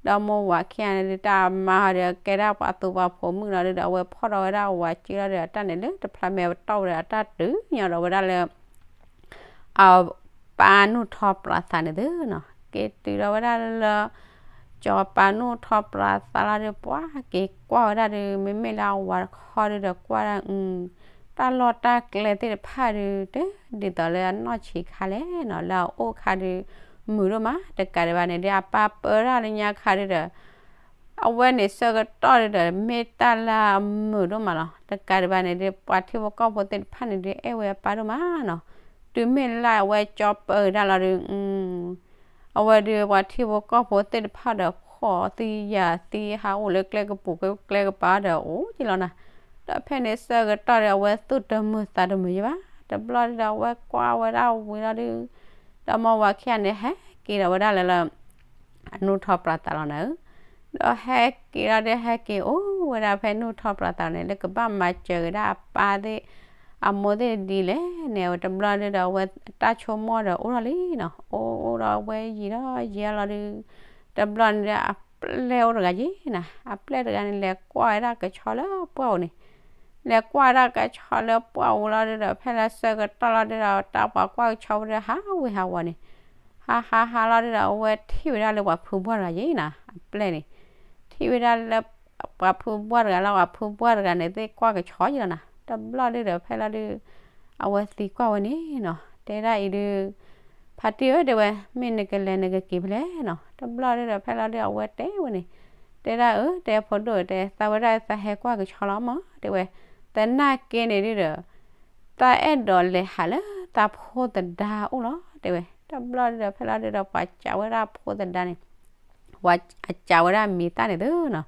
ဒီမါဝၤခံဂၤန့ၣ်ဒုး တၢ်မါဟီဒီး ကဲဒၣ်ပှၤသူပှၤဖိမုၣ်လီၤဒုးဒီး အဝဲဖီၣ်ဒီးဝဲဒၣ်အဝၤက့လီၤဒုး အတၢ်န့ၣ်လၢတဖျါမဲာ်ပတီၢ်ဝဲဒီး အတၢ်တုၤညီဒီးဝဲဒၣ်လၢ အပၢ်နူၢ်ထီပြးသးန့ၣ်သုနီၤ. က့ၤတုၤဒီးဝဲဒၣ်လၢ ကၠီၤပၤနူၢ်ထီပြးသးလီၤဒုး ပှၤက့ၤကွၢ်ဝဲဒၣ်ဒုး မ့မ့ၢ်လၢအဝၤတခီဒုးဒီး ကွၢ်ဒၣ် တၢ်လီၢ်တၢ်ကျဲသ့ၣ်တဖၣ်ဒုး တဒ်သိးလၢအနီၢ်ဆံးခါလဲၣ်နီၤ. လၢအအိၣ်ခါဒုး မုာ်ဒိၣ်မး တကးဒံးဘၣ်န့ၣ်ဒုး အပၢ်ပၢဒၣ်လၢညါခါဒုးဒီး အဝဲန့ၣ်ဆၢကတီၢ်ဒုးဒီး မ့ၢ်တၢ်လၢအမုာ်ဒိၣ်မးလီၤ. တကးဒံးဘၣ်န့ၣ်ဒုး ပှၤထံဖိကီၢ်ဖိသ့ၣ်တဖၣ်န့ၣ်ဒုး အဲၣ်ဝဲအပၢ်ဒိၣ်မးနီၤ. တုၤမ့ၢ်လၢအဝဲကၠီၤပၤဒၣ်လီၤဒုး အဝဲဒုးပှၤထံဖိကီၢ်ဖိသ့ၣ်တဖၣ်ဒီး ဖှီၣ်သံယာ်သံ ဟးအိၣ်လၢကျဲကပူၤကျဲကပၤဒီး အိၣ်က့ၤလီၤနၤ. ဒီးဖဲန့ၣ်ဆၢကတီၢ်ဒီး အဝဲသူၣ်တမုာ်သးတမုာ်ယဲၢ်ဘၣ်. တဘျီဒုးဒီး အဝဲကွၢ်ဝဲဒၣ်ဝံၤလီၤဒုး ဒီမါဝၤခံဂၤန့ၣ် ဟဲက့ၤဒီးဝဲဒၣ်လၢလၢ အနူၢ်ထီပြးသးလီၤနၤဧၢ. ဒီးဟဲက့ၤလီၤဒီး ဟဲက့ၤအိၣ်ဝဲဒၣ်ဖဲနူၢ်ထီၣ်ပြးသးန့ၣ် လၢကဘၣ်မၤစၢၤက့ၤဒၣ်အပၢ်သ့ၣ် အမိၢ်သ့ၣ်ဒ်လဲၣ်န့ၣ် တဘျီဒုဒီးအဝဲတၢ်ဆိကမိၣ်ဒီးအိၣ်ထီၣ်လံနီၤ, အိၣ်အိၣ်ဒီးအဝဲယံာ်ထီၣ်ယံာ်ထီၣ်လီၤဒု တဘျီန့ၣ်ဒီး အပျဲၢ်အိၣ်တဂၤယ့ၤနီၤ, အပျဲၢ်တဂၤန့ၣ် လဲၤကွၢ်ဝဲဒၣ်ကဆီလၢပှၢ်ပူၤန့ၣ် လဲၤကွၢ်ဝဲဒၣ်ကဆီလၢပှၢ်ပူၤလီၤဒုဒီး ဖဲလၢဆၢကတီၢ်လီၤဒုဒီး တၢ်ပှၤကွၢ်ကဆီဖိဒီး ဟးဝ့ၤဟးဝီၤန့ၣ် ဟးဟးဟးလီၤဒုဒီး အဝဲထံၣ်ဝဲဒၣ်လၢပှၤဖုဘှီၣ်တဂၤယ့ၤနီၤ, အပျဲၢ်န့ၣ် ထံၣ်ဝဲဒၣ်လၢ ပှၤဖုဘှီၣ်တဂၤလီၤ, ပှၤဖုဘှီၣ်တဂၤန့ၣ် သ့ၣ်ကွၢ်ကဆီယ့ၤလီၤနီၤ, တဘျီဒုဒီး ဖဲလီၤဒု အဝဲသံကွၢ်ဝဲန့ၣ်နီၤ, တဲဒၣ်အံၤဒု ဖါတံၢ်ဧၢ တဲဝဲ, မ့ၢ်နကလဲၤနကက့ၤဖဲလဲၣ်နီၤ, တဘျီဒုဒီး ဖဲလီၤဒု အဝဲတဲဝဲန့ၣ်, တဲဒၣ်အၢ တဲဖိဒိၣ်တဲ သးဝဲဒၣ်သးဟဲကွၢ်ကဆီလီၤမး တဲဝဲ, သနာ်က့န့ၣ်ဒုဒီး သးအဲၣ်ဒိးလဲၤဟးလၢသးဖိသဒါအအိၣ်လီၤ တဲဝဲ, တဘျီဒုဒီး ဖဲလီၤဒုဒီး ပှၤစံးဝဲဒၣ်ဖိသဒါန့ၣ် ပှၤအစံးဝဲဒၣ်မံၤသၣ်န့ၣ်သုနီၤ,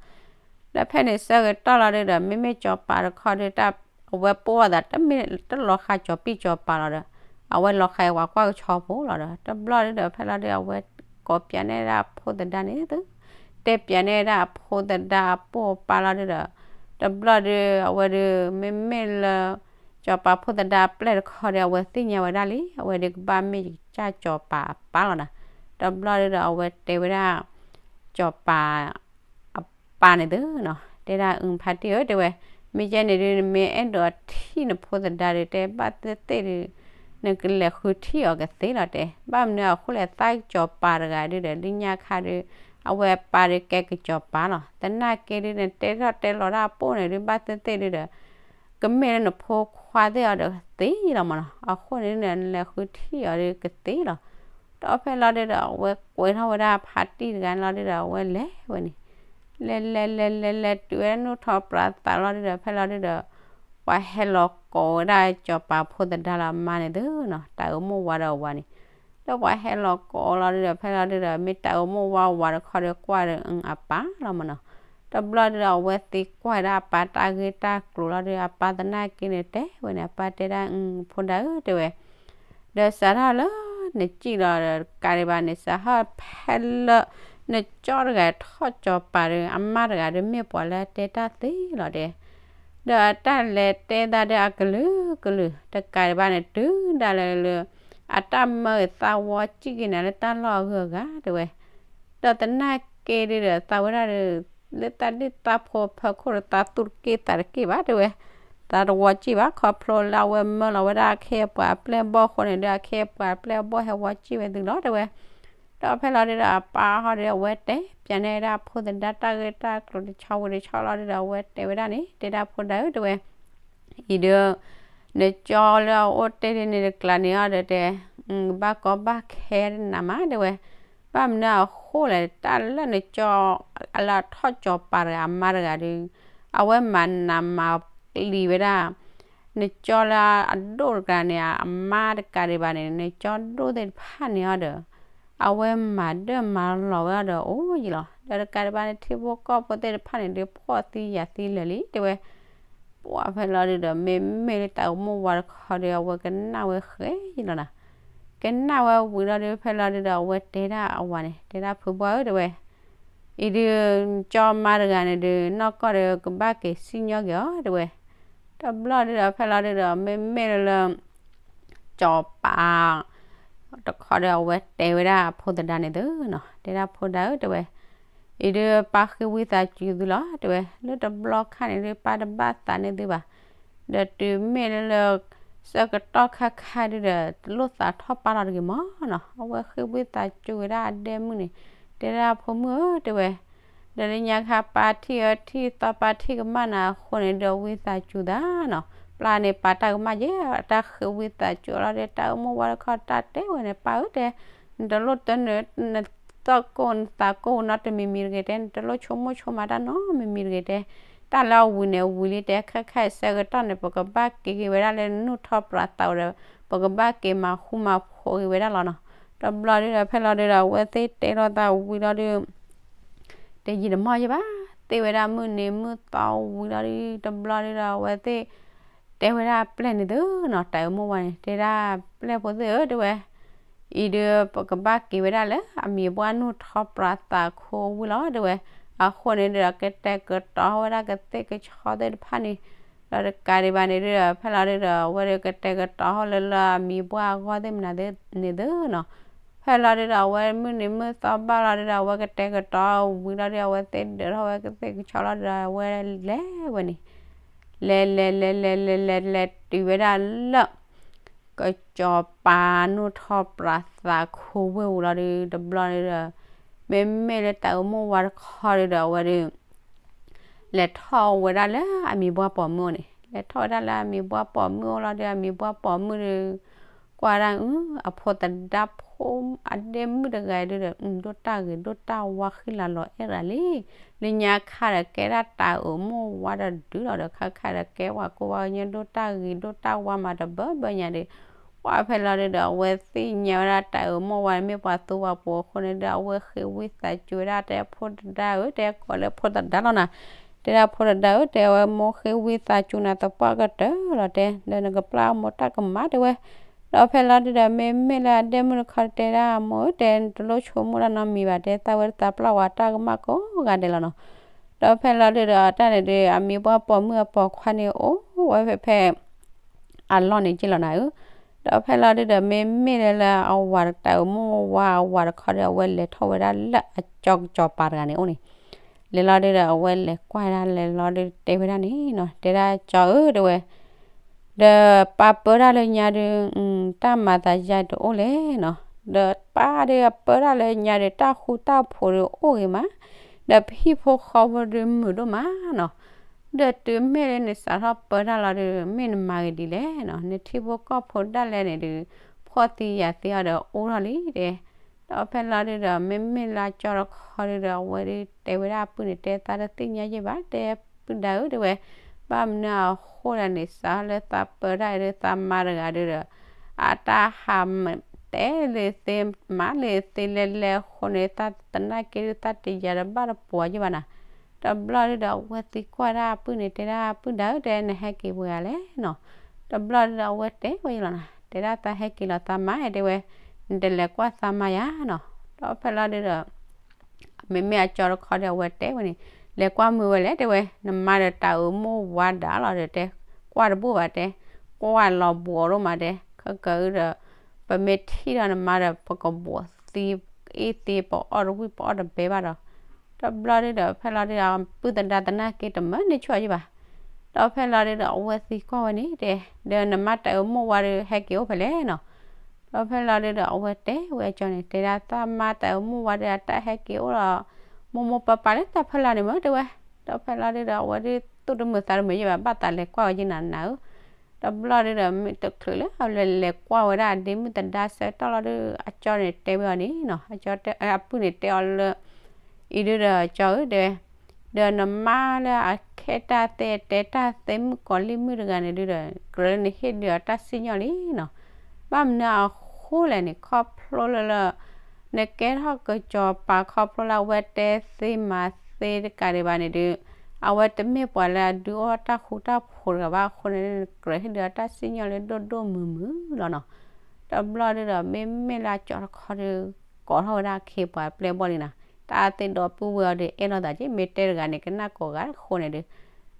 ဒီးဖဲန့ၣ်ဆၢကတီၢ်လီၤဒုဒီး မ့မ့ၢ်စီၤပၤတခီဒု အဝဲပိာ်အသးတမ့ၢ်တလီၤဃာ်စီၤပံၣ်စီၤပၤလီၤဒီး အဝဲလီၤဃာ်ဝဲကွၢ်ကဆီဖိလီၤဒီး တဘျီဒုဒီး ဖဲလီၤဒု အဝဲကိးပၠးန့ၢ်ဒၣ်အဖိသဒါန့ၣ်သု တဲပၠးန့ၢ်ဒၣ်အဖိသဒါအပိာ်အပၢ်လီၤဒုဒီး တဘျီဒု အဝဲဒု မ့မ့ၢ်လၢ စီၤပၤဖိသဒါအပျဲၢ်တခီဒီး အဝဲသ့ၣ်ညါဝဲဒၣ်လံ, အဝဲဒုကဘၣ်မ့ၢ်ကစၢ်စီၤပၤအပၢ်လီၤနီၤ, တဘျီဒုဒီး အဝဲတဲဝဲဒၣ် စီၤပၤ အပၢ်န့ၣ်သုနီၤ, တဲဒၣ်အုဖါတံၢ်ဧၢ တဲဝဲ, မ့ၢ်ကဲန့ၣ်ဒု နမ့ၢ်အဲၣ်ဒိးထံၣ်နဖိသဒါဒု တဲဘၣ်သ့ၣ်သ့ၣ်ဒု နကလဲၤဃုထံၣ်အီၤကသ့လီၤတဲ, ဘၣ်မနုၤအဃိလဲၣ် သးကစီၤပၤတဂၤဒုဒီး လၢညါခါဒု အဝဲအပၢ်ဒုကဲကစီၤပၤလီၤ, သနာ်က့ဒု နတဲထီၣ်တဲလီၤတၢ်အပိၢ်န့ၣ်ဒု ဘၣ်သ့ၣ်သ့ၣ်ဒုဒီး ကမ့ၢ်လၢနဖိခွါသ့ၣ်အီၤဒီးသ့လီၤမးနီၤ, အဃိန့ၣ်ဒု နလဲၤဃုထံၣ်အီၤဒုကသ့လီၤ, ဒီးဖဲလီၤဒုဒီး အဝဲကွဲးထီၣ်ဝဲဒၣ်ဖါတံၢ်တဂၤန့ၣ်လီၤဒုဒီး အဝဲလဲၤဝဲန့ၣ် လဲၤလဲၤလဲၤလဲၤလဲၤတုၤဝဲနူၢ်ထီၣ်ပြးသးလီၤဒုဒီး ဖဲလီၤဒုဒီး ပှၤဟဲလီၤကိးဝဲဒၣ်စီၤပၤဖိသဒါလၢအမါန့ၣ်သုနီၤ, တၢ်အိၣ်မိၢ်ဝါဒီးအဝၤန့ၣ်, ဒီးပှၤဟဲလီၤကိးလီၤဒုဒီး ဖဲလီၤဒုဒီး မ့ၢ်တၢ်အိၣ်မိၢ်ဝါဝၤတခီဒီးကွၢ်ဒီးအပၢ်လီၤမးနီၤ, တဘျီဒုဒီး အဝဲသံကွၢ်ဝဲဒၣ်အပၢ်တၢ်ဂ့ၢ်တၢ်ကျိၤလီၤဒု အပၢ်သနာ်က့န့ၣ်တဲဝဲန့ၣ် အပၢ်တဲဒၣ်အု ဖိဒါဧၢ တဲဝဲ ဒီးစးထီၣ်လၢနစံၣ်လီၤဒီးတကးဒံးဘၣ်န့ၣ် စးထီၣ်ဖဲလၢ နကၠီတဂၤထီၣ်စီၤပၤဒီး အမါတဂၤဒီးမ့ၢ်ပှၤလၢအတဲတၢ်သ့လီၤတဲ, ဒီးအတၢ်လဲၤတဲသးဒီးအကလုာ်ကလုာ် တကးဒံးဘၣ်န့ၣ် တုၤဒၣ်လဲာ်လၢ အတၢ်မၢအသးဝီစံၣ်က့ၤနၤလၢတၢ်လီၢ်အဂုၤအဂၤ တဲဝဲ ဒီးသနာ်က့ဒုဒီး သးဝဲဒၣ်ဒီး လၢသးဒ့ၣ်သးဖိဖၢခိၣ်ဒီး သးသူၣ်တက့ၢ်သးတက့ၢ်ဘၣ် တဲဝဲ, သးတဝီစံၣ်ဘၣ် ခီဖျိလၢအဝဲမၢလီၤဝဲဒၣ်အခ့အပှၤအပျဲၢ်အဘီၣ်အဃိန့ၣ်ဒီး အခ့အပှၤအပျဲၢ်အဘီၣ်ဟဲဝီစံၣ်ဝဲသုလီၤ တဲဝဲ, ဒီးဖဲလီၤဒုဒီး အပၢ်ဟီၣ်ဒီး အဝဲတဲပၠးန့ၢ်ဒၣ်ဖိသဒါတၢ်ဂ့ၢ်တၢ်ကျိၤတဆီဝံၤတဆီလီၤဒုဒီး အဝဲတဲဝဲဒၣ်န့ၣ် တဲဒၣ်ဖိဒါဧၢ တဲဝဲ အံၤဒီး နကၠီလၢအအိၣ်တ့ၢ်ဒ်န့ၣ်တကျးန့ၣ်အီၤဒီးတဲ ဘၣ်ကီဘၣ်ခဲနၤမး တဲဝဲ, ဘၣ်မနုၤအဃိလဲၣ် တၢ်လၢနကၠီ လၢအထီၣ်စီၤပၤတဂၤအမါတဂၤဒီး အဝဲမၤနးမၤကျံၤဝဲဒၣ် နကၠီလၢအဒိၣ်တဂၤန့ၣ် အမါတကးဒံးဘၣ်န့ၣ် နကၠီဒိၣ်သ့ၣ်တဖၣ်န့ၣ်အီၤဒီး အဝဲမၤဒၢၣ်မၤလီၤဝဲအီၤဒီးအိၣ်ယံၤလီၤ. ဒီးတကးဒံးဘၣ်န့ၣ် ထံဖိကီၢ်ဖိသ့ၣ်တဖၣ်န့ၣ်ဒီး ဖှီၣ်သံယာ်သံလၢာ်လံ တဲဝဲ, ပှၤဖဲလီၤဒုဒီး မ့မ့ၢ်လၢတၢ်အိၣ်မိၢ်ဝါတခီဒီး အဝဲကနၣ်ဝဲဃဲယံၤလီၤနီၤ. ကနၣ်ဝဲဝံၤလီၤဒု ဖဲလီၤဒုဒီး အဝဲတဲဒၣ်အဝၤန့ၣ် တဲဒၣ်ဖုဘှီဧၢ တဲဝဲ, အံၤဒုး ကၠီမါတဂၤန့ၣ်ဒုး နီၢ်ကီၢ်ဒီးကဘၣ်က့ၤစံၣ်ညီၣ်က့ၤအီၤ တဲဝဲ, တဘျီဒုဒီး ဖဲလီၤဒုဒီး မ့မ့ၢ်လၢ ကၠီပၤ တခီဒီး အဝဲတဲဝဲဒၣ်အဖိသဒါန့ၣ်သုနီၤ, တဲဒၣ်ဖိဒါဧၢ တဲဝဲ, အံၤဒုး ပၢ်ဃ့ဝံသးစူၤသုလီၤ တဲဝဲ, လၢတဘျီခါန့ၣ်ဒုး ပၢ်တဘၣ်သးန့ၢ်သုဘၣ်, ဒီးတုၤမ့ၢ်လၢ ဆၢကတီၢ်ခါခါဒုးဒီး တလိၣ်သးထီၣ်ပၢ်လီၤတဂ့ၤမးနီၤ, အဝဲဃ့ဝံသးစူၤဝဲဒၣ်အဒဲမုၣ်န့ၣ်, တဲဒၣ်ဖိမုၣ်ဧၢ တဲဝဲ ဒီးလၢညါခါပၢ်ထံၣ်အၢထံၣ်သီပၢ်ထံၣ်ကမၣ်နၤအဃိန့ၣ်ဒီး ဝံသးစူၤသးနီၤ, ပျၢ်န့ၣ်ပၢ်တၢ်ကမၣ်ယဲၢ် တၢ်ဃ့ဝံသးစူၤလီၤဒီး တၢ်အိၣ်မိၢ်ဝါတခီတၢ်တဲဝဲန့ၣ် ပၢ်ဧၢ တဲ, နတလိၣ်တၢန နသီၣ်ကိၢ်နသးကိၢ်နီတမံၤမံၤတဂ့ၤတဲ, နတလိၣ်ဆိကမိၣ်ဆိကမးတၢ်နီတမံၤမံၤတဂ့ၤတဲ, တၢ်လၢအဝံၤန့ၣ်ဝံၤလံတဲ, ခဲခါအံၤဆၢကတီၢ်န့ၣ် ပကဘၣ်က့ၤက့ၤဝဲဒၣ်လၢနူၢ်ထီၣ်ပြးသးဝဲဒီး ပကဘၣ်က့ၤမၤဃူမၤဖိးက့ၤဝဲဒၣ်လီၤနီၤ, တဘျီဒုဒီး ဖဲလီၤဒုဒီး အဝဲသ့ၣ်တဲထီၣ်သးဝံၤလီၤဒု တယံာ်တမီၢ်ယဲၢ်ဘၣ်, သ့ၣ်ဝဲဒၣ်မုၢ်နံၤမုၢ်သီဝံၤလီၤဒု တဘျီဒုဒီး အဝဲသ့ၣ်တဲဝဲဒၣ်အပျဲၢ်န့ၣ်သုနီၤ, တၢ်အိၣ်မိၢ်ဝါန့ၣ် တဲဒၣ်ပျဲၢ်ဖိသ့ၣ်ဧၢ တဲဝဲ, အံၤဒုး ပကဘၣ်က့ၤဝဲဒၣ်လၢအမံၤပှၢ်နူၢ်ထီၣ်ပြးသးခိဝံၤလီၤ တဲဝဲ, အဃိန့ၣ်ဒီး ကတဲာ်ကတီၤဝဲဒၣ်ကသ့ၣ်ကဆီသ့ၣ်တဖၣ်န့ၣ်, ဒီးတကးဒံးဘၣ်န့ၣ်ဒီး ဖဲလီၤဒုဒီး အဝဲဒီးကတဲာ်ကတီၤဟီၣ်လၢလၢအမံၤပှၢ်အဂီၢ်သ့ၣ်မနုၤန့ၣ်သုနီၤ, ဖဲလီၤဒုဒီး အဝဲမုၢ်နံၤမုၢ်သီဘၣ်လီၤဒုဒီး အဝဲကတဲာ်ကတီၤဝံၤလီၤဒီး အဝဲသ့ၣ်ဒၢးထီၣ်ဝဲကသ့ၣ်ကဆီလီၤဒုဒီး အဝဲလဲၤဝဲန့ၣ် လဲၤလဲၤလဲၤလဲၤလဲၤလဲၤလဲၤတုၤဝဲဒၣ်လၢ ကစီၤပၤနီၣ်ထီၣ်ပြးသးခိဝ့ၢ်ပူၤလီၤဒု တဘျီန့ၣ်ဒီး မ့မ့ၢ်လၢတၢ်အုးမိၢ်ဝါတခီဒုဒီး အဝဲဒု လဲၤထီၣ်ဝဲဒၣ်လၢအမံၤပှၢ်ပိာ်မုၣ်အိၣ်န့ၣ်, လဲၤထီၣ်ဝဲဒၣ်လၢအမံၤပှၢ်ပိာ်မုၣ်အိၣ်လီၤဒီး အမံၤပှၢ်ပိာ်မုၣ်ဒီး ကွၢ်ဒၣ်အု အဖိသဒါဖိ အဒဲမုၣ်တဂၤဒုဒီး ဒိၣ်တၢ်ဂ့ၤဒိၣ်တၢ်ဝါဃံလၤလီၤအဲၣ်ရၤလံ, လၢညါခါဒီးကဲဒၣ်တၢ်အုးမိၢ်ဝါဒီးဒုလီၤဒီး ခါခါဒီးကဲပှၤကိၢ်ပှၤကညီဒိၣ်တၢ်ဂ့ၤဒိၣ်တၢ်ဝါမးတဘၢဘၢညါဒီး ပှၢ်ဖဲလီၤဒုဒီး အဝဲသ့ၣ်ညါဝဲဒၣ်တၢ်အုးမိၢ်ဝါမ့ၢ်ပှၤသူပှၤပိာ်အဃိန့ၣ်ဒီး အဝဲဃ့ဝံသးစူၤဝဲဒၣ်တဲဖိသဒါဧၢ တဲကိးလၢဖိသဒါလီၤနၤ, တဲဒၣ်ဖိသဒါဧၢ တဲဝဲမိၢ်ဃ့ဝံသးစူၤနၤသပှၢ်ကတၢၢ်လီၤတဲ ဒီးနကပျၢ်မိၢ်တၢ်ကမၣ်တဲဝဲ, ဒီးဖဲလီၤဒုဒီး မ့မ့ၢ်လၢအဒဲမုၣ်တခီတဲဒၣ်မိၢ်ဧၢ တဲတလိၣ်ဆိကမိၣ်တၢ်နီတမံၤဘၣ် တဲသးဝဲတသးပျၢ်ဝဲတၢ်ကမၣ်ကိးဂၤဒဲးလီၤနီၤ, ဒီးဖဲလီၤဒုဒီး တၢ်န့ၣ်ဒီး အမံၤပှၢ်ပိာ်မုၣ်အပိာ်ခွါန့ၣ် အိၣ်ဝဲဖဲဖဲ အလီၢ်န့ၣ်က့လီၤနၤဧၢ, ဒီးဖဲလီၤဒုဒီး မ့မ့ၢ်လၢလၢအဝၤတၢ်အုးမိၢ်ဝါအဝၤတခီဒီး အဝဲလဲၤထီၣ်ဝဲဒၣ်လၢအကၠီကစီၤပၤတဂၤန့ၣ်အိၣ်န့ၣ်, လဲၤလီၤဒုဒီး အဝဲလဲၤကွၢ်ဒၣ်လဲၤလီၤဒုတဲဝဲဒၣ်န့ၣ်နီၤ တဲဒၣ်ကၠီဧၢ တဲဝဲ ဒီးပၢ်ပၢတၢ်လၢညါဒု တၢ်မၤသးယါတအိၣ်လဲၣ်နီၤ, ဒီးပၢ်ဒုအပၢတၢ်လၢညါဒု တၢ်ဃူတၢ်ဖိးဒုအိၣ်ဂ့ၤမး, ဒီးပဟံၣ်ဖိဃီဖိဒုမုာ်ဒိၣ်မးနီၤ, ဒီးတုၤမ့ၢ်လၢနစးထီၣ်ပၢတၢ်လီၤဒု မ့ၢ်နမၤဂ့ၤဒ်လဲၣ်နီၤ, နထံဖိကီၢ်ဖိဒၣ်လဲာ်န့ၣ်ဒု ဖှီၣ်သံယာ်သံအီၤဒီးအိၣ်ထီၣ်လံတဲ ဒီးဖဲလီၤဒုဒီး မ့မ့ၢ်လၢကၠီတခီဒုဒီး အဝဲဒုတဲဝဲဒၣ်အပုၢ်န့ၣ် တဲသးတသ့ၣ်ညါယဲၢ်ဘၣ် တဲပုၢ်ဒါဧၢ တဲဝဲ, ဘၣ်မနုၤအဃိလဲၣ်န့ၣ် စးလၢသးပၢတၢ်အံၤဒု သးမါတဂၤဒုဒီး အတၢ်ဟးတဲလၢသ့မၤလၢသ့လဲၤလဲၤအဃိန့ၣ် သးသနာ်က့ဒု သးတယာ်တဘၣ်တပှီၤယဲၢ်ဘၣ်နၤ, တဘျီဒုဒီး အဝဲသံကွၢ်ဒၣ်အပုၢ်န့ၣ် တဲဒၣ်ပုၢ်ဒါဧၢ တဲ နဟဲက့ၤပှဲၤဂၤလဲၣ်နီၤ, တဘျီဒုဒီး အဝဲတဲဝဲယဲၢ်လီၤနၤ တဲဒၣ်သးဟဲက့ၤလီၤသးမါ တဲဝဲ, နတလဲၤကွၢ်သးမါယၤနီၤ, ဒီးဖဲလီၤဒုဒီး မ့မ့ၢ်အကၠီတခီဒီး အဝဲတဲဝဲန့ၣ်, လဲၤကွၢ်မုာ်ဝဲလဲၣ် တဲဝဲ, နမါဒီးတၢ်အုးမိၢ်ဝါဒၣ်လီၤဒီး တဲ, ကွၢ်တဘူၣ်ဘၣ်တဲ, ကွၢ်လီၤဘှီးဒိၣ်မးတဲ, ခဲကၢအုဒီး ပမ့ၢ်ထံၣ်ဒီးနမါဒီး ပကဘှီးသံ အ့ၣ်သ့ ပအီၣ်တဝံၣ်ပအီၣ်တဘဲဘၣ်ဒီး, တဘျီဒုဒီး ဖဲလီၤဒုဒီး ပုၢ်သဒါသနာ်က့တမၢန့ၢ်ဆူၣ်ယဲၢ်ဘၣ်, ဒီးဖဲလီၤဒုဒီး အဝဲသံကွၢ်ဝဲန့ၣ်တဲ, ဒီးနမါတၢ်အုးမိၢ်ဝါဒီး ဟဲက့ၤအိၣ်ဖဲလဲၣ်နီၤ ဒီးဖဲလီၤဒုဒီး အဝဲတဲဝဲအကၠီန့ၣ် တဲဒၣ်သးမါတၢ်အုးမိၢ်ဝါဒီး အတၢ်ဟဲက့ၤအိၣ်ဒီး မိၢ်မိၢ်ပၢ်ပၢ်လၢတၢ်ဖီလာ်န့ၣ်မၢ တဲဝဲ, ဒီးဖဲလီၤဒုဒီး အဝဲဒုသူၣ်တမုာ်သးတမုာ်ယဲၢ်ဘၣ် ဘၣ်သးလဲၤကွၢ်ဝဲက့ၤနၤနၤဧၢ, တဘျီဒုဒီး မ့ၢ်တချုးလၢအလဲၤကွၢ်ဝဲဒၣ် အဒ့မုၣ်သဒါဆၢကတီၢ်လီၤဒု အကၠီန့ၣ်တဲဝဲအီၤန့ၣ်နီၤ, အပုၢ်န့ၣ်တဲအီၤလၢ အံၤဒုဒီး ကၠီဧၢ တဲဝဲ, ဒီးနမါလၢအခဲတၢ်သ့ အတဲတၢ်သ့မုၣ်ကီၤလံၢ်မုၣ်တဂၤန့ၣ်ဒုဒီး ကြၢးလၢနဟ့ၣ်ဒုးအီၤတၢ်စံၣ်ညီၣ်လံနီၤ, ဘၣ်မနုၤအဃိလဲၣ်န့ၣ် ခီဖျိလၢလၢ နကဲထီၣ်ကစီၤပၤ ခီဖျိလၢအဝဲတဲသ့မၤသ့တကးဒံးဘၣ်န့ၣ်ဒု အဝဲတမ့ၢ်ပှၤလၢအဒုးအိၣ်တၢ်ဃူတၢ်ဖိးတဂၤဘၣ်အဃိန့ၣ် နကြၢးဟ့ၣ်ဒုးအီၤတၢ်စံၣ်ညီၣ်လၢဒိၣ်ဒိၣ်မုၢ်မုၢ်လီၤနီၤ, တဘျီဒုဒီး မ့မ့ၢ်လၢအကၠီတခီဒု ကိးထီၣ်ဝဲဒၣ်အခ့အပှၤအပျဲၢ်ဘီၣ်လံနီၤ, တၢ်သ့ၣ်ဒီးပုၢ်ဝဲၢ်အီၤဒီး အဲၣ်လိာ်သးက့ မ့ၢ်တဲတဂၤန့ၣ် ကနၣ်ကိးဂၤအဃိန့ၣ်ဒု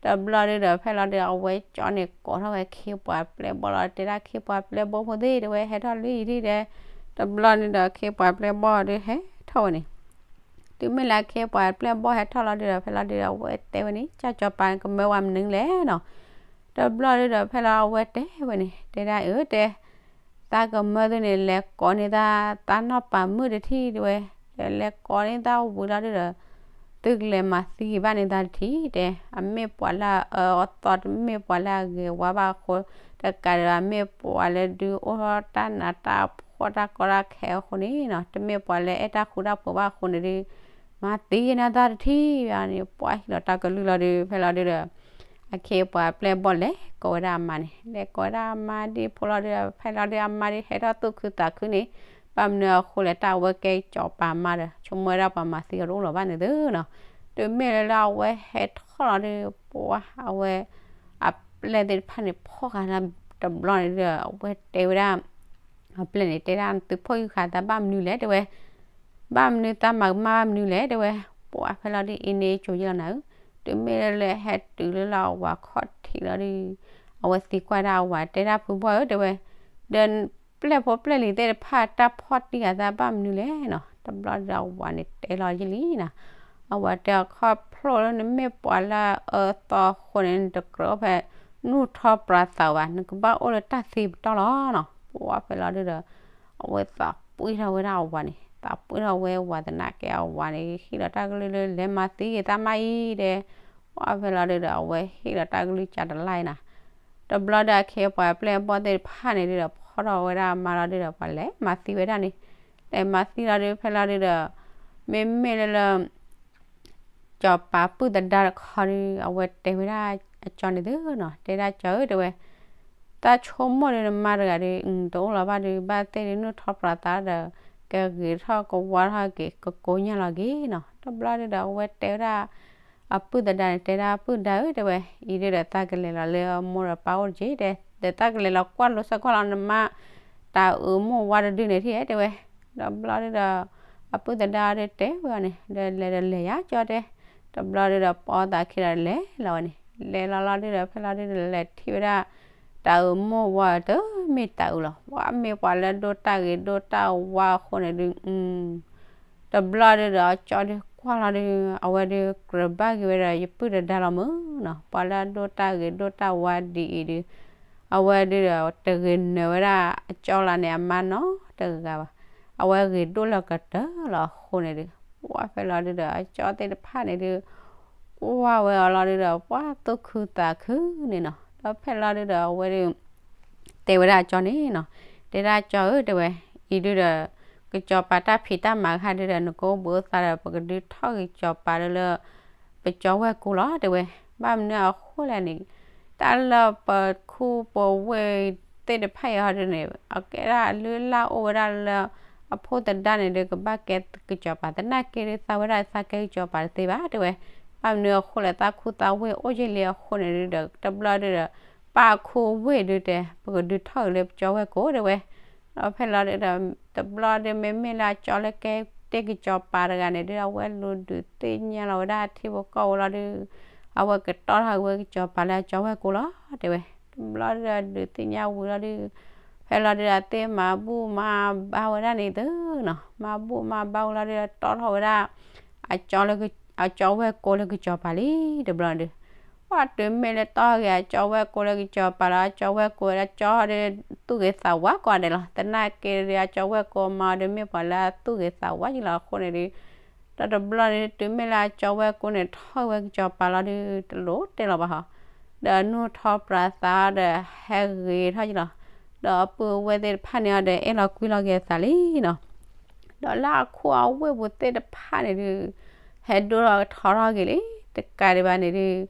တဘျီဒုဒီး ဖဲလီၤဒုဒီး အဝဲကၠီန့ၣ် ကိးထီၣ်ဝဲအခ့အပှၤအပျဲၢ်ဘီၣ်လီၤ တဲဒၣ်အခ့အပှၤအပျဲၢ်ဘီၣ်ဖိသ့ၣ် တဲဝဲဟဲထီၣ်လံအံၤဒုဒီး, တဘျီဒုဒီး အခ့အပှၤအပျဲၢ်ဘီၣ်ဒုဟဲထီၣ်ဝဲန့ၣ် တုၤမ့ၢ်လၢအခ့အပှၤအပျဲၢ်ဘီၣ်ဟဲထီၣ်လီၤဒုဒီး ဖဲလီၤဒုဒီး အဝဲတဲဝဲန့ၣ် ကၠီကၠီပၤကမၢဝဲမနုၤလဲၣ်နီၤ, တဘျီဒုဒီး ဖဲလီၤအဝဲတဲဝဲန့ၣ် တဲဒၣ်အၢ တဲ သးကမၢသုန့ၣ် လဲၤကိးန့ၢ်သး သးနီၢ်ပၤမုၣ်တထံၣ်တဲဝဲ, ဒီးလဲၤကိးန့ၢ်သးဝံၤလီၤဒုဒီး သုကလဲၤမၤသံက့ၤဘၣ်န့ၢ်သးတထံၣ်တဲ, အမ့ၢ်ပှၤလၢအအၢအသီ တမ့ၢ်ပှၤလၢအဂဲၤဝါဘၣ်အဃိ, တကးဒံးဘၣ် မ့ၢ်ပှၤလၢဒုးအိၣ်ထီၣ်တၢ်နးတၢ်ဖှီၣ်တၢ်ကီတၢ်ခဲအဃိန့ၣ်နီၤ, တမ့ၢ်ပှၤလၢအဲၣ်တၢ်ဃူတၢ်ဖိးဘၣ်အဃိန့ၣ်ဒု မၤသံက့ၤန့ၢ်သးတထံၣ်ဘၣ်န့ၣ် ပှၤဟံးလီၤတၢ်ကလုၢ်လီၤဒု ဖဲလီၤဒုဒီး အခ့အပှၤအပျဲၢ်ဘီၣ်လဲၤကိးဝဲဒၣ်အမါန့ၣ် လဲၤကိးဝဲဒၣ်အမါဒ်ဖိလီၤဒုဒီး ဖဲလီၤဒုအမါဒုဟဲထီၣ်သူၣ်ခုသးခုန့ၣ်, ဘၣ်မနုၤအဃိလဲၣ် တၢ်အဝဲကဲကၠီပၤမါဒီး ဆိကမိၣ်ဝဲဒၣ်ပှၤမၤသံအီၤတအိၣ်လၢၤဘၣ်န့ၣ်သုနီၤ, တုၤမ့ၢ်လၢလၢအဝဲဟဲထီၣ်လီၤဒု ပှၤအဝဲ အပျဲၢ်သ့ၣ်တဖၣ်န့ၣ် ဖီၣ်ဃာ်တဘျီန့ၣ်ဒီး အဝဲတဲဝဲဒၣ် အပျဲၢ်န့ၣ် တဲဒၣ်သုဖီၣ်ဃာ်သးဘၣ်မနုၤလဲၣ်တဲဝဲ, ဘၣ်မနုၤသးမၤကမၣ်ဘၣ်မနုၤလဲၣ်တဲဝဲ, ပှၤဖဲလီၤဒုးအံၤန့ၣ် ကၠိယဲလီၤနၤဧၢ, တုၤမ့ၢ်လၢဟဲတုၤလၢလၢအဝၤခီၣ်ထံးလီၤဒုး, အဝဲသံကွၢ်ဒၣ်အဝၤ တဲဒၣ်ဖုဘှၢ်ဧၢ တဲဝဲ, ဒီးပျဲၢ်ဖိပျဲၢ်လံၤသ့ၣ်တဖၣ် တၢ်ဖီၣ်တံၢ်အသးဘၣ်မနုၤလဲၣ်နီၤ, တဘျီဒီးအဝၤန့ၣ်တဲလီၤယဲလံနီၤ, အဝၤတဲအခီဖျိလၢနမ့ၢ်ပှၤလၢအအၢသီအဃိန့ၣ် နတကြၢးအိၣ်ဖဲ နူၢ်ထီပြးသးဘၣ်, နကဘၣ်အိၣ်လၢတၢ်သံပတီၢ်လီၤနီၤ, ပှၤဖဲလီၤဒုးဒီး အဝဲသးပှ့ၤထီၣ်ဝဲဒၣ်အဝၤန့ၣ်, သးပှ့ၤထီၣ်ဝဲအဝၤသနာ်က့အဝၤန့ၣ် ဟ့ၣ်လီၤတၢ်ကလုၢ်လၢလဲၤမၤသံက့ၤသးမါအံၤဒီး, ပှၤဖဲလီၤဒုးဒီး အဝဲဟ့ၣ်လီၤတၢ်ကလုၢ်ကၢ်တလါအံၤနီၤ, တဘျီဒီးအခ့အပှၤပျဲၢ်အဘီၣ်သ့ၣ်တဖၣ်န့ၣ်ဒုးဒီး ဖီၣ်ထီၣ်ဝဲဒၣ်အမါလီၤဒုးဒီး ပှၤလဲၤမၤသံဝဲဒၣ်န့ၣ်, လဲၤမၤသံလီၤဒုး ဖဲလီၤဒုးဒီး မ့မ့ၢ်လၢလၢ စီၤပၤပုၢ်သဒါတခီဒီး အဝဲတဲဝဲဒၣ်အကၠီန့ၣ်သုနီၤ, တဲဒၣ်ကၠီဧၢ တဲဝဲ, တၢ်ဆိကမိၣ်ဒီးနမါတဂၤဒီး တအိၣ်လီၤဘၣ်ဒီး ဘၣ်သ့ၣ်ဒုးနူၢ်ထီပြးသးဒီး ကဂ့ၤထီၣ်ကဝါထီၣ်က့ၤ ကကိညၢ်လီၤက့ၤနီၤ, တဘျီဒုးဒီးအဝဲတဲဝဲဒၣ် အပုၢ်သဒါန့ၣ် တဲဒၣ်ပုၢ်ဒါဧၢ တဲဝဲ, အံၤဒုးဒီးသးကလဲၤလီၤလၢမိၢ်ဒီးပၢ်အိၣ်တက့ၢ်တဲ, ဒီးသးကလဲၤလီၤကွၢ်လိဆၢကွၢ်လီၤနမါ တၢ်အၢမိၢ်ဝါတဒုန့ၣ်ထံၣ်ဧဲ တဲဝဲ, တဘျီဒုးဒီး အပုၢ်သဒါဒီးတဲဝဲအီၤန့ၣ် ဒီးလဲၤဒီးလဲၤယၤကၠီတဲ, တဘျီဒုးဒီးပိာ်သးခံဒီးလဲၤလီၤဝဲန့ၣ်, လဲၤလီၤလီၤဒုးဒီးဖဲလီၤဒုးဒီးလဲၤထံၣ်ဝဲဒၣ် တၢ်အၢမိၢ်ဝါတမ့ၢ်တၢ်အၢလီၤ, ပှၤမ့ၢ်ပှၤလၢဒိၣ်တၢ်ဂ့ၤဒိၣ်တၢ်ဝါအဃိန့ၣ်ဒုး တဘျီဒုးဒီးအကၠီဒုးကွၢ်လီၤဒုး အဝဲဒုးကြၢးဘၣ်က့ၤဝဲဒီးယပုၢ်သဒါလီၤမုၢ်နီၤ, ပှၤလၢအဒိၣ်တၢ်ဂ့ၤဒိၣ်တၢ်ဝါဒ်အံၤဒုး အဝဲဒုးဒီးတဂ့ၤနၢၤဝဲဒၣ်အကၠီလၢန့ၣ် အမါနီတဂၤဘၣ်, အဝဲဂ့ၤဒိၣ်လၢကတၢၢ်လီၤအဃိန့ၣ်ဒုး ပှၤဖဲလီၤဒုးဒီးအကၠီသ့ၣ်တဖၣ်န့ၣ်ဒုး ကွၢ်ဝဲအီၤလီၤဒုးဒီး ပှၤသူၣ်ခုသးခုန့ၣ်နီၤ, ဒီးဖဲလီၤဒုးဒီးအဝဲဒုး တဲဝဲဒၣ်အကၠီန့ၣ်နီၤ, တဲဒၣ်ကၠီဧၢ တဲဝဲ, အံၤဒုးဒီး ကစီၤပၤတၢ်ဖံးတၢ်မၤခါဒုးဒီး နကအိၣ်ဘှံးအိၣ်သါဒီး ပကဒုးထီၣ်က့ၤကစီၤပၤလၢလၢ ပကၠီဝဲၢ်ကိလီၤ တဲဝဲ, ဘၣ်မနုၤအဃိလဲၣ်န့ၣ် တၢ်လၢပခူပဝ့ၢ်သ့ၣ်တဖၣ်အံၤဟီဒုးန့ၣ် အကဲဒၣ်အလုၢ်အလၢ်အိၣ်ဝဲဒၣ်လၢ အဖိသဒါန့ၣ်ဒုး ကဘၣ်ကဲကစီၤပၤ သနာ်က့ဒုး သးဝဲဒၣ်သးကဲကစီၤပၤတသ့ဘၣ် တဲဝဲ, ဘၣ်မနုၤအဃိလဲၣ် သးခူသးဝ့ၢ်အိၣ်ယ့ၢ်လံအဃိန့ၣ်ဒုးဒီး တဘျီဒုးဒီး ပၢ်ခူဝ့ၢ်ဒုးတဲ ပကဒုးထီၣ်က့ၤလၢပကၠီဝဲၢ်ကိ တဲဝဲ, ဒီးဖဲလီၤဒုးဒီး တဘျီဒုး မ့မ့ၢ်လၢအကၠီလၢကဲတဲကစီၤပၤတဂၤန့ၣ်ဒုး အဝဲလူၤဒုးသ့ၣ်ညါလီၤဝဲဒၣ်ထံဖိကီၢ်ဖိလီၤဒုး အဝဲကတီၢ်ထီၣ်က့ၤဝဲကစီၤပၤလၢအကၠီဝဲၢ်ကိလီၤ တဲဝဲ, တဘျီဒုးဒီးဒုးသ့ၣ်ညါဝံၤလီၤဒုး ဖဲလီၤဒုးဒီးသ့ၣ်မၤဘူၣ်မၤဘါဝဲဒၣ်န့ၣ်သုနီၤ, မၤဘူၣ်မၤဘါဝံၤလီၤဒုးဒီးတီၢ်ထီၣ်ဝဲဒၣ် အကၠီဝဲၢ်ကိလၢကစီၤပၤလံ တဘျီဒုး ပှၤတုၤမ့ၢ်လၢတီၢ်ထီၣ်က့ၤအကၠီဝဲၢ်ကိလၢကစီၤပၤလီၤ အကၠီဝဲၢ်ကိဝဲဒၣ်ကၠီဒီး သူၣ်ဂ့ၤသးဝါကိးဂၤဒဲးလီၤ, သနာ်က့ဒုး အကၠီဝဲၢ်ကိမါဒီးမ့ၢ်ပှၤလၢအသူၣ်ဂ့ၤသးဝါယံလီၤအဃိန့ၣ်ဒုး ဒီးတဘျီန့ၣ် တုၤမ့ၢ်လၢအကၠီဝဲၢ်ကိန့ၣ် ထီၣ်ဝဲကစီၤပၤလီၤဒုး တလိၣ်တဲလီၤဘၣ်ဟီ, ဒီးနူၢ်ထီပြးသးဒီးဟဲဂ့ၤထီၣ်ယံလီၤ, ဒီးအပုၢ်အဝဲၢ်သ့ၣ်တဖၣ်န့ၣ်အီၤဒီးအဲၣ်လီၤကွံလီၤက့ၤအသးလံနီၤ ဒီးလၢအခိၣ်အဝ့ၢ်ပူၤသ့ၣ်တဖၣ်န့ၣ်ဒုး ဟဲဒိၣ်ထီၣ်ထီထီၣ်က့ၤလံ, တကးဒံးဘၣ်န့ၣ်ဒုး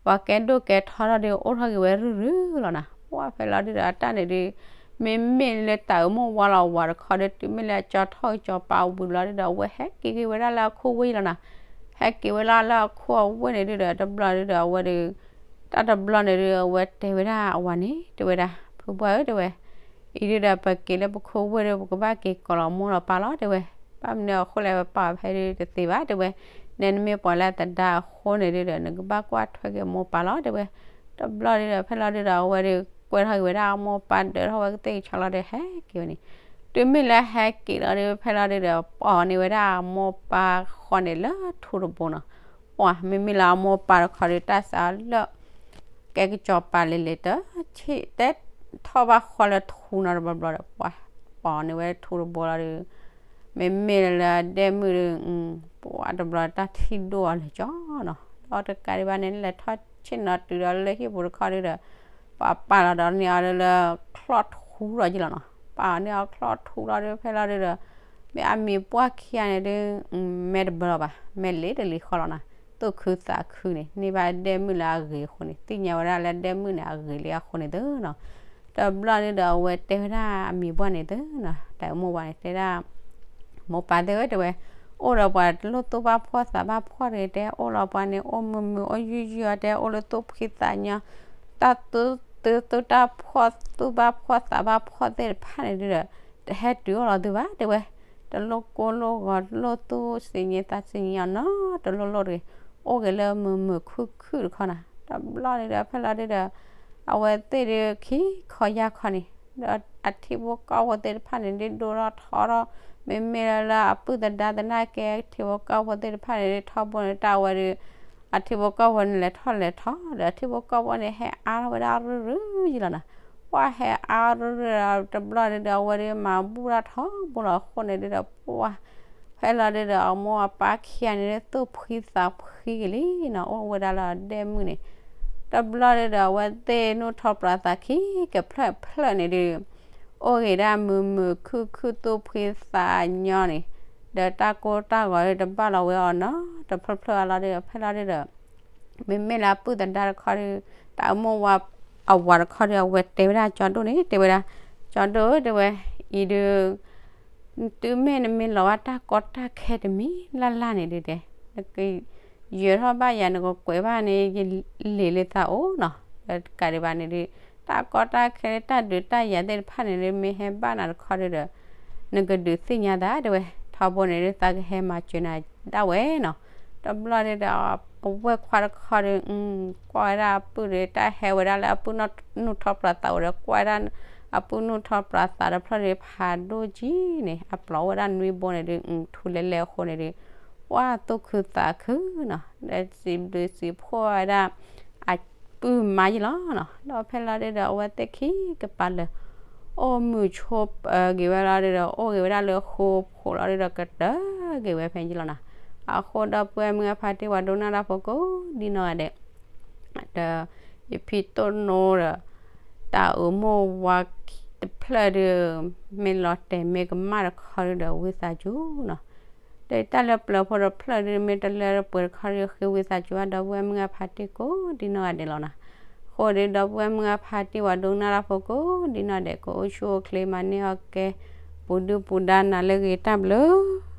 ပှၤကဲဒိၣ်ကဲထီထီၣ်ဒုး အိၣ်ထီၣ်က့ၤဝဲရုၢ်ရုၢ်လီၤနီၤ, ပှၤဖဲလီၤဒုးဒီးအတၢ်န့ၣ်ဒုး မ့မ့ၢ်လၢတၢ်အိၣ်မိၢ်ဝါလီၤဝၤတခီဒုး တုၤမ့ၢ်လၢအကၠီထီၣ်ကစီၤပၤဝံၤလီၤဒုးဒီး အဝဲဟဲက့ၤက့ၤဝဲဒၣ်လၢအခိၣ်ဝ့ၢ်လီၤနီၤ, ဟဲက့ၤဝဲဒၣ်လၢအခိၣ်အဝ့ၢ်န့ၣ်ဒုးဒီး တဘျီဒုးဒီးအဝဲဒုး တၢ်တဘျီန့ၣ်ဒုး အဝဲတဲဝဲဒၣ်အဝၤန့ၣ် တဲဝဲဒၣ် ဖုဘှၢ်ဧၢ တဲဝဲ အံၤဒုးဒီး ပက့ၤလၢပခိၣ်ဝ့ၢ်ဒီး ပကဘၣ်က့ၤကိးလီၤမိၢ်လီၤပၢ်လီၤ တဲဝဲ, ဘၣ်မနုၤအဃိလဲၣ် ပပာ်ဖဲဒုးတသ့ဘၣ် တဲဝဲ, နဲနမ့ၢ်ပှၤလၢသဒါအဃိန့ၣ်ဒုးဒီး နကဘၣ်ကွၢ်ထွဲက့ၤမိၢ်ပၢ်လီၤ တဲဝဲ, တဘျီဒုးဒီး ဖဲလီၤဒုးဒီး အဝဲဒုး ကွဲထီၣ်က့ၤဝဲဒၣ်အမိၢ်ပၢ်ဒၢးထီၣ်ဝဲကသ့ၣ်ကဆီလီၤဒီး ဟဲက့ၤဝဲန့ၣ်, တုၤမ့ၢ်လၢဟဲက့ၤလီၤဒုး ဖဲလီၤဒုးဒီး ပာ်အီၤန့ၢ်ဝဲဒၣ်အမိၢ်ပၢ်ဃီန့ၣ်လၢထူတဘိနီၤ, ပှၤမ့မ့ၢ်လၢအမိၢ်ပၢ်တခီဒုး တၢ်စးလၢ ကဲကစီၤပၤလဲၤလဲၤတဆံး တဲထီၣ်ဘၣ်ဃီလၢထူနီၤတဘျီဘျီဒီး ပှၤပာ်အီၤန့ၢ်ဝဲထူတဘိလီၤဒုး, မ့မ့ၢ်လၢအဒဲမုၣ်ဒုး ပှၤတဘျီတၢ်ထံၣ်ဒိၣ်အီၤလၢကၠီနီၤ, ဒီးတကးဒံးဘၣ်န့ၣ် လဲၤထီၣ်ဆ့ၣ်နီၤတုၤဒီးလၢဟံၣ်ပူၤတခီဒုးဒီး ပှၤပာ်လီၤဒီးန့ၢ်အီၤလၢချီၣ်ထူလီၤယံလီၤနီၤ, ပာ်အီၤန့ၢ်အီၤချီၣ်ထူလီၤဒုး ဖဲလီၤဒုးဒီး မ့ၢ်အမံၤပှၢ်ခံဂၤန့ၣ်ဒုး မဲာ်တဘၢလီၤဘၣ် မဲာ်လ့တလ့ဃီလီၤနီၤ, သူၣ်ခုသးခုန့ၣ် န့ၢ်ဘၣ်ဒဲမုၣ်လၢအဂ့ၤအဃိန့ၣ် သ့ၣ်ညါဝဲဒၣ်လၢဒဲမုၣ်န့ၣ် အဂ့ၤလံအဃိန့ၣ်သုနီၤ, တဘျီဒုးဒီးအဝဲတဲဝဲဒၣ်အမံၤပှၢ်န့ၣ်သုနီၤ တၢ်အိၣ်မိၢ်ဝါန့ၣ် တဲဒၣ် မိၢ်ပၢ်သ့ၣ်ဧၢ တဲဝဲ, အိၣ်ဒီးပှၤတလိၣ်သူၣ်ဘၣ်ဖှီၣ်သးဘၣ်ဖှီၣ်တဂ့ၤ တဲ အိၣ်လီၤပှၤန့ၣ် အိၣ်မုာ်မုာ်အိၣ်ယုၢ်ယုၢ်အီၤ တဲ အိၣ်လၢသူၣ်ဖှံသးညီ, တၢ်သူၣ်တၢ်ဖှီၣ်သူၣ်ဘၣ်ဖှီၣ်သးဘၣ်ဖှီၣ်သ့ၣ်တဖၣ်န့ၣ်ဒုးဒီး တဟဲတုၤအီၣ်လီၤသုဘၣ် တဲဝဲ, တလိၣ်ကိၢ်လိၣ်ဂီၤ တလိၣ်သူၣ်စံးညံသးစံးညံအီၤနီတလိၣ်လိၣ်တဂ့ၤ, အိၣ်ဂ့ၤလၢမုာ်မုာ်ခုၣ်ခုၣ်တခီနီၤ. တဘျီန့ၣ်ဒီး ဖဲလီၤဒုဒီး အဝဲသ့ၣ်ဒုးခံခီယၢ်ခီန့ၣ် ဒီးအထံဖိကီၢ်ဖိသ့ၣ်တဖၣ်န့ၣ် ဒုးဒိၣ်ထီၣ်ထီထီၣ်, မ့မ့ၢ်လၢလၢအပုၢ်သဒါသနာ်က့ ထံဖိကီၢ်ဖိသ့ၣ်တဖၣ်န့ၣ် ဒုးထီဘိန့ၣ် တၢ်ဝဲဒုး အထံဖိကီၢ်ဖိန့ၣ် လဲၤထီၣ်လဲၤထီဒီး အထံဖိကီၢ်ဖိန့ၣ် ဟဲအါထီၣ်ဝဲဒၣ်ရုၢ်ရုၢ်ယံလီၤနီၤ. ပှၢ်ဟဲအါရုၢ်ရုၢ်ဒီး တဘျီန့ၣ်ဒီး အဝဲဒုးမၤဘူၣ်ထီၣ်ထီဘိလီၤအဃိန့ၣ်ဒုဒီး ပှၢ် ဖဲလီၤဒုဒီး အမိၢ်အပၢ်ခံဂၤန့ၣ် သူၣ်ဖှံသးဖှံက့ၤလံနီၤ, အိၣ်ဝဲဒၣ်လၢအဒဲၣ်မုၢ်န့ၣ်. တဘျီဒုဒီး အဝဲသ့ၣ်နုၢ်ထီၣ်ပြးသးခံကဖျၢၣ်ဖျၢၣ်န့ၣ်ဒု အိၣ်ဂ့ၤဒၣ်မုာ်မုာ်ခုၣ်ခုၣ်သူၣ်ဖှံသးညီန့ၣ်, ဒီးတၢ်ကိၢ်တၢ်ဂီၤဒုတဘၣ်လီၤဝဲအီၤနီတဖျၢၣ်ဖျၢၣ်အလီၤဒုဒီး ဖဲလီၤဒုဒီး မ့မ့ၢ်လၢအပုၢ်သဒါတခီဒု တၢ်အမိၢ်ဝၤအဝၤတခီဒု အဝဲတဲဝဲဒၣ်ကၠီဒိၣ်န့ၣ် တဲဝဲဒၣ်, ကၠီဒိၣ် တဲဝဲ, အံၤဒု တုၤမ့ၢ်နမ့ၢ်လီၤဘၣ်တၢ်ကီတၢ်ခဲတမံၤလၢ်လၢ်န့ၣ်ဒုတဲ, နကယၢၤထီၣ်ဘၣ်ယၤ နကကွဲးဘၣ်န့ၣ် ယလံာ်လၢသးအိၣ်နီၤ. ဒီးတကးဒံးဘၣ်န့ၣ်ဒု တၢ်ကီတၢ်ခဲတၢ်ဒုးတၢ်ယၤသ့ၣ်တဖၣ်န့ၣ်ဒု မ့ၢ်ဟဲဘၣ်နၤတခီဒုဒီး နကဒုးသ့ၣ်ညါသး တဲဝဲ, ထီဘိန့ၣ်ဒု သးကဟဲမၤစၢၤနၤဒၣ်ဝဲနီၤ. တဘျီဒုဒီး အဝဲၢ်ခွါတခီဒု ကွၢ်ဝဲဒၣ်အပုၢ်ဒီး တၢ်ဟဲဝဲဒၣ်လၢအပုၢ်နုၢ်ထီၣ်ပြးသးဝဲဒီး ကွၢ်ဝဲဒၣ်အပုၢ်နုၢ်ထီၣ်ပြးသးတဖျၢၣ်ဒု ဖးဒိၣ်ကံန့ၣ် အပျီဝဲဒၣ်နွံဘိန့ၣ်ဒု ထူလဲလဲအဃိန့ၣ်ဒု ပှၢ်သူၣ်ခုသးခုနီၤ, ဒီးစံးဘျုးစံးဖှိၣ်ဝဲဒၣ် အပုၢ်မါယံလီၤနီၤ. ဒီးဖဲလီၤဒုဒီး အဝဲသ့ၣ်ခံကပၤလၢာ် အိၣ်မုာ်ဆိးပၢၤက့ၤဝဲလီၤဒုဒီး အိၣ်ဂ့ၤဝဲဒၣ်လၢဃိာ်ဖိလီၤဒုဒီး ကတၢၢ်က့ၤဝဲဖဲန့ၣ်လီၤနီၤ. အဃိဒီပုၢ်ဝဲၢ်မုၢ်အဖါတံၢ် ပှၤဒိကနၣ်တၢ်ဖိကိးဒံနီၢ်ဂၤဒဲး ဒီးယဖံတိၢ်နိဒီး တၢ်အိၣ်မိၢ်ဝၤတဖျၢၣ်ဒု မ့ၢ်လီၤတဲာ်မ့ၢ်ကမၣ်တခီဒုဒီး ဝံသးစူၤနီၤ. ဒီးတၢ်လၢပျၢၤဖိဒီးဖျၢၣ်ဒု မ့ၢ်တလၢပှဲၤတခီဒု ဃ့ဝံသးစူၤဘၣ်ဒီပုၢ်ဝဲၢ်မုၢ်အဖါတံၢ်ကိးဒံနီၢ်ဂၤဒဲးလီၤနီၤ. အဃိဒီး ဒီပုၢ်ဝဲၢ်မုၢ်အဖါတံၢ် ပှၤဒိကနၣ်တၢ်ဖိကိးဒံနီၢ်ဂၤဒဲး ကအိၣ်ဆူၣ်အိၣ်ချ့ မၤန့ၢ်အီၣ်ကဲ ပူၤဒုၣ်ပူၤဒါနၤလၢအဂ့ၤ တၢ်ဘျုး